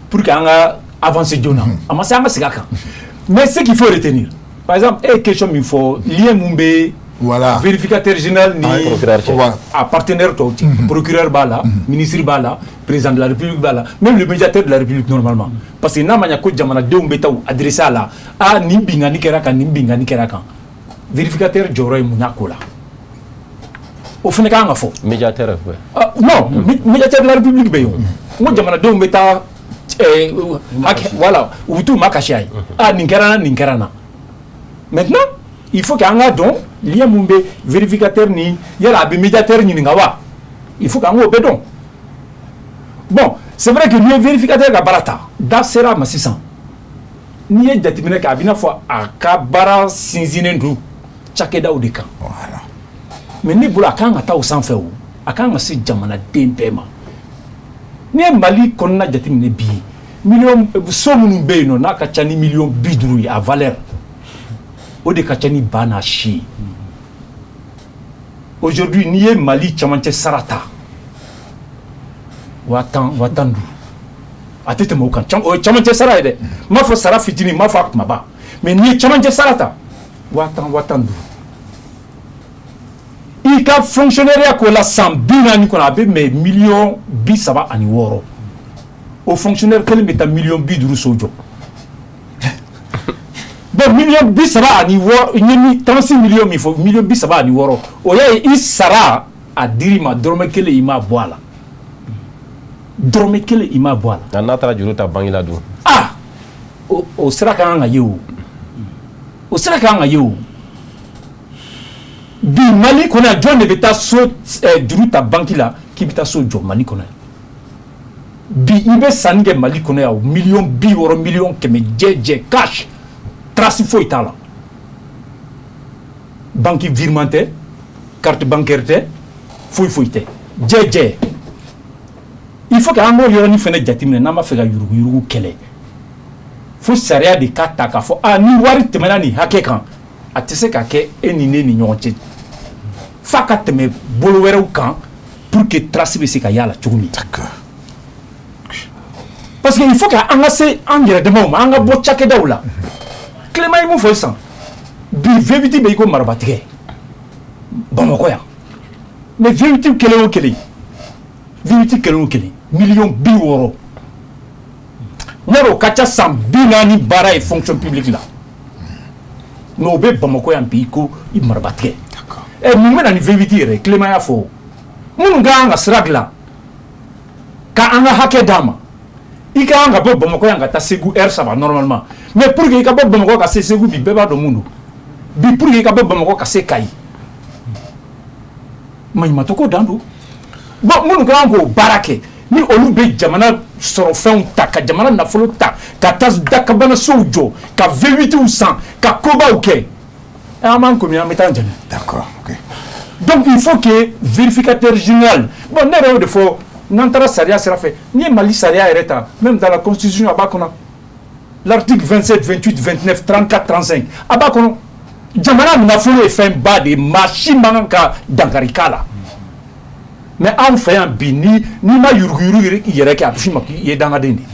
Pour que an ka avancer joona, a ma se an ka segin a kan. Mais ce qu'il faut retenir, par exemple, e ye question min fɔ, lien mun bɛ vérificateur général ni procureur cɛ. A partenaire tɔw cɛ, procureur b'a la, ministre b'a la, président de la République b'a la, même le médiateur de la République normalement, parce que n'a ma ɲɛ ko jamanadenw bɛ taa u adressé a la, a nin binkanni kɛra kan, nin binkanni kɛra kan, vérificateur jɔyɔrɔ ye mun y'a ko la, o fana kan ka fɔ. Médiateur, ouais. Ah, non, médiateur de la République bɛ yen o. N ko jamanadenw bɛ taa hakɛ, voilà, u bɛ t'u makasi a ye, ah nin kɛra n na, nin kɛra n na. Maintenant, il faut que an ka dɔn lien mun bɛ vérificateur ni, yala a bɛ médiateur ɲininka wa? Il faut que an k'o bɛɛ dɔn. Bon, c'est vrai que n'i ye vérificateur ka baara ta, da sera a ma sisan, n'i ye jateminɛ kɛ, a bɛ i n'a fɔ a ka baara sinsinnen don cakɛdaw de kan. Mais ne bolo, a kan ka taa o sanfɛ, o a kan ka se jamanaden bɛɛ ma. N'i ye Mali kɔnɔna jateminɛ bi, miliyɔn so minnu bɛ yen nɔ, n'a ka ca ni miliyɔn 50 ye, a valeur o de ka ca ni ba n'a si ye. Aujourd'hui, n'i ye Mali camancɛ sara ta, 10 000, 15 000, a tɛ tɛmɛ o kan. O ye camancɛ sara ye dɛ, n m'a fɔ sara fitinin, n m'a fɔ a kumaba, mais n'i ye camancɛ sara ta, 10 000, 15 000, i ka fonctionnaire ko la, san 40 kɔnɔ, a bɛ mɛ miliyɔn 36. O fonctionnaire kelen bɛ taa miliyɔn 50 so jɔ. Bon, miliyɔn 36, n ye mi 36 miliyɔn min fɔ, miliyɔn 36, o y'a ye i sara a dir'i ma, dɔrɔmɛ kelen i m'a bɔ a la, dɔrɔmɛ kelen i m'a bɔ a la. Nka n'a taara juru ta banque la dun? Ah, o sira ka kan ka ye o, o sira ka kan ka ye o. Bi Mali kɔnɔ yan, jɔn de bɛ taa so juru ta banque la k'i bɛ taa so jɔ Mali kɔnɔ yan bi? I bɛ sanni kɛ Mali kɔnɔ yan, miliyɔn 60, miliyɔn 100, jɛ jɛ, cash, trace foyi t'a la, banque virement tɛ, carte bancaire tɛ, foyi foyi tɛ, jɛ jɛ. Il faut que an k'o yɔrɔnin fana jateminɛ. N'an b'a fɛ ka yuruguyurugu kɛlɛ, fo sariya de ka ta k'a fɔ a ni wari tɛmɛna nin hakɛ kan, a tɛ se ka kɛ e ni ne ni ɲɔgɔn cɛ, f'a ka tɛmɛ bolo wɛrɛw kan pour que trace bɛ se ka y'a la cogo min. Parce que il faut que an ka se an yɛrɛ damaw ma, an ka bɔ cakɛdaw la. Clément ye mun fɔ sisan? Bi V8 bɛ i ko marabatigɛ Bamakɔ yan, mais V8 kelen o kelen, V8 kelen o kelen, miliyɔn 60. Yarɔ, o ka ca san 40 baara ye fonction publique la, mais o bɛ Bamakɔ yan bi ko i marabatigɛ. Ɛ, mun bɛ na ni V8 yɛrɛ ye? Clément y'a fɔ, minnu ka kan ka sira dilan ka an ka hakɛ d'a ma, i ka kan ka bɔ Bamakɔ yan ka taa Segu heure 3 normalement, mais pour que i ka bɔ Bamakɔ ka se Segu bi, bɛɛ b'a dɔn mun don bi, pour que i ka bɔ Bamakɔ ka se Kayi, maɲumantɔ ko dan don. Bon, minnu ka kan k'o baara kɛ, ni olu bɛ jamana sɔrɔ fɛnw ta, ka jamana nafolo ta ka taa dakabanasow jɔ, ka V8 san, ka kobaw kɛ, an b'an komi an bɛ taa jɛnɛ. D'accord, ok. Donc il faut que vérificateur général, bon, ne yɛrɛ y'o de fɔ, n'an taara sariya sira fɛ, n'i ye Mali sariya yɛrɛ ta, même dans la constitution, a b'a kɔnɔ, l'article 27, 28, 29, 34, 35, a b'a kɔnɔ, jamana nafolo ye fɛn ba de ye, maa si man kan ka dankari k'a la. Mais anw fɛ yan bi, ni n'i ma yuruguyurugu yɛrɛ kɛ, a bɛ f'i ma k'i ye dangaden de ye.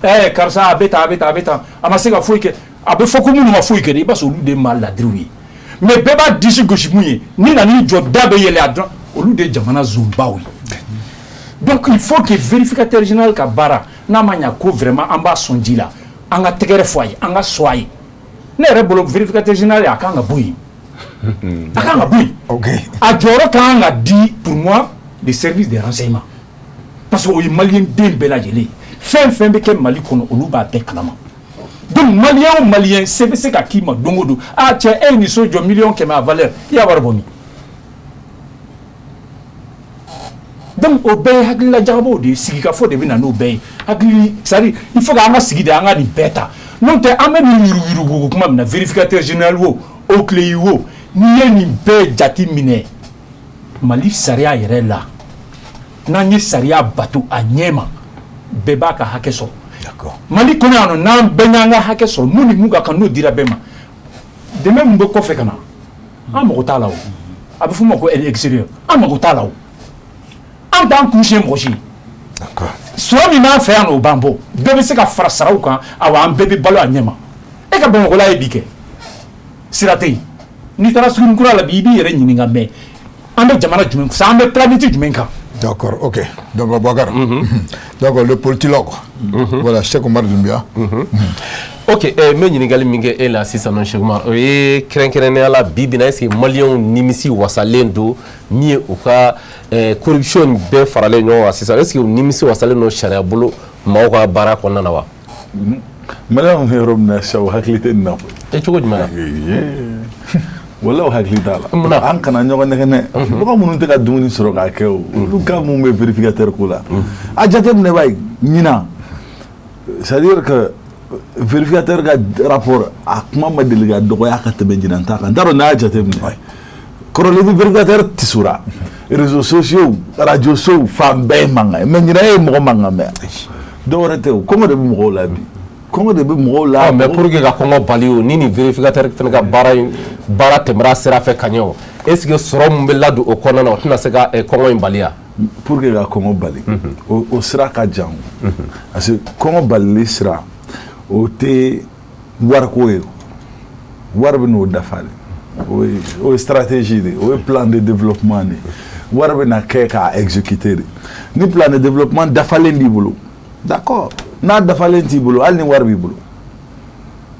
Ɛɛ, karisa, a bɛ tan, a bɛ tan, a bɛ tan, a ma se ka foyi kɛ. A bɛ fɔ ko minnu ma foyi kɛ dɛ, i b'a sɔrɔ olu de ye maa ladiriw ye, mais bɛɛ b'a disi gosi mun ye, ni nan'i jɔ da bɛ yɛlɛ a dɔrɔn, olu de ye jamana zonbaw ye. Donc il faut que vérificateur général ka baara, n'a ma ɲa ko vraiment an b'a sɔn ji la, an ka tɛgɛrɛ fɔ a ye, an ka sɔn a ye. Ne yɛrɛ bolo, vérificateur général, a kan ka bɔ yen, a kan ka bɔ yen. A jɔyɔrɔ ka kan ka di, pour moi, le service de renseignement, parce que o ye maliyɛn den bɛɛ lajɛlen ye, fɛn fɛn bɛ kɛ Mali kɔnɔ, olu b'a bɛɛ kalama. Donc maliyɛn o maliyɛn, se bɛ se ka k'i ma don o don, a cɛ, e ye nin so jɔ miliyɔn 100 a valeur, i y'a wari bɔ min? Donc o bɛɛ ye hakilila jagabɔw de ye, sigikafɔ de bɛ na n'o bɛɛ ye. Hakili, c'est à dire il faut que an ka sigi de, an ka nin bɛɛ ta, n'o tɛ an bɛ nin yuruguyurugu kuma min na, vérificateur général o O CLEI wo, n'i ye nin bɛɛ jate minɛ, Mali sariya yɛrɛ la, n'an ye sariya bato a ɲɛ ma, bɛɛ b'a ka hakɛ sɔrɔ. Mali kɔnɔ yan nɔ, n'an bɛɛ y'an ka hakɛ sɔrɔ, mun ni mun ka kan, n'o dira bɛɛ ma, dɛmɛ min bɛ kɔfɛ ka na, an mago t'a la. O a bɛ f'o ma ko aide extérieure, an mago t'a la. O an t'an kun siɲɛ mɔgɔ si. Sɔrɔ min b'an fɛ yan nɔ, o b'an bɔ, bɛɛ bɛ se ka fara saraw kan. Awa, an bɛɛ bɛ balo a ɲɛ ma. E ka Bamakɔla ye bi kɛ, sira tɛ yen. N'i taara Sugunikura la bi, i b'i yɛrɛ ɲininka, mɛ an bɛ jamana jumɛn, an bɛ planète jumɛn kan? D'accord, ok. Donc, Boubacar, d'accord, le politologue. Voilà, Cheikh Omar Doumbia. Ok, n bɛ ɲininkali min kɛ e la sisan nɔ, Cheikh Omar, o ye kɛrɛnkɛrɛnnenya la, bi bi in na, est ce que maliyɛnw nimisi wasalen don min ye u ka corruption nin bɛɛ faralen ɲɔgɔn kan sisan? Est ce que u nimisi wasalen don sariya bolo maaw ka baara kɔnɔna na wa? Maliyɛnw bɛ yɔrɔ min na sisan, o hakili tɛ nin na koyi. E, cogo jumɛn na? Wala, o hakili t'a la. Munna? An kana ɲɔgɔn nɛgɛ dɛ. Mɔgɔ minnu tɛ ka dumuni sɔrɔ k'a kɛ, o olu ka mun bɛ vérificateur ko la? A jateminɛ b'a ye ɲinan, c'est à dire que vérificateur ka rapport, a kuma ma deli ka dɔgɔya ka tɛmɛ ɲinan ta kan. N t'a dɔn n'a y'a jateminɛ. Kɔrɔlen ni vérificateur tisora, réseaux sociaux, radio sow, fan bɛɛ ye mankan ye. Mais ɲinan ye mɔgɔ mankan mɛn, dɔwɛrɛ tɛ. O kɔngɔ de bɛ mɔgɔw la bi, kɔngɔ de bɛ mɔgɔw la. Mais pour que ka kɔngɔ bali, o ni nin vérificateur fana ka baara in, baara tɛmɛra sira fɛ ka ɲɛ, o est ce que sɔrɔ min bɛ ladon o kɔnɔna na, o tɛna se ka kɔngɔ in bali ya? Pour que ka kɔngɔ bali, o sira ka jan o, parce que kɔngɔ balili sira, o tɛ wariko ye. Wari bɛ n'o dafa de. O ye stratégie de, o ye plan de développement de. Wari bɛ na kɛ k'a exécuter de. Ni plan de développement dafalen b'i bolo, d'accord. N'a dafalen t'i bolo, hali ni wari b'i bolo,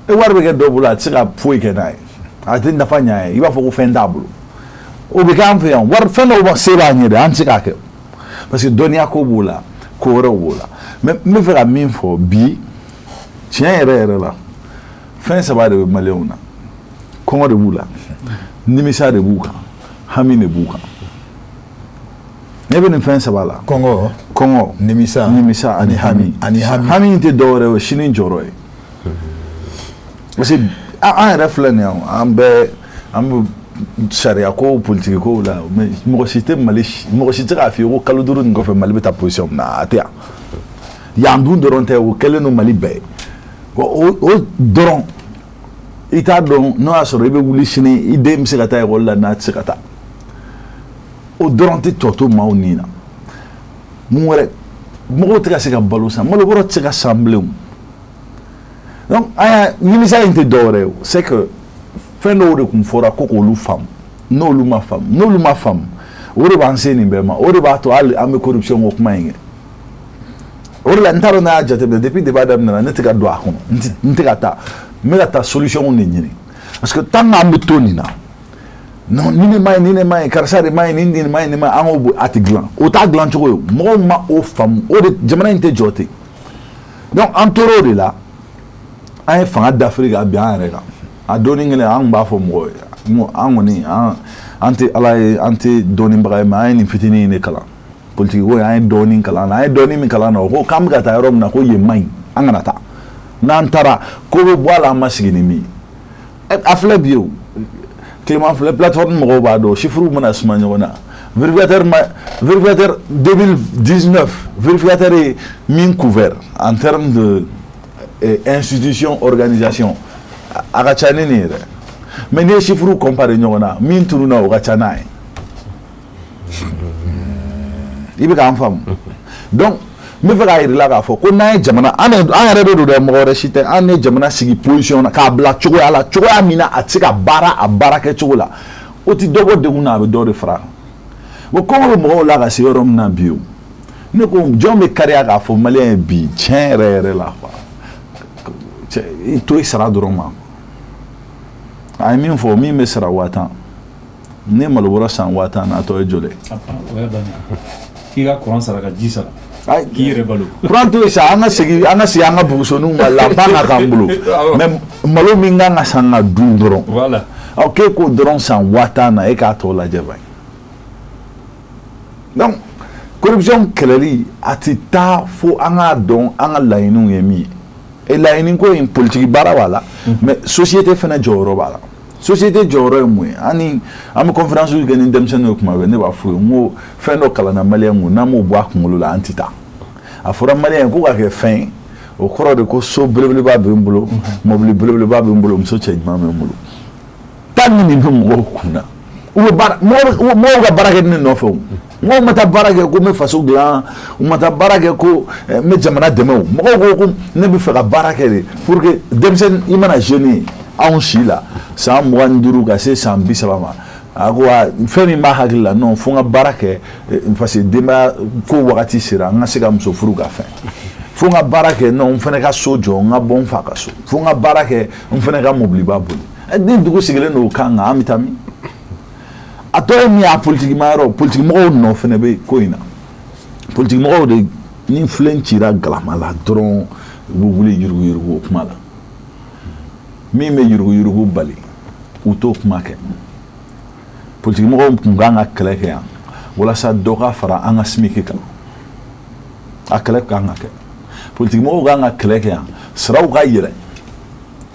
e wari bɛ kɛ dɔw bolo, a tɛ se ka foyi kɛ n'a ye, a tɛ nafa ɲɛ a ye, i b'a fɔ ko fɛn t'a bolo. O bɛ kɛ an fɛ yan. Wari fɛn dɔw b'a se b'an ye dɛ, an tɛ se k'a kɛ parce que dɔnniya ko b'o la, ko wɛrɛw b'o la. Mais n bɛ fɛ ka min fɔ bi, tiɲɛ yɛrɛ yɛrɛ la, fɛn saba de bɛ maliyɛnw na: kɔngɔ de b'u la, nimisa de b'u kan, hami de b'u kan. Ne bɛ nin fɛn saba la. Kɔngɔ, kɔngɔ, nimisa, nimisa ani hami. Ani hami. Hami in tɛ dɔwɛrɛ ye, o sini jɔyɔrɔ ye, parce que an yɛrɛ filɛ nin ye, an bɛɛ an bɛ sariya ko, politiki kow la, mais mɔgɔ si tɛ Mali, mɔgɔ si tɛ k'a f'i ye ko kalo 5 nin kɔfɛ, Mali bɛ taa position min na, a tɛ yan. Yan dun dɔrɔn tɛ, o kɛlen don Mali bɛɛ ye. O dɔrɔn, i t'a dɔn n'o y'a sɔrɔ i bɛ wuli sini, i den bɛ se ka taa ekɔli la, n'a tɛ se ka taa, o dɔrɔn tɛ tɔ to maaw ni na. Mun wɛrɛ? Mɔgɔw tɛ ka se ka balo san, malo bɔrɔ tɛ se ka san bilen o. Donc an y'a nimisa in tɛ dɔwɛrɛ ye o, c'est que fɛn dɔw de tun fɔra ko k'olu faamu, n'olu ma faamu, o de b'an se nin bɛɛ ma. O de b'a to hali an bɛ corruption ko kuma in kɛ. O de la, n t'a dɔn n'a y'a jateminɛ, depuis débat daminɛna, ne tɛ ka don a kɔnɔ, n tɛ ka taa, n bɛ ka taa solution de ɲini, parce que tant qu'an bɛ to nin na, non, ni ne ma ɲi, ni ne ma ɲi, karisa de ma ɲi, nin nin ma ɲi, nin ma ɲi, an k'o a tɛ dilan, o t'a dilan cogo ye. Mɔgɔw ma o faamu, o de jamana in tɛ jɔ ten. Donc an tor'o de la, an ye fanga dafiri ka bin an yɛrɛ kan. A donni kelen, an tun b'a fɔ mɔgɔw ye, n ko an kɔni, an tɛ Ala ye, an tɛ dɔnnibaga ye, mais an ye nin fitinin in de kalan politiki ko, an ye dɔɔnin kalan na. An ye dɔɔnin min kalan na, o ko k'an bɛ ka taa yɔrɔ min na, ko yen man ɲi, an kana taa. N'an taara, ko bɛ bɔ a la, an ma sigi ni min ye. A filɛ bi, o Clément filɛ, plateforme mɔgɔw b'a dɔn, chiffres mana suma ɲɔgɔn na. Vérificateur ma, vérificateur 2019, vérificateur ye min couvert en termes de institution, organisation, a ka ca ni nin ye dɛ. Mais n'i ye chiffres comparer ɲɔgɔn na, min tununa, o ka ca n'a ye. I bɛ k'an faamu? Donc n bɛ fɛ k'a yir'i la k'a fɔ ko n'an ye jamana, an yɛrɛ de don dɛ, mɔgɔ wɛrɛ si tɛ, an ye jamana sigi position na k'a bila cogoya la, cogoya min na a tɛ se ka baara a baara kɛcogo la, o tɛ dɔ bɔ degun na, a bɛ dɔ de fara a kan. Bon, kɔngɔ bɛ mɔgɔw la ka se yɔrɔ min na bi, o ne ko jɔn bɛ kariya k'a fɔ maliyɛn ye bi, tiɲɛ yɛrɛ yɛrɛ la quoi, cɛ, i to i sara dɔrɔn ma. A ye min fɔ, min bɛ sara 50 000, ne malo bɔrɔ san 50 000 na, a tɔ ye joli ye? O y'a bannen, k'i ka kuran sara, ka ji sara, k'i yɛrɛ balo. Kuran to yen sa, an ka segin an ka bugusoniw ma, lanpan ka k'an bolo, mais malo min kan ka san ka dun dɔrɔn, ɔ, k'e k'o dɔrɔn san 50 000 na, e k'a tɔ lajɛ ban. Donc corruption kɛlɛli, a tɛ taa fo an k'a dɔn an ka laɲiniw ye min ye. E, laɲini ko in, politique baara b'a la, mais société fana jɔyɔrɔ b'a la. Société jɔyɔrɔ ye mun ye? Ani an bɛ conférence kɛ ni denmisɛnninw ye kuma bɛɛ, ne b'a f'u ye n ko fɛn dɔ kalanna maliyɛn kun, n'an m'o bɔ a kunkolo la, an tɛ taa. A fɔra maliyɛn ko ka kɛ fɛn ye, o kɔrɔ de ko so belebeleba bɛ n bolo, mobili belebeleba bɛ n bolo, muso cɛ ɲuman bɛ n bolo. Tan ni nin bɛ mɔgɔw kun na, u bɛ baara, mɔgɔw ka baara kɛ ne nɔfɛ. O mɔgɔw ma taa baara kɛ ko n bɛ faso dilan, u ma taa baara kɛ ko n bɛ jamana dɛmɛ. O mɔgɔw ko ne bɛ fɛ ka baara kɛ de pour que denmisɛnnin, i mana jeune ye anw si la, san 25 ka se san 30 ma, a ko a fɛn min b'a hakili la, non, fo n ka baara kɛ parce que denbaya ko wagati sera, n ka se ka muso furu ka fɛn. Fo n ka baara kɛ, non, n fana ka so jɔ, n ka bɔ n fa ka so. Fo n ka baara kɛ, n fana ka mobiliba boli. Ni dugu sigilen don o kan kan, an bɛ taa min? A tɔ ye min ye, a politiki ma yɔrɔ, politiki mɔgɔw nɔ fana bɛ ko in na. Politiki mɔgɔw de, ni filen cira galama la dɔrɔn, u bɛ wuli yuruguyurugu o kuma la. Min bɛ yuruguyurugu bali, u t'o kuma kɛ. Politiki mɔgɔw tun kan ka kɛlɛ kɛ yan walasa dɔ ka fara an ka SMIC kan, a kɛlɛ kan ka kɛ. Politiki mɔgɔw kan ka kɛlɛ kɛ yan, saraw ka yɛlɛ.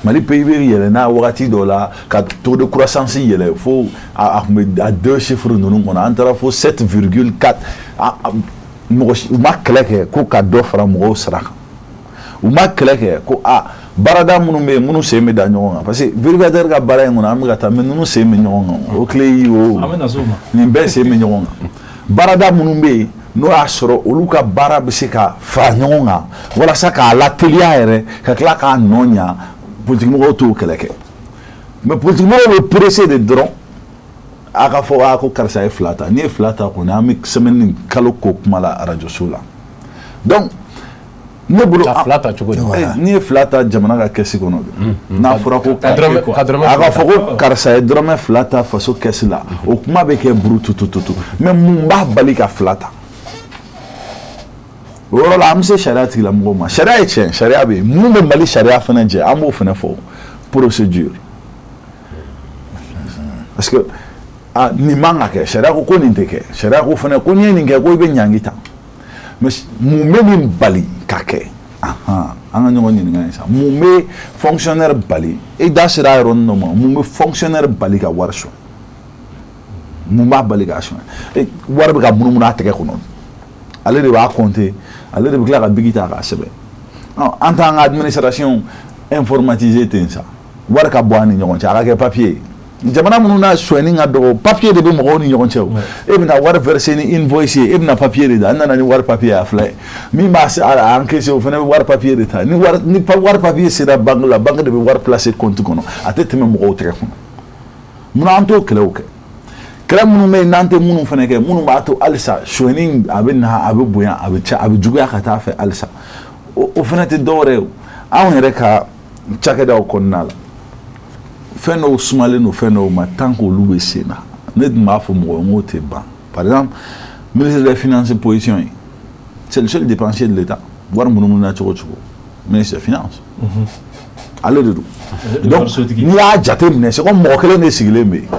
Mali PIB yɛlɛ n'a wagati dɔ la ka taux de croissance yɛlɛ fo a tun bɛ a deux chiffres ninnu kɔnɔ, an taara fo 7,4. Mɔgɔ u ma kɛlɛ kɛ ko ka dɔ fara mɔgɔw sara kan, u ma kɛlɛ kɛ ko a baarada minnu bɛ yen, minnu sen bɛ da ɲɔgɔn kan, parce que vérificateur ka baara in kɔnɔ, an bɛ ka taa, mais ninnu sen bɛ ɲɔgɔn kan, o tile o nin bɛɛ sen bɛ ɲɔgɔn kan. Baarada minnu bɛ yen, n'o y'a sɔrɔ olu ka baara bɛ se ka fara ɲɔgɔn kan walasa k'a lateliya yɛrɛ, ka tila k'a nɔ ɲa, politique mɔgɔw t'o kɛlɛ kɛ. Mais politique mɔgɔw bɛ pressé de dɔrɔn a ka fɔ a ko karisa ye 2 ta. N'i ye 2 ta kɔni, an bɛ semaine ni kalo ko kuma la radio so la. Donc ne bolo, ka 2 ta cogo di? N'i ye 2 ta jamana ka kɛsi kɔnɔ de, n'a fɔra ko a ka fɔ ko karisa ye dɔrɔmɛ 2 ta faso kɛsi la, o kuma bɛ kɛ burututututu. Mais mun b'a bali ka 2 ta? O yɔrɔ la, an bɛ se sariya tigilamɔgɔw ma. Sariya ye tiɲɛ, sariya bɛ yen. Mun bɛ Mali sariya fana jɛ, an b'o fana fɔ, procédure. Parce que ah, nin man ka kɛ, sariya ko nin tɛ kɛ, sariya ko fana ko n'i ye nin kɛ, ko i bɛ ɲangi ta. Mais mun bɛ nin bali ka kɛ? An ka ɲɔgɔn ɲininka yen sa. Mun bɛ fonctionnaire bali? I da sera a yɔrɔnin dɔ ma. Mun bɛ fonctionnaire bali ka wari sɔrɔ? Mun b'a bali k'a sɔrɔ? Wari bɛ ka munumunu a tɛgɛ kɔnɔ, ale de b'a compter, ale de bɛ tila ka bigi ta k'a sɛbɛn. An t'an ka administration informatisée ten sa, wari ka bɔ an ni ɲɔgɔn cɛ, a ka kɛ papier ye. Jamana minnu n'a sonyɛni ka dɔgɔ, papier de bɛ mɔgɔw ni ɲɔgɔn cɛ. O e bɛna wari verser ni invoice ye, e bɛna papier de da, n nana ni wari papier ye, a filɛ. Min b'a a encaisser, o fana bɛ wari papier de ta. Ni wari papier sera banque la, banque de bɛ wari placer compte kɔnɔ, a tɛ tɛmɛ mɔgɔw tɛgɛ kɔnɔ. Munna an t'o kɛlɛw kɛ? Kɛlɛ minnu bɛ yen n'an tɛ minnu fana kɛ, minnu b'a to halisa sonyɛni a bɛ na, a bɛ bonya, a bɛ ca, a bɛ juguya ka taa fɛ halisa, o fana tɛ dɔwɛrɛ ye. Anw yɛrɛ ka cakɛdaw kɔnɔna la, fɛn dɔw sumalen don fɛn dɔw ma tant qu'olu bɛ sen na. Ne tun b'a fɔ mɔgɔ ye n k'o tɛ ban. Par exemple, ministre des Finances position ye, c'est le seul dépensier de l'État. Wari munumunu na cogo o cogo, ministre des Finances ale de don. Donc n'i y'a jateminɛ, c'est comme mɔgɔ kelen de sigilen bɛ yen.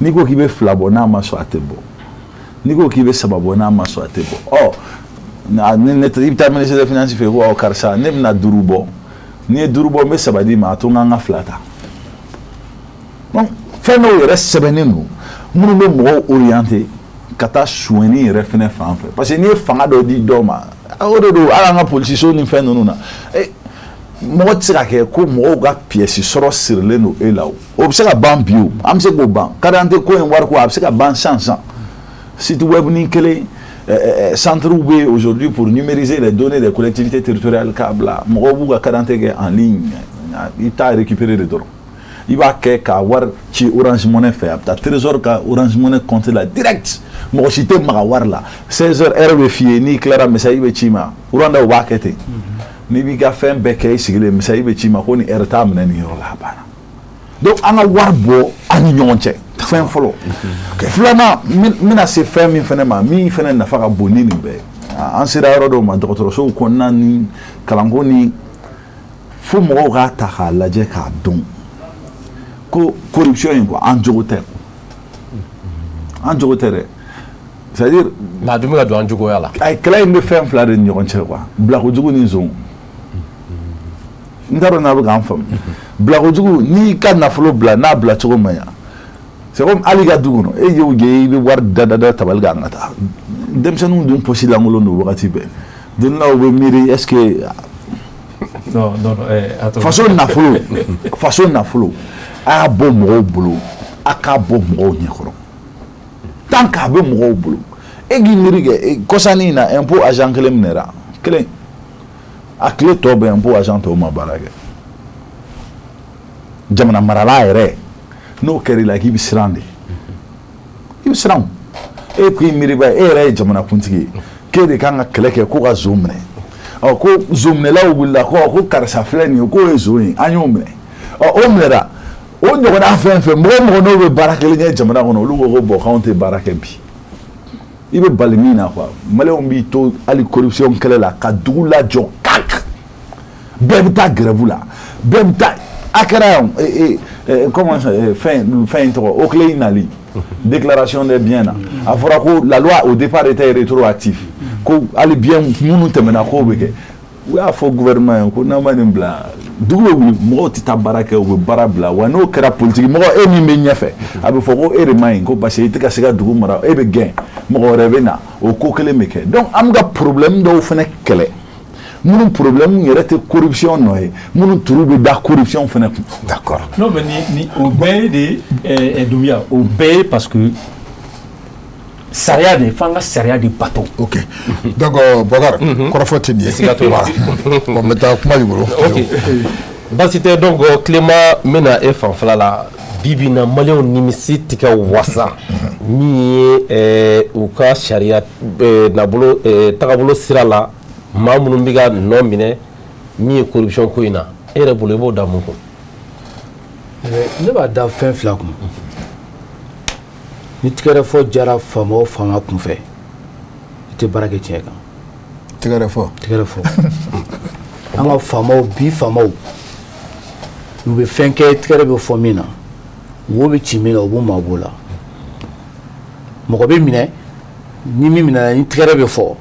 N'i ko k'i bɛ 2 bɔ, n'a ma sɔn, a tɛ bɔ. N'i ko k'i bɛ 3 bɔ, n'a ma sɔn, a tɛ bɔ. Ɔ ni ne i bɛ taa ministre des Finances fɛ yen ko ɔ karisa, ne bɛna 5 bɔ, n'i ye 5 bɔ, n bɛ 3 d'i ma, a to n ka n ka 2 ta. Donc fɛn dɔw yɛrɛ sɛbɛnnen don minnu bɛ mɔgɔw orienter ka taa sonyɛni yɛrɛ fɛnɛ fan fɛ, parce que n'i ye fanga dɔ di dɔw ma, o de don. Hali an ka polisiso ni fɛn ninnu na, mɔgɔ tɛ se ka kɛ ko mɔgɔw ka pièce sɔrɔ sirilen don e la. O bɛ se ka ban bi, o an bɛ se k'o ban. Carte d'identité ko in, wari ko, a bɛ se ka ban sisan sisan. Site web ni kelen, centre bɛ yen aujourd'hui pour numériser les données des collectivités territoriales k'a bila, mɔgɔw b'u ka carte d'identité kɛ en ligne, i bɛ taa récupérer de dɔrɔn. I b'a kɛ ka wari ci Orange Money fɛ, a bɛ taa Trésor ka Orange Money compte la direct, mɔgɔ si tɛ maga wari la. 16 heures, heure bɛ f'i ye, n'i tilara, message bɛ ci i ma. Rwanda, u b'a kɛ ten. N'i b'i ka fɛn bɛɛ kɛ i sigilen, message bɛ ci i ma ko nin heure t'a minɛ nin yɔrɔ la, a banna. Donc an ka wari bɔ an ni ɲɔgɔn cɛ, fɛn fɔlɔ. Filanan, n bɛna se fɛn min fɛnɛ ma, min fɛnɛ nafa ka bon ni nin bɛɛ ye, an sera yɔrɔ dɔw ma dɔgɔtɔrɔsow kɔnɔna ni kalanko ni, fo mɔgɔw k'a ta k'a lajɛ k'a dɔn ko corruption in quoi, an jogo tɛ, an jogo tɛ dɛ. C'est à dire, mais a dun bɛ ka don an jogoya la. Ayi, kɛlɛ in bɛ fɛn fila de ni ɲɔgɔn cɛ quoi, bilakojugu ni zon. N t'a dɔn n'a bɛ k'an faamu. Bilakojugu, n'i ka nafolo bila n'a bila cogo man ɲa, c'est comme hali ka du kɔnɔ, e y'o ye, i bɛ wari da da da tabali kan ka taa, denmisɛnninw dun posi lankolon don wagati bɛɛ, don dɔ la u bɛ miiri est ce que Non, non, non, attends. Faso nafolo, faso nafolo, a y'a bɔ mɔgɔw bolo, a k'a bɔ mɔgɔw ɲɛkɔrɔ. Tant qu'a bɛ mɔgɔw bolo, e k'i miiri kɛ kɔsannin in na, impôt agent kelen minɛra kelen, a tile tɔ bɛɛ impôt agent tɔw ma baara kɛ. Jamana marala yɛrɛ, n'o kɛra i la, k'i bɛ siran de, i bɛ siran o. E k'i miiri ba, e yɛrɛ ye jamana kuntigi ye, k'e de kan ka kɛlɛ kɛ ko ka zon minɛ. Ɔ, ko zonminɛlaw wulila ko karisa filɛ nin ye, k'o ye zon ye, an y'o minɛ. Ɔ, o minɛra, o ɲɔgɔnna fɛn fɛn, mɔgɔ o mɔgɔ n'o bɛ baara kelen kɛ jamana kɔnɔ, olu ko ko bɔn, k'anw tɛ baara kɛ bi. I bɛ bali min na quoi, maliyɛnw b'i to hali corruption kɛlɛ la ka dugu lajɔ kak, bɛɛ bɛ taa grève la, bɛɛ bɛ taa. A kɛra yan, comment ça, fɛn in tɔgɔ, OCLEI nali déclaration des biens na, a fɔra ko la loi au départ était rétroactive, ko hali bien minnu tɛmɛna k'o bɛ kɛ. U y'a fɔ gouvernement ye ko n'an ma nin bila, dugu bɛ wuli, mɔgɔw tɛ taa baara kɛ, u bɛ baara bila. Wa n'o kɛra, politique mɔgɔ, e min bɛ ɲɛfɛ, a bɛ fɔ ko e de man ɲi, ko parce que i tɛ ka se ka dugu mara, e bɛ gɛn, mɔgɔ wɛrɛ bɛ na, o ko kelen bɛ kɛ. Donc an bɛ ka problème dɔw fana kɛlɛ, minnu problème yɛrɛ tɛ corruption nɔ ye, minnu turu bɛ da corruption fana kun. D'accord. Non, mais ni o bɛɛ ye de Doumbia, o bɛɛ ye parce que sariya de, f'an ka sariya de bato. Ok, donc Bɔkari, kɔrɔfɔ tɛ nin ye. Siga t'o la. Voilà. Bon, n bɛ taa kuma b'i bolo. Ok, baasi tɛ. Donc Clément, n bɛna e fanfɛla la. Bi bi in na, maliyɛnw nimisi tigɛ wasa min ye u ka sariya nabolo tagabolo sira la, maa minnu bɛ ka nɔ minɛ min ye corruption ko in na, e yɛrɛ bolo, i b'o da mun kun? Ne b'a da fɛn fila kun. Ni tigɛrɛ fɔ jara faama o faama kunfɛ, i tɛ baara kɛ tiɲɛ kan. Tigɛrɛ fɔ. Tigɛrɛ fɔ, an ka faamaw bi, faamaw u bɛ fɛn kɛ, tigɛrɛ bɛ fɔ min na, wo bɛ ci min na, u b'u mabɔ o la. Mɔgɔ bɛ minɛ, ni min minɛna, ni tigɛrɛ bɛ fɔ,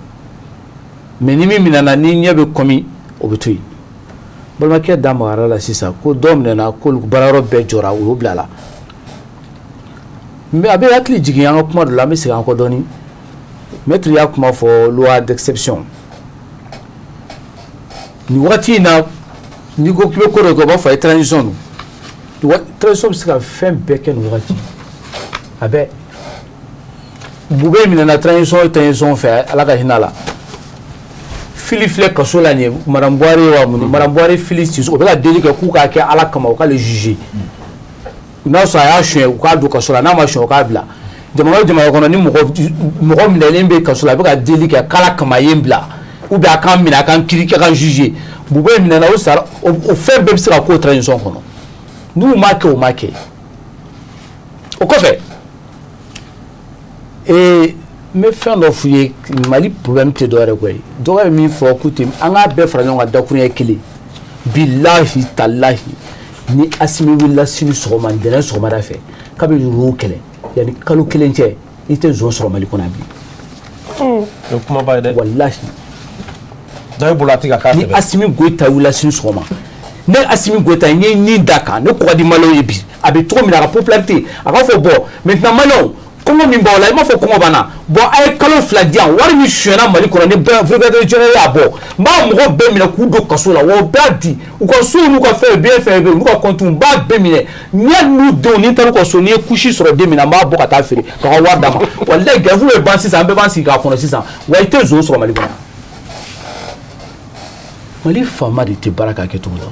mais ni min minɛna, ni ɲɛ bɛ kɔmi, o bɛ to yen. Balimakɛ da magara la sisan ko dɔ minɛna, ko baarayɔrɔ bɛɛ jɔra, u y'o bila la. Mais a bɛ hakili jigin an ka kuma dɔ la, an bɛ segin an kɔ dɔɔni. Maître y'a kuma fɔ, loi d'exception. Nin wagati in na, n'i ko k'i bɛ ko dɔ kɛ, u b'a fɔ a ye transition don. Transition bɛ se ka fɛn bɛɛ kɛ nin wagati a bɛɛ. Bube minɛna transition fɛ, Ala ka hinɛ a la. Fili filɛ kaso la nin ye, madame Buware wa mun, madame Buware fili siso, o bɛ ka deli kɛ k'u k'a kɛ Ala kama, u k'ale juger. N'a sɔrɔ a y'a suɲɛ, u k'a don kaso la, n'a ma suɲɛ, u k'a bila. Jamana o jamana kɔnɔ, ni mɔgɔ minɛlen bɛ kaso la, a bɛ ka deli kɛ k'Ala kama a ye n bila, ou bien a k'an minɛ, a k'an kiiri, a k'an juger. Bube minɛna, o sara, o fɛn bɛɛ bɛ se ka k'o transition kɔnɔ. N'u m'a kɛ, o ma kɛ. O kɔfɛ, n bɛ fɛn dɔ f'u ye, Mali problème tɛ dɔwɛrɛ koyi. Dɔgɔ ye min fɔ k'u tɛ, an k'a bɛɛ fara ɲɔgɔn kan dakuruɲɛ kelen. Bilahi talahi, ni Asimi wulila sini sɔgɔma, ntɛnɛn sɔgɔmada fɛ, k'a bɛ yurugu kɛlɛ, yanni kalo kelen cɛ, i tɛ zon sɔrɔ Mali kɔnɔ bilen. O ye kumaba ye dɛ. Walahi. Dɔ e bolo, a tɛ ka k'a Ni sɛbɛ. Asimi Goyita wulila sini sɔgɔma, ne Asimi Goyita, n ye nin da kan, ne ko ka di maliyɛnw ye bi, a bɛ cogo min na, a ka popularité, a k'a fɔ bon, maintenant maliyɛnw, kɔngɔ min b'aw la, i m'a fɔ kɔngɔ b'an na, bon, a ye kalo 2 di yan, wari min sonyɛna Mali kɔnɔ, ni vérificateur général y'a bɔ, n b'a mɔgɔ bɛɛ minɛ k'u don kaso la, wa u b'a di u ka so n'u ka fɛn bɛɛ, fɛn bɛɛ n'u ka compte, n b'a bɛɛ minɛ. Ni hali n'u denw, ni n taara u ka so, n'i ye couche sɔrɔ den min na, n b'a bɔ ka taa feere ka ka wari d'a ma. Walayi, grève bɛ ban sisan, an bɛɛ b'an sigi k'a kɔnɔ sisan, wa i tɛ zon sɔrɔ Mali kɔnɔ. Mali faama de tɛ baara k'a kɛcogo la.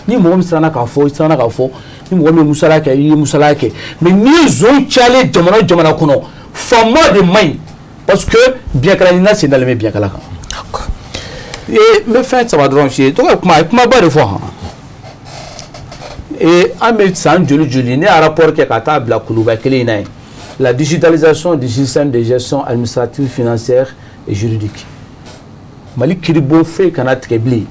Ni mɔgɔ min siranna k'a fɔ, i siranna k'a fɔ. Ni mɔgɔ min ye musala kɛ, i ye musala kɛ. Mais n'i ye zon cayalen jamana o jamana kɔnɔ, faama de man ɲi, parce que biɲɛkala ɲinina sen dalen bɛ biɲɛkala kan. Ee, n bɛ fɛn saba dɔrɔn f'i ye. Tɔgɔ ye kuma, a ye kumaba de fɔ han. Ee, an bɛ san joli joli, ne ye rapport kɛ ka taa bila kuluba kelen in na yen, la digitalisation du système de gestion administrative, financière et juridique. Mali kiiribon foyi kana tigɛ bilen.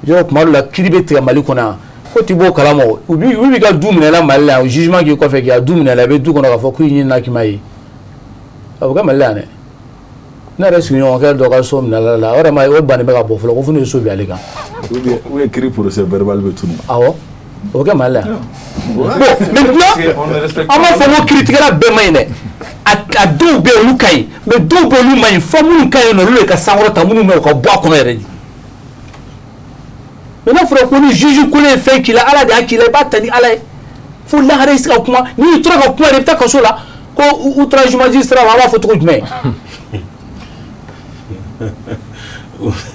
Yɔrɔ tuma dɔ la, kiiri bɛ tigɛ Mali kɔnɔ yan, ko ti b'o kalama. O u b'i ka du minɛ la Mali la yan, jugement k'i kɔfɛ, k'i ka du minɛ la, i bɛ du kɔnɔ k'a fɔ k'i ɲinina k'i ma ye. A bɛ kɛ Mali la yan dɛ. Ne yɛrɛ sigiɲɔgɔnkɛ dɔ ka so minɛ la, o yɛrɛ ma, o bannen bɛ ka bɔ fɔlɔ, ko fo n'o ye so bin ale kan. Ou bien kiiri procès verbal bɛ tunu. Awɔ, o bɛ kɛ Mali la yan. Bon, maintenant, an b'a fɔ ko kiiritigɛla bɛɛ man ɲi dɛ. A dɔw bɛ yen, olu ka ɲi, mais dɔw bɛ yen, olu man ɲi. Fo minnu ka ɲi nɔ, olu de ka sankɔrɔta, minnu bɛ yen, u ka bɔ a kɔnɔ yɛrɛ de. Mais n'a fɔra ko ni juge kolo ye fɛn k'i la, Ala de y'a k'i la, i b'a ta ni Ala ye. Fo lahara i se ka kuma, n'i tora ka kuma de, i bɛ taa kaso la. Ko outrage magistrat, an b'a fɔ cogo jumɛn?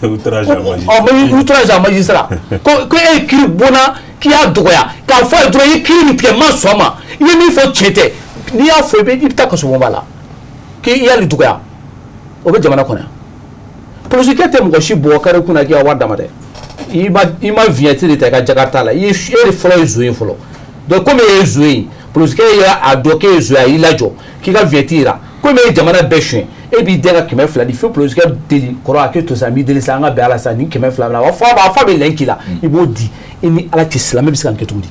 Outrage à magistrat. Outrage à magistrat. Ko e ye kiiri bonna k'i y'a dɔgɔya k'a fɔ a ye dɔrɔn, i ye kiiri min tigɛ, n ma sɔn a ma, i ye min fɔ tiɲɛ tɛ, n'i y'a fɔ i bɛ taa kasobonba la k'i y'ale dɔgɔya. O bɛ jamana kɔnɔ yan. Polisikɛ tɛ mɔgɔ si bugɔ kari kunna k'i ka wari d'a ma dɛ. I ma vignette de ta i ka Jakarta la, i ye e de fɔlɔ ye zon ye fɔlɔ. Donc komi e ye zon ye, polisikɛ y'a dɔn k'e ye zon ye, a y'i lajɔ k'i ka vignette yira. Komi e ye jamana bɛɛ suɲɛ, e b'i den ka 200 di, fo polisikɛ deli kɔrɔ a k'e to sa, n b'i deli sa, an ka bɛn a la sa, nin 200 minɛ, a b'a fɔ a bɛ lɛn k'i la, i b'o di. I ni Ala cɛ, silamɛ bɛ se ka nin kɛ cogo di?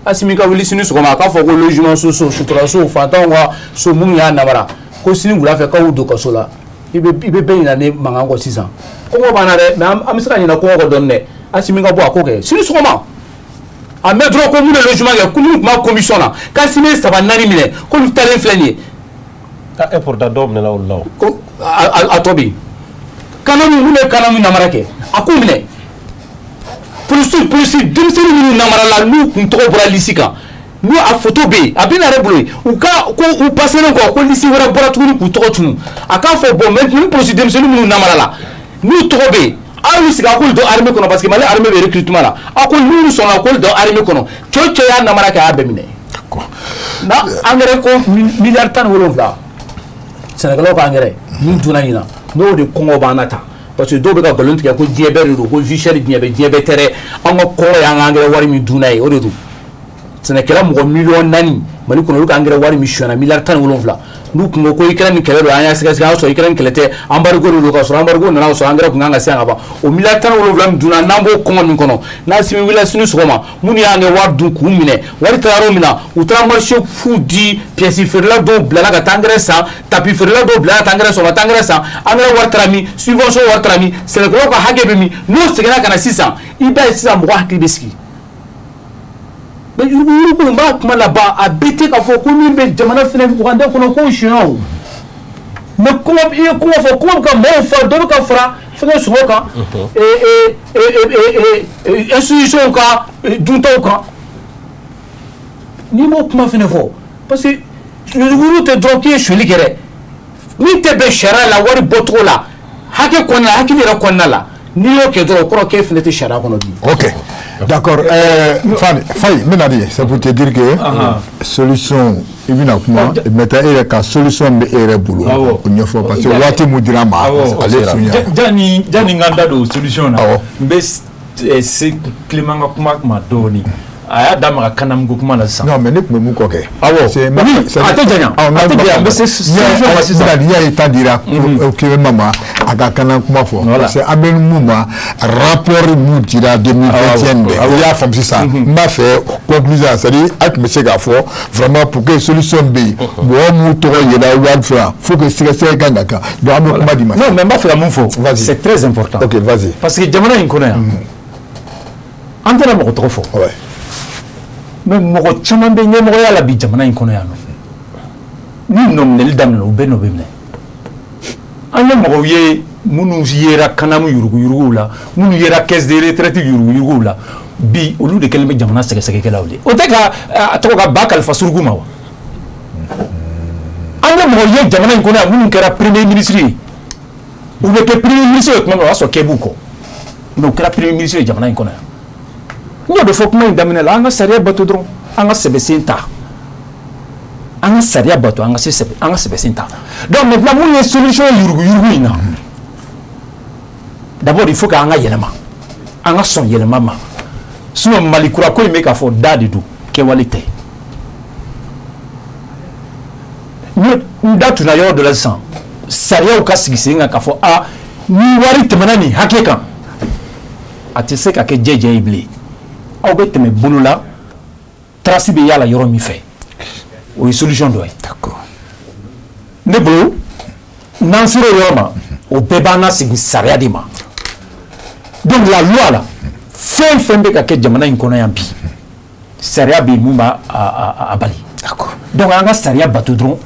Asimi ka wuli sini sɔgɔma a k'a fɔ ko logement sociaux, suturasow, faantanw ka so minnu y'a namara, ko sini wula fɛ k'aw don kaso la, i bɛ bɛɛ ɲinɛ ne mankan kɔ sisan. Kɔngɔ b'an na dɛ, mais an bɛ se ka ɲinɛ kɔngɔ kɔ dɔɔni dɛ. Asimi ka bɔ a ko kɛ sini sɔgɔma, a mɛn dɔrɔn ko minnu ye logement kɛ, ko minnu tun b'a commission na, k'Asimi ye 3 4 minɛ, k'olu talen filɛ nin ye. Et pourtant dɔw minɛna olu la o. Ko a tɔ bɛ yen. Kanamu, minnu ye kanamu namara kɛ, a k'u minɛ. Polisi denmisɛnnin minnu namarala, n'u kun tɔgɔ bɔra lisi kan, n'u a photo bɛ yen, a bɛ na yɛrɛ bolo yen, u ka ko u paselen kɔ, ko lisi wɛrɛ bɔra tuguni k'u tɔgɔ tunu. A k'a fɔ bon, maintenant ni polisi denmisɛnnin minnu namarala, n'u tɔgɔ bɛ yen, aw y'u sigi, a k'olu don armée kɔnɔ, parce que Mali armée bɛ recrutement la. A ko n'u sɔnna k'olu don armée kɔnɔ, cɛ o cɛ y'a namara kɛ, a y'a bɛɛ minɛ. Na engrais ko miliyari 17, sɛnɛkɛlaw ka engrais min dunna ɲinan, n'o de kɔngɔ b'an na tan. Parce que dɔw bɛ ka nkalon tigɛ ko diɲɛ bɛɛ de don, ko vie chère diɲɛ bɛɛ, diɲɛ bɛɛ tɛ dɛ. An ka kɔngɔ y'an ka engrais wari min dunna ye, o de don. Sɛnɛkɛla mɔgɔ 4 miliyɔn Mali kɔnɔ, olu ka engrais wari min sonyana miliyari 17, n'u kun ko ko Ukraine ni kɛlɛ don, an y'a sɛgɛsɛgɛ, an y'a sɔrɔ Ukraine kɛlɛ tɛ, embargo de don, ka sɔrɔ embargo nana sɔrɔ engrais kun kan ka se yan ka ban. O miliyari 17 min dunna, n'an b'o kɔngɔ min kɔnɔ, n'Asimi wulila sini sɔgɔma, minnu y'an kɛ wari dun k'u minɛ, wari taara yɔrɔ min na, u taara marché fu di, pièce feerela dɔw bilala ka taa engrais san, tapis feerela dɔw bilala ka taa engrais san, u ma taa engrais san, engrais wari taara min, subvention wari taara min, sɛnɛkɛlaw ka hakɛ bɛ min, n'o seginna ka na sisan, i b'a ye sisan mɔgɔ hakili bɛ sigi. Mais yuruguyurugu, n b'a kuma laban, a bɛɛ tɛ k'a fɔ ko min bɛ jamana fɛnɛ wagande kɔnɔ k'o suɲɛ o. Mais kɔngɔ, i ye kɔngɔ fɔ, kɔngɔ bɛ ka mɔgɔw fa, dɔ bɛ ka fara fɛngɛ sɔngɔ kan, institution ka duntaw kan. N'i m'o kuma fɛnɛ fɔ, parce que yuruguyurugu tɛ dɔrɔn k'i ye sonyali kɛ dɛ, min tɛ bɛn sariya la, wari bɔcogo la, hakɛ kɔnɔna la, hakili yɛrɛ kɔnɔna la, n'i y'o kɛ dɔrɔn, o kɔrɔ k'e fɛnɛ tɛ sariya kɔnɔ bi. Ok, d'accord. Fani, Faye, n bɛna di, c'est pour te dire que solution, i bɛna kuma maintenant, e yɛrɛ ka solution bɛ e yɛrɛ bolo, o ɲɛfɔ, parce que waati mun dira ma, ale sunya. Jani n ka n da don solution na, n bɛ se Clément ka kuma ma dɔɔni. A y'a da maga kanamugu kuma la sisan. Non, mais ne tun bɛ mun kɔ kɛ? Awɔ, a tɛ janya, a tɛ janya, n bɛ se solution ma sisan. N'i y'a ye temps dira Clément ma, a ka kana kuma fɔ, parce que an bɛ mun ma, rapport mun dira 2021 bɛɛ, i y'a faamu sisan, n b'a fɛ conclusion, c'est à dire a tun bɛ se k'a fɔ vraiment pour que solution bɛ yen, mɔgɔ mun tɔgɔ yera wari fɛ, faut que sɛgɛsɛgɛ kan ka kɛ, donc an bɛ kuma di ma. Non, mais n b'a fɛ ka mun fɔ, c'est très important. Ok, vas-y. Parce que jamana in kɔnɔ yan, an tɛna mɔgɔ tɔgɔ fɔ. Mais mɔgɔ caman bɛ ɲɛmɔgɔya la bi jamana in kɔnɔ yan nɔ, ni nɔminɛli daminɛ, u bɛɛ nɔ bɛ minɛ. An ye mɔgɔw ye minnu yera kanamu yuruguyuruguw la, minnu yera caisse de retraite yuruguyuruguw la, bi olu de kɛlen bɛ jamana sɛgɛsɛgɛkɛlaw de. O tɛ ka a tɔgɔ ka ba kalifa suruku ma wa? An ye mɔgɔw ye jamana in kɔnɔ yan minnu kɛra premier ministre ye, u bɛ kɛ premier ministre ye tuma min, o y'a sɔrɔ kɛ b'u kɔ, mais u kɛra premier ministre ye jamana in kɔnɔ yan. N y'o de fɔ kuma in daminɛ la, an ka sariya bato dɔrɔn, an ka sɛbɛsen ta, an ka sariya bato, an ka se sɛbɛ, an ka sɛbɛsen ta. Donc maintenant, mun ye solution ye yuruguyurugu in na? D'abord, il faut que an ka yɛlɛma, an ka sɔn yɛlɛma ma, sinon Mali kura ko in bɛ k'a fɔ da de don, kɛwale tɛ. N da tunna yɔrɔ dɔ la sisan, sariyaw ka sigi sen kan k'a fɔ a ni wari tɛmɛna nin hakɛ kan, a tɛ se ka kɛ jɛjɛ ye bilen. Aw bɛ tɛmɛ bolo la, trace bɛ y'a la yɔrɔ min fɛ, o ye solution dɔ ye. D'accord. Ne bolo, n'an sera o yɔrɔ ma, o bɛɛ b'an lasegin sariya de ma. Donc la loi la, fɛn fɛn bɛ ka kɛ jamana in kɔnɔ yan bi, sariya bɛ yen mun b'a a bali. Donc an ka sariya bato dɔrɔn,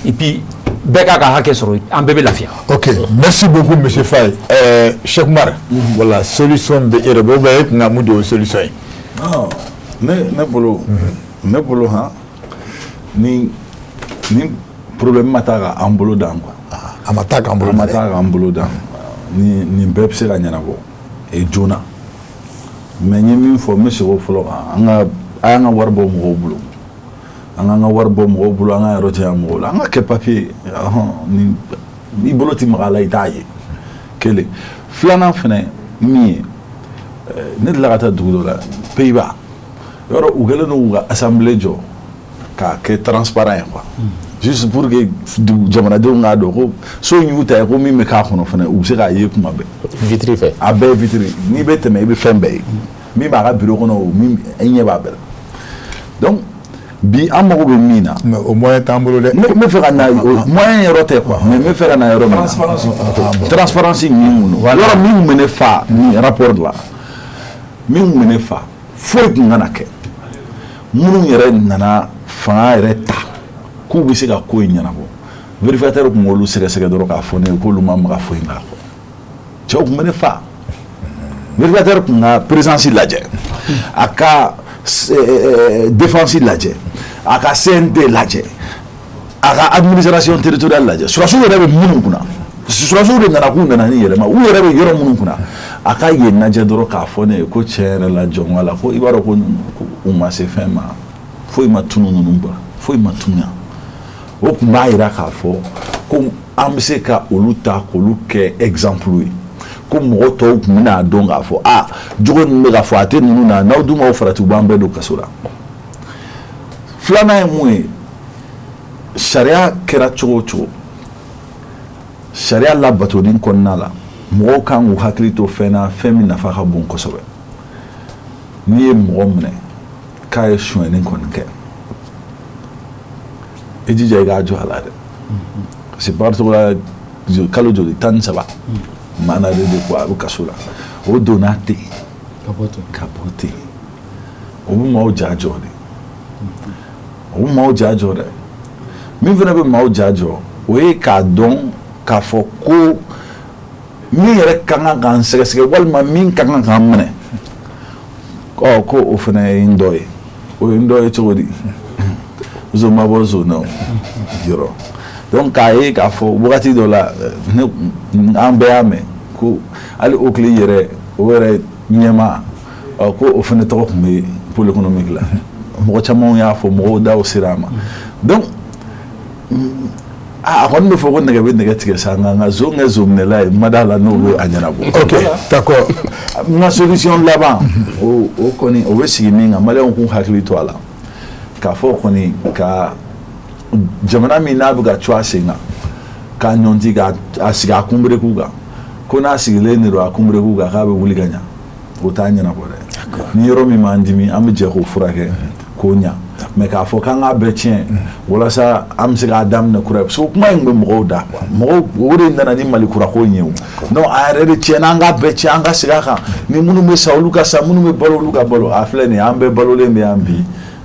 et puis bɛɛ k'a ka hakɛ sɔrɔ, an bɛɛ bɛ lafiya. Ok, merci beaucoup, monsieur Faye. Cheikh Oumar, voilà, solution bɛ e yɛrɛ bolo ou bien e kun ka mun de ye o solution ye? Non, ne bolo han, ni problème ma taa ka an bolo dan quoi. A ma taa k'an bolo A ma dan dɛ. taa k'an bolo dan, ni nin bɛɛ bɛ se ka ɲɛnabɔ e joona. Mais n ye min fɔ, n bɛ segin o fɔlɔ kan. An ka a y'an ka wari bɔ mɔgɔw bolo, an k'an ka wari bɔ mɔgɔw bolo, an ka yɔrɔ janya mɔgɔw la, an ka kɛ papier ɔhɔn, ni i bolo ti maga a la, i t'a ye. Kelen filanan fɛnɛ min ye, ne delila ka taa dugu dɔ la, Pays-Bas yɔrɔ, u kɛlen don k'u ka assemblée jɔ k'a kɛ transparent ye quoi, juste pour que jamanadenw k'a dɔn ko so in y'u ta ye, ko min bɛ k'a kɔnɔ fɛnɛ, u bɛ se k'a ye kuma bɛɛ. Vitre fɛ. A bɛɛ ye vitre, n'i bɛ tɛmɛ, i bɛ fɛn bɛɛ ye, min b'a ka bureau kɔnɔ, o min i ɲɛ b'a bɛɛ la. Donc bi an mago bɛ min na, Mais o moyen t'an bolo dɛ. Ne bɛ fɛ ka na o moyen yɔrɔ tɛ quoi, mais n bɛ fɛ ka na yɔrɔ min na, transparence min kun don yɔrɔ min kun bɛ ne fa nin rapport la, min kun bɛ ne fa, foyi kun kana kɛ. Minnu yɛrɛ nana fanga yɛrɛ ta k'u bɛ se ka ko in ɲɛnabɔ, vérificateur kun k'olu sɛgɛsɛgɛ dɔrɔn k'a fɔ ne ye k'olu ma maga foyi la. Cɛw kun bɛ ne fa, vérificateur kun ka présence lajɛ, a ka défense lajɛ, a ka CNT lajɛ, a ka administration territoriale lajɛ, sɔrɔdasiw yɛrɛ bɛ minnu kunna, sɔrɔdasiw de nana k'u nana ni yɛlɛma, u yɛrɛ bɛ yɔrɔ minnu kunna, a ka yen lajɛ dɔrɔn k'a fɔ ne ye ko tiɲɛ yɛrɛ la, jɔn la, ko i b'a dɔn ko u ma se fɛn ma, foyi ma tunu ninnu bolo, foyi ma tunu yan. O tun b'a yira k'a fɔ ko an bɛ se ka olu ta k'olu kɛ exemple ye, ko mɔgɔ tɔw tun bɛna dɔn k'a fɔ a jogo ninnu bɛ ka fɔ a tɛ ninnu na, n'aw dun m'aw farati, u b'an bɛɛ don kaso la. Filanan ye mun ye? Sariya kɛra cogo o cogo, sariya labatoli kɔnɔna la, mɔgɔw kan k'u hakili to fɛn na, fɛn min nafa ka bon kosɛbɛ. N'i ye mɔgɔ minɛ k'a ye sonyɛni kɔni kɛ, i jija i k'a jɔ a la dɛ, parce que bakarisogo kalo joli, 13 mandat de dépôt, a bɛ kaso la, o donna ten ka bɔ ten, ka bɔ ten, o bɛ maaw ja jɔ de, o bɛ maaw ja jɔ dɛ. Min fana bɛ maaw ja jɔ, o ye k'a dɔn k'a fɔ ko min yɛrɛ ka kan k'an sɛgɛsɛgɛ walima min ka kan k'an minɛ, ɔ ko o fana ye n dɔ ye. O ye n dɔ ye cogo di? Zon ma bɔ zon na o yɔrɔ. Donc k'a ye k'a fɔ wagati dɔ la, ne an bɛɛ y'a mɛn ko hali OCLEI yɛrɛ, o yɛrɛ ɲɛmaa, ɔ ko o fana tɔgɔ tun bɛ pôle économique la. Mɔgɔ caman y'a fɔ, mɔgɔw daw sera a ma. Donc a kɔni bɛ fɔ ko nɛgɛ bɛ nɛgɛ tigɛ sa, nka zon kɛ zon minɛla ye, ma d'a la n'o bɛ a ɲɛnabɔ. Ok, d'accord. N ka solution laban, o kɔni, o bɛ sigi min kan, maliyɛnw k'u hakili to a la k'a fɔ kɔni ka jamana min n'a bɛ ka cu a sen kan k'a ɲɔnti k'a sigi a kunberekun kan, ko n'a sigilen de don a kunberekun kan k'a bɛ wuli ka ɲa, o t'a ɲɛnabɔ dɛ. Ni yɔrɔ min m'an dimi, an bɛ jɛ k'o furakɛ k'o ɲa, mais k'a fɔ k'an k'a bɛɛ tiɲɛ walasa an bɛ se k'a daminɛ kura ye, parce que o kuma in bɛ mɔgɔw da quoi. Mɔgɔw o de nana ni Mali kura ko in ye. O non, a yɛrɛ de tiɲɛna, an k'a bɛɛ tiɲɛ, an ka segin a kan, ni minnu bɛ sa, olu ka sa, minnu bɛ balo, olu ka balo. A filɛ nin ye, an bɛɛ balolen bɛ yan bi,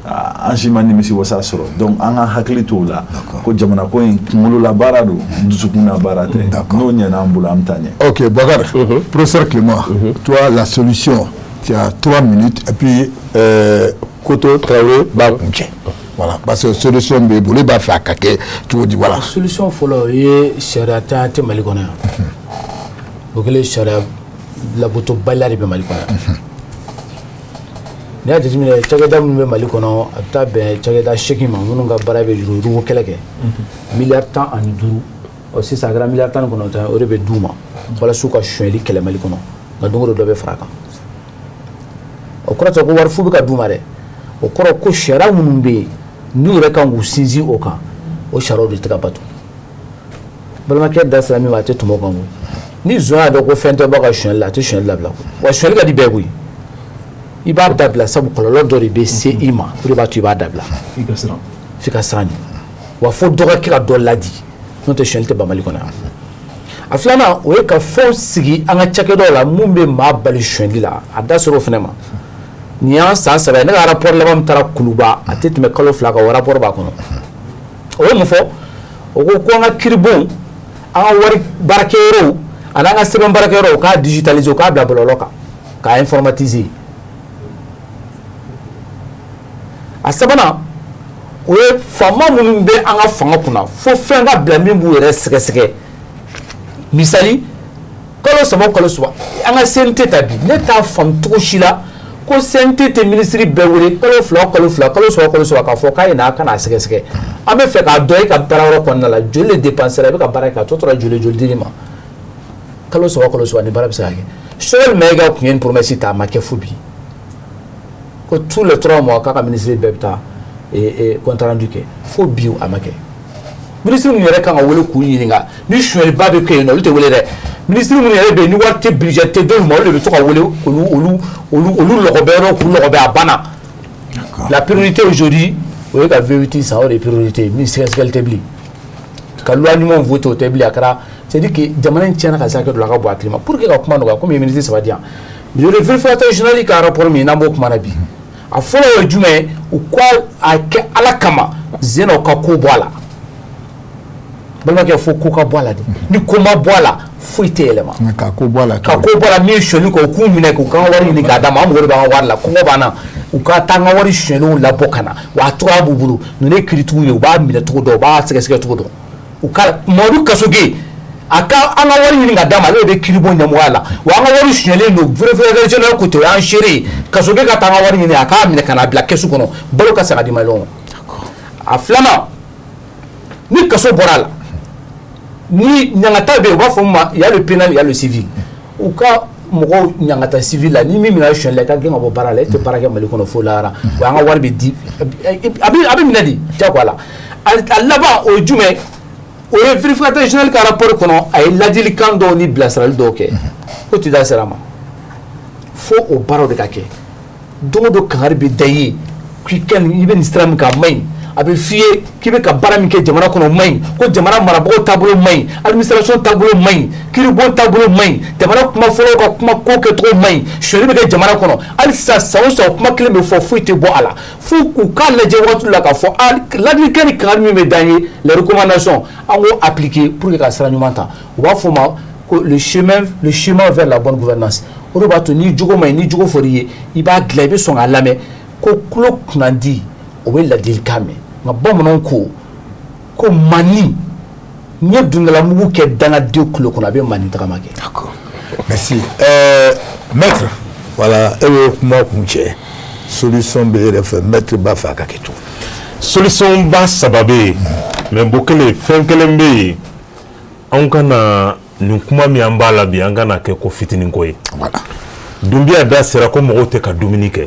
an si ma nimisi wasa sɔrɔ. Donc an ka hakili t'o la ko jamana ko in kunkolo la baara don, dusukun na baara tɛ. N'o ɲɛna an bolo, an bɛ taa ɲɛ. Ok, Bakar, professeur Clément, toi, la solution, tu as 3 minutes, et puis Koto Traoré b'a kuncɛ. Voilà, parce que solution b'e bolo, i b'a fɛ a ka kɛ cogo di, voilà. Solution fɔlɔ, o ye sariya tɛ Mali kɔnɔ yan. O kɛlen, sariya labotobaliya de bɛ Mali kɔnɔ yan. N'i y'a jateminɛ, cakɛda minnu bɛ Mali kɔnɔ, a bɛ taa bɛn cakɛda 8 ma, minnu ka baara bɛ yuruguyurugu kɛlɛ kɛ, miliyari 15, ɔ sisan a kɛra miliyari 19 ye, o de bɛ d'u ma walasa u ka sonyɛli kɛlɛ Mali kɔnɔ. Nka don o don dɔ bɛ fara a kan. O kɔrɔ tɛ ko wari fu bɛ ka d'u ma dɛ, o kɔrɔ ko sariya minnu bɛ yen n'u yɛrɛ kan k'u sinsin o kan, o sariyaw de tɛ ka bato. Balimakɛ da sera min ma, a tɛ tɛmɛ o kan koyi. Ni zon y'a dɔn ko fɛn tɛ bɔ ka sonyɛli la, a tɛ sonyɛli dabila koyi. Wa sonyɛli ka di bɛɛ koyi. I b'a dabila sabu kɔlɔlɔ dɔ de bɛ se i ma, o de b'a to i b'a dabila. I ka siran. F'i ka siran de, wa fo dɔ ka kɛ ka dɔ ladi. N'o tɛ, sonyali tɛ ban Mali kɔnɔ yan. A filanan, o ye ka fɛnw sigi an ka cakɛdaw la mun bɛ maa bali sonyali la. A da sera o fana ma. Nin y'an san 3 ye. Ne ka rapport laban min taara Kuluba, a tɛ tɛmɛ kalo 2 kan, o rapport b'a kɔnɔ. O ye mun fɔ? O ko ko an ka kiiribon, an ka wari baarakɛyɔrɔw ani an ka sɛbɛn baarakɛyɔrɔw, u k'a digitaliser, u k'a bila bɔlɔlɔ kan, k'a informatiser. A sabanan, o ye faama minnu bɛ an ka fanga kunna, fo fɛn ka bila min b'u yɛrɛ sɛgɛsɛgɛ. Misali, kalo 3 o kalo 3, an ka CNT ta bi, ne t'a faamu cogo si la ko CNT tɛ minisiri bɛɛ wele kalo 2 o kalo 2, kalo 3 o kalo 3, k'a fɔ k'a ye na, a ka n'a sɛgɛsɛgɛ. An bɛ fɛ k'a dɔn e ka baara yɔrɔ kɔnɔna la, joli de dépensera, i bɛ ka baara kɛ, a tɔ tora joli joli dir'i ma kalo 3 o kalo 3. Nin baara bɛ se ka kɛ. Choguel Maïga tun ye nin promesse ta, a ma kɛ fo bi, ko tous les 3 mois k'a ka minisiri bɛɛ bɛ taa compte rendu kɛ. Fo bi, a ma kɛ. Minisiri minnu yɛrɛ kan ka wele k'u ɲininka ni sonyaliba bɛ kɛ yen nɔ, olu tɛ wele dɛ. Minisiri minnu yɛrɛ bɛ yen, ni wari tɛ, budget tɛ d'olu ma, olu de bɛ to ka wele k'olu olu olu olu lɔgɔbɛ yɔrɔ, k'u lɔgɔbɛ, a banna. La priorité aujourd'hui, o ye ka V8 san, o de ye priorité ye. Min sɛgɛsɛgɛli tɛ bilen, ka loi ɲumanw voté, o tɛ bilen. A kɛra, c'est à dire que jamana in tiɲɛna ka se hakɛ dɔ la, a ka bon hakili ma. Pour que ka kuma nɔgɔya, komi i ye miniti 3 di yan, le vérificateur général ka rapport min n'an b'o kuma na bi, a fɔlɔ ye jumɛn ye? U ka a kɛ Ala kama, Zena ka ko bɔ a la. Balimakɛ, fo ko ka bɔ a la de. Ni ko ma bɔ a la, foyi tɛ yɛlɛma. Ka ko bɔ a la. Ka ko bɔ a la, min ye sonyali kɛ, u k'u minɛ, k'u ka wari ɲini k'a d'a ma. An mago de b'an ka wari la, kɔngɔ b'an na. U ka taa an ka wari sonyɛlenw labɔ ka na wa, a cogoya b'u bolo. Ninnu ye kiiritigiw ye, u b'a minɛ cogo dɔn, u b'a sɛgɛsɛgɛ cogo dɔn. U ka Mamadu Kasoge, a ka an ka wari ɲini ka d'a ma, ale de bɛ kiiribon ɲɛmɔgɔya la wa. An ka wari sonyɛlen don, vérificateur général ko ten, o y'an seere ye. Kasoge ka taa an ka wari ɲini, a k'a minɛ ka n'a bila kɛsu kɔnɔ, balo ka san ka di maliyɛnw ma. A filanan, ni kaso bɔra a la, ni ɲangata bɛ yen, u b'a fɔ min ma, il y a le pénal, il y a le civil. U ka mɔgɔw ɲangata civil la. Ni min minɛ sonyali la, i ka gɛn ka bɔ baara la, e tɛ baara kɛ Mali kɔnɔ fo lahara. Wa an ka wari bɛ di, a bɛ minɛ de diyagoya la. A laban, o ye jumɛn? O ye vérificateur général ka rapport kɔnɔ, a ye ladilikan dɔw ni bilasirali dɔw kɛ, ko ti da sera ma. Fo o baaraw de ka kɛ. Don o don, kangari bɛ da i ye k'i ka nin, i bɛ nin sira min kan, a man ɲi. A bɛ f'i ye k'i bɛ ka baara min kɛ jamana kɔnɔ, o man ɲi, ko jamana marabagaw taabolo man ɲi, administration taabolo man ɲi, kiiribon taabolo man ɲi, jamana kumafɔlaw ka kuma ko kɛcogo man ɲi, sonyali bɛ kɛ jamana kɔnɔ hali sisan. San o san, kuma kelen bɛ fɔ, foyi tɛ bɔ a la. Fo k'u k'a lajɛ waati la k'a fɔ a ladilikan ni kangari min bɛ d'an ye, les recommandations, an k'o appliquer pour que ka sira ɲuman ta. U b'a fɔ o ma ko le chemin vers la bonne gouvernance. O de b'a to ni jogo man ɲi, ni jogo fɔr'i ye, i b'a dilan, i bɛ sɔn k'a lamɛn. Ko tulo kunnandi, o bɛ ladilikan mɛn. Nka bamananw ko ko mani n ye dundalamugu kɛ dangaden kulo kɔnɔ, a bɛ mani tagama kɛ. D'accord. Merci. Maître, voilà, e bɛ kuma kun cɛ. Solution bɛ e yɛrɛ fɛ, maître b'a fɛ a ka kɛ cogo. Solution ba 3 bɛ yen, mais Bokele, fɛn kelen bɛ yen, anw ka na nin kuma min an b'a la bi, an ka na kɛ ko fitinin ko ye. Voilà. Dunbiya da sera ko mɔgɔw tɛ ka dumuni kɛ.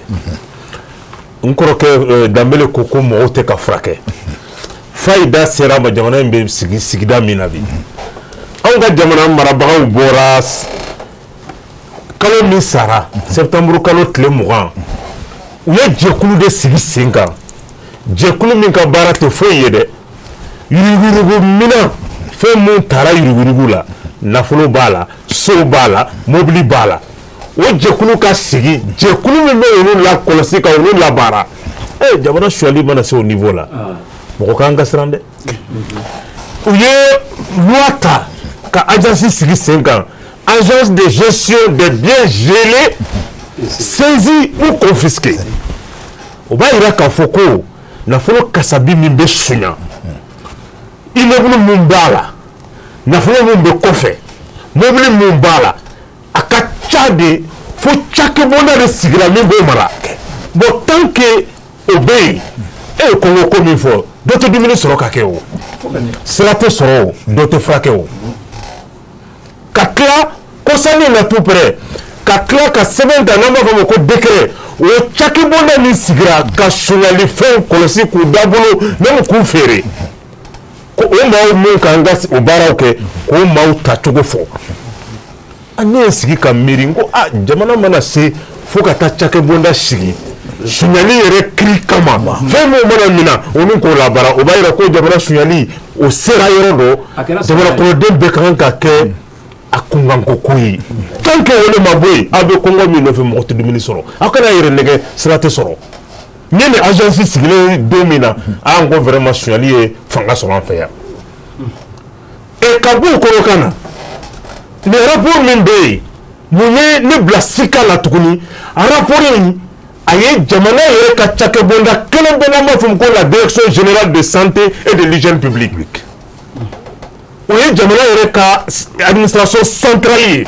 N kɔrɔkɛ Danbele ko ko mɔgɔw tɛ ka furakɛ. Fa yi da sera a ma, jamana in bɛ sigi sigida min na bi, anw ka jamana marabagaw bɔra kalo min sara, septembre kalo tile 20, u ye jɛkulu de sigi sen kan, jɛkulu min ka baara tɛ foyi ye dɛ, yuruguyurugu minɛn, fɛn mun taara yuruguyurugu la, nafolo b'a la, so b'a la, mobili b'a la. O jɛkulu ka sigi, jɛkulu min bɛ olu lakɔlɔsi ka olu labaara. Jamana suyali mana se o niveau la, mɔgɔ kan ka siran dɛ. U ye loi ta ka agence sigi sen kan, agence de gestion des biens gelés, saisis ou confisqués. O b'a yira k'a fɔ ko nafolo kasabi min bɛ sonya, immeuble mun b'a la, nafolo mun bɛ kɔfɛ, mobili mun b'a la, a ka ca de, fo cakɛbonda de sigira min b'o mara. Bon, tant que o bɛ yen, e ye kɔngɔ ko min fɔ, dɔ tɛ dumuni sɔrɔ ka kɛ, o sira tɛ sɔrɔ, o dɔ tɛ furakɛ. O ka tila kɔsanni na, tout près, ka tila ka sɛbɛn ta n'an b'a fɔ o ma ko décret, o cakɛbonda min sigira ka sonyalifɛnw kɔlɔsi k'u dabolo même k'u feere, ko o maaw min kan ka o baaraw kɛ, k'o maaw tacogo fɔ. A ne ye sigi ka miiri, n ko a jamana mana se fo ka taa cakɛbonda sigi. Suɲali yɛrɛ kiri kama, fɛn min mana minɛ olu k'o labaara, o b'a yira ko jamana suɲali o sera yɔrɔ dɔ, jamana kɔnɔden bɛɛ ka kan ka kɛ a kunkanko ko ye. Tant que o de ma bɔ yen, aw bɛ kɔngɔ min nɔfɛ, mɔgɔ tɛ dumuni sɔrɔ, aw kana yɛrɛ nɛgɛ, sira tɛ sɔrɔ. N ye nin agence sigilen don min na, an ko vraiment suɲali ye fanga sɔrɔ an fɛ yan. Et ka bɔ o kɔnɔ ka na nin rapport min bɛ yen, mun ye ne bila sika la tuguni? Rapport in, a ye jamana yɛrɛ ka cakɛbonda kelen bɛ, n'an b'a fɔ ko la Direction générale de santé et de l'hygiène publique, o ye jamana yɛrɛ ka administration centrale ye.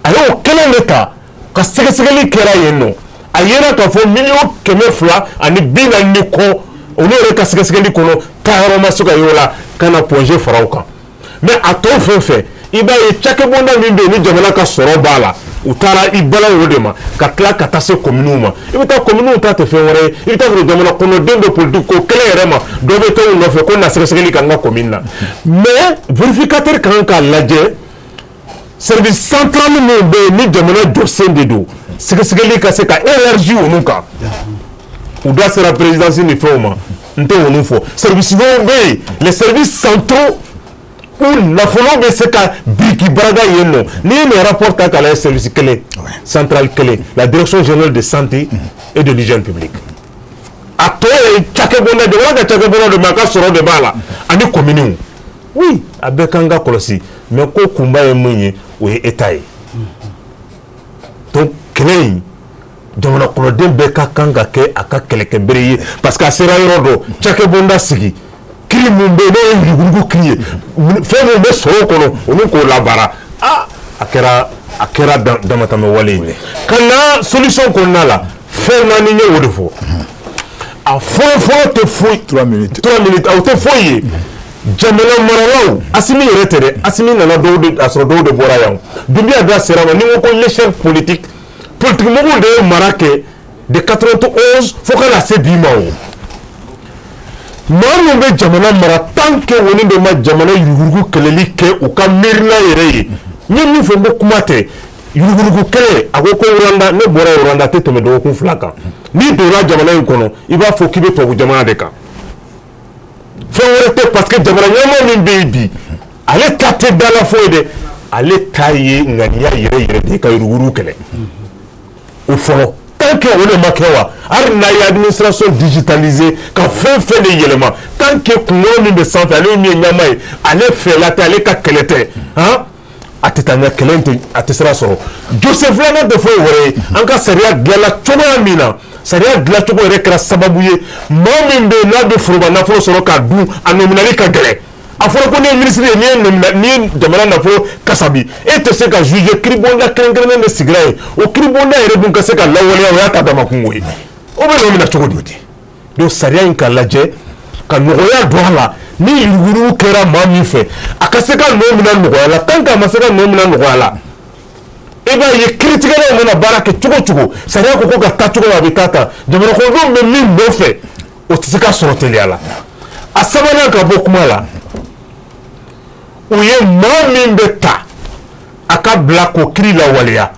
A y'o kelen de ta ka sɛgɛsɛgɛli kɛra yen nɔ, a yera k'a fɔ 240 miliyɔn ni kɔ, olu yɛrɛ ka sɛgɛsɛgɛli kɔnɔ, taayɔrɔ ma se ka y'o la ka na Point G fara o kan. Mais a tɔ fɛn fɛn, i b'a ye cakɛbonda min bɛ yen ni jamana ka sɔrɔ b'a la, u taara i balan o de ma ka tila ka taa se kominiw ma. I bɛ taa kominiw ta tɛ fɛn wɛrɛ ye, i bɛ taa sɔrɔ jamana kɔnɔden bɛ politique ko kɛlɛ yɛrɛ ma, dɔ bɛ taa u nɔfɛ ko na sɛgɛsɛgɛli ka n ka commune na. Mais vérificateur kan k'a lajɛ, service central minnu bɛ yen ni jamana jɔsen de don, sɛgɛsɛgɛli ka se ka élargi olu kan. U da sera présidence ni fɛnw ma, n tɛ olu fɔ. Service dɔw bɛ yen, les services centraux où nafolo bɛ se ka biriki barada yen nɔ. N'i ye nin rapport ta k'a lajɛ, service kelen central kelen, la Direction générale de santé et de l'hygiène publique, a tɔ ye cakɛbonda, jamana ka cakɛbonda de, mais a ka sɔrɔ de b'a la, ani kominiw. Oui, a bɛɛ kan ka kɔlɔsi, mais ko kunba ye mun ye? O ye état ye. Donc kɛlɛ in, jamana kɔnɔden bɛɛ ka kan ka kɛ a ka kɛlɛkɛbere ye, parce que a sera yɔrɔ dɔ, cakɛbonda sigi, kiri mun bɛ yen n'o ye yuruguyurugu kiri ye, fɛn min bɛ sɔrɔ kɔnɔ, olu k'o labaara. Aa, a kɛra damatɛmɛ wale ye. Ka na solution kɔnɔna la, fɛn naani ye, o de fɔ. A fɔlɔ fɔlɔ tɛ foyi. 3 minutes. 3 minutes, o tɛ foyi ye. Jamana maralaw, Asimi yɛrɛ tɛ dɛ, Asimi nana dɔw de a sɔrɔ, dɔw de bɔra yan. Dunbiya da sera ma, ni n ko ko l'échec politique, politique mɔgɔw de ye mara kɛ de 91 fo ka na se bi ma. O maa min bɛ jamana mara, tant que olu de ma jamana yuruguyurugu kɛlɛli kɛ u ka miirina yɛrɛ ye. N ye min fɔ, n ko kuma tɛ yuruguyurugu kɛlɛ. A ko ko Rwanda, ne bɔra Rwanda, a tɛ tɛmɛ dɔgɔkun 2 kan. N'i donna jamana in kɔnɔ, i b'a fɔ k'i bɛ tubabu jamana de kan, fɛn wɛrɛ tɛ, parce que jamana ɲɛmaa min bɛ yen bi, ale ta tɛ dala foyi dɛ, ale ta ye ŋaniya yɛrɛ yɛrɛ de ye ka yuruguyurugu kɛlɛ. O fɔlɔ, tant que o de ma kɛ wa, hali n'a ye administration digitalisée ka fɛn fɛn de yɛlɛma, tant que kunkolo min bɛ sanfɛ, ale min ye ɲɛmaa ye, ale fɛla tɛ, ale ka kɛlɛ tɛ, han, a tɛ taa ɲɛ, kɛlɛ in tɛ, a tɛ sira sɔrɔ. Jose filanan tɛ foyi wɛrɛ ye, an ka sariya dilanna cogoya min na, sariya dilancogo yɛrɛ kɛra sababu ye, maa min bɛ yen n'a bɛ foroba nafolo sɔrɔ k'a dun, a nɔminali ka gɛlɛn. A fɔra ko ne ye minisiri ye, n'i ye jamana nafolo kasabi, e tɛ se ka juger. Kiribonda kɛrɛnkɛrɛnnen de sigira yen, o kiribonda yɛrɛ dun ka se ka lawaleya, o y'a ta dama kungo ye. O bɛ nɔ minɛ cogo di? Donc sariya in ka lajɛ ka nɔgɔya don a la, ni yuruguyurugu kɛra maa min fɛ, a ka se ka nɔ minɛ nɔgɔya la. Tant que a ma se ka nɔ minɛ nɔgɔya la, i b'a ye kiiritigɛlaw mana baara kɛ cogo o cogo, sariya ko ko ka taa cogo min, a bɛ taa tan, jamana kɔnɔdenw bɛ min nɔfɛ, o tɛ se ka sɔrɔ teliya la. A sabanan, ka bɔ kuma la, o ye maa min bɛ ta a ka bila k'o kiiri lawaleya,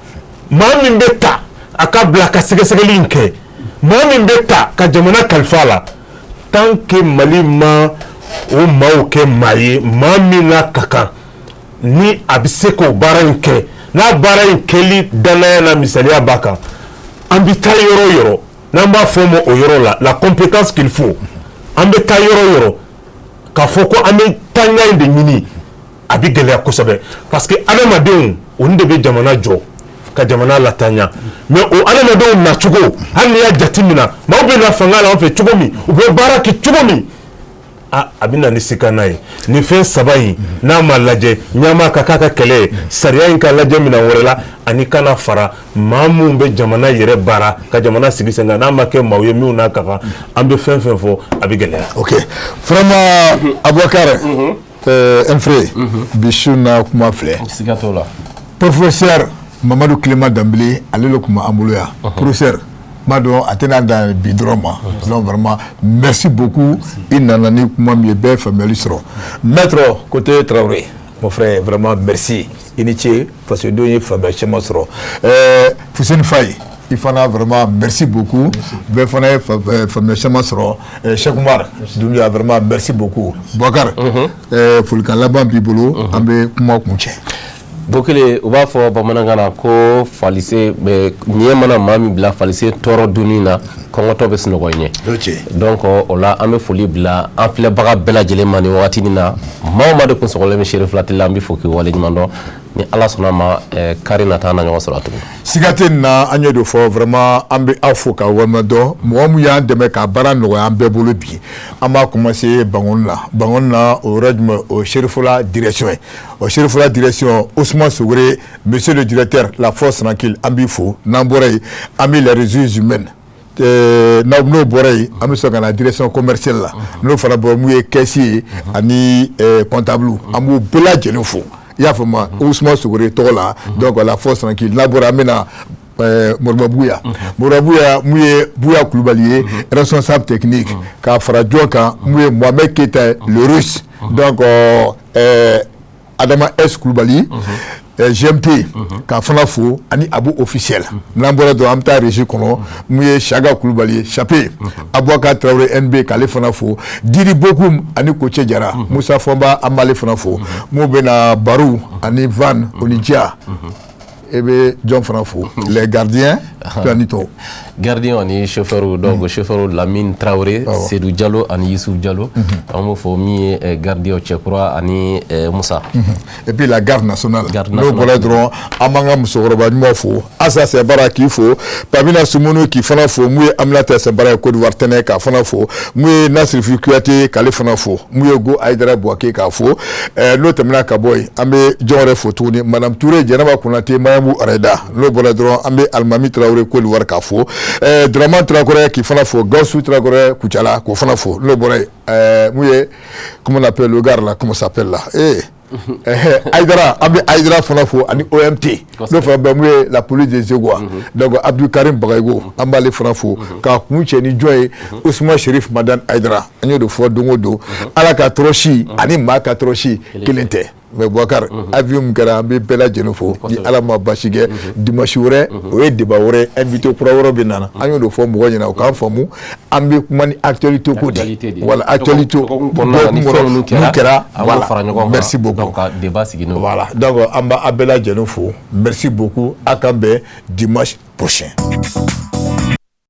maa min bɛ ta a ka bila ka sɛgɛsɛgɛli in kɛ, maa min bɛ ta ka jamana kalifa a la, tant que Mali ma o maaw kɛ maa ye, maa min n'a ka kan ni a bɛ se k'o baara in kɛ, n'a baara in kɛli danaya n'a misaliya b'a kan, an bɛ taa yɔrɔ o yɔrɔ, n'an b'a fɔ o ma o yɔrɔ la la compétence qu'il faut, an bɛ taa yɔrɔ o yɔrɔ k'a fɔ ko an bɛ taaɲɛ in de ɲini, a bɛ gɛlɛya kosɛbɛ, parce que adamadenw, olu de bɛ jamana jɔ ka jamana lataaɲa. Mais o adamadenw nacogo, hali n'i y'a jateminɛ, maaw bɛ na fanga la an fɛ cogo min, u bɛ baara kɛ cogo min, a bɛ na ni sikana ye. Nin fɛn saba in, n'a ma lajɛ, ɲɛmaa ka k'a ka kɛlɛ ye, sariya in ka lajɛ minɛn wɛrɛ la, ani kana fara maa minnu bɛ jamana yɛrɛ baara ka jamana sigi sen kan, n'a ma kɛ maaw ye minnu n'a ka kan, an bɛ fɛn fɛn fɔ, a bɛ gɛlɛya. Ok, vraiment, Abubakar Nfre, bi su na kuma filɛ. Siga t'o la. Professeur Mamadu Kilema Danbele, ale de tun b'an bolo yan. Professeur, n b'a dɔn a tɛna dan bi dɔrɔn ma. Donc vraiment, merci beaucoup. I nana ni kuma min ye, bɛɛ ye faamuyali sɔrɔ. Maître Kote Traoré, mon frère, vraiment merci, i ni ce, parce que denw ye faamuya caman sɔrɔ. Fuseni Faye. I fana, vraiment merci beaucoup. Bɛɛ fana ye faamuya caman sɔrɔ. Cheikh Oumar Doumbia, vraiment merci beaucoup. Boubacar, folikan laban b'i bolo, an bɛ kuma kuncɛ. Bokele, u b'a fɔ bamanankan na ko falise ɲɛ mana maa min bila falise tɔɔrɔ dunni na, kɔngɔtɔ bɛ sunɔgɔ ɲɛ. Donc o la, an bɛ foli bila an filɛbaga bɛɛ lajɛlen ma nin wagati na. Maa o maa de kun sɔgɔlen bɛ Cherifla la, an bɛ fo k'i waleɲuman dɔn. Ni Ala sɔnna ma, kari nata an na ɲɔgɔn sɔrɔ tuguni. Siga tɛ nin na. An y'o de fɔ, vraiment an bɛ aw fo ka waleɲuman dɔn, mɔgɔ min y'an dɛmɛ ka baara nɔgɔya an bɛɛ bolo. Bi an b'a commencer Bangoni la. Bangoni na, o yɔrɔ jumɛn? O Cherifla direction ye. O Cherifla direction, Ousmane Sogore, monsieur le directeur, la force tranquille, an b'i fo. N'an bɔra yen, an bɛ les ressources humaines. N'o bɔra yen, an bɛ sɔrɔ ka na direction commerciale la. N'o fana bɔra, mun ye caisse ye ani comptable, an b'u bɛɛ lajɛlen fo, i y'a faamu, Ousmane Sogore tɔgɔ la. Donc la force tranquille. N'a bɔra, an bɛ na Moribabuya. Moribabuya, mun ye Buya Kulubali ye, responsable technique, k'a fara jɔn kan? Mun ye Mohamed Keita, le Russe. Donc Adama S Kulubali, GMT, k'a fana fo, ani Abu officiel. N'an bɔra dɔrɔn, an bɛ taa régie kɔnɔ. Mun ye Siaka Kulubali ye, Chape Abubakar Traoré NB, k'ale fana fo, Diri Bokum ani Koce Jara, Musa Fɔnba, an b'ale fana fo. Mun bɛ na, Baru ani Van oni Dia. E bɛ jɔn fana fo? Les gardiens ani tɔw. Gardien ani chauffeur. Donc chauffeur, Lamine Traoré, Seydou Diallo ani Youssouf Diallo, an b'o fɔ. Min ye gardien, Cɛkura ani Musa. Et puis la garde nationale. N'o bɔra dɔrɔn, an b'an ka musokɔrɔba ɲuman fo, Asa Sɛbara k'i fo, Pamina Sumunu k'i fana fo, mun ye Aminata Sɛbara ye Côte d'Ivoire tɛnɛ k'a fana fo, mun ye Nasirifi Kuyate k'ale fana fo, mun ye Go Ayidara Buwake k'a fo. N'o tɛmɛna ka bɔ yen, an bɛ jɔn wɛrɛ fo tuguni? Madame Touré, Jɛnɛba Konate, Mayamu Areda. N'o bɔra dɔrɔn, an bɛ Alimami Traoré Côte d'Ivoire k'a fo, Dramane Traoré k'i fana fo, Gawusu Traoré Kucala k'o fana fo. N'o bɔra yen, mun ye, comment on appelle le gars là, comment ça s'appelle là, eh Aïdara, an bɛ Aïdara fana fo, ani OMT. N'o fana bɛ, mun ye la police de Zégoua, donc Abdou Karim Bagayogo, an b'ale fana fo. K'a kun cɛ ni jɔn ye? Ousmane Chérif Madane Aïdara. An y'o de fɔ don o don, Ala ka tɔɔrɔsi ani maa ka tɔɔrɔsi kelen tɛ. Mais Boubacar, avion min kɛra, an bɛ bɛɛ lajɛlen fo. Ni Ala ma basi kɛ, dimanche wɛrɛ, o ye débat wɛrɛ, invité kura wɛrɛ bɛ na. An y'o de fɔ mɔgɔ ɲɛna, o k'an faamu, an bɛ kuma ni actualité ko de, voilà, actualité dɔgɔkun kɛra, voilà, merci beaucoup. Donc ka débat sigi n'o. Voilà, donc an b'a bɛɛ lajɛlen fo, merci beaucoup, a k'an bɛn dimanche prochain.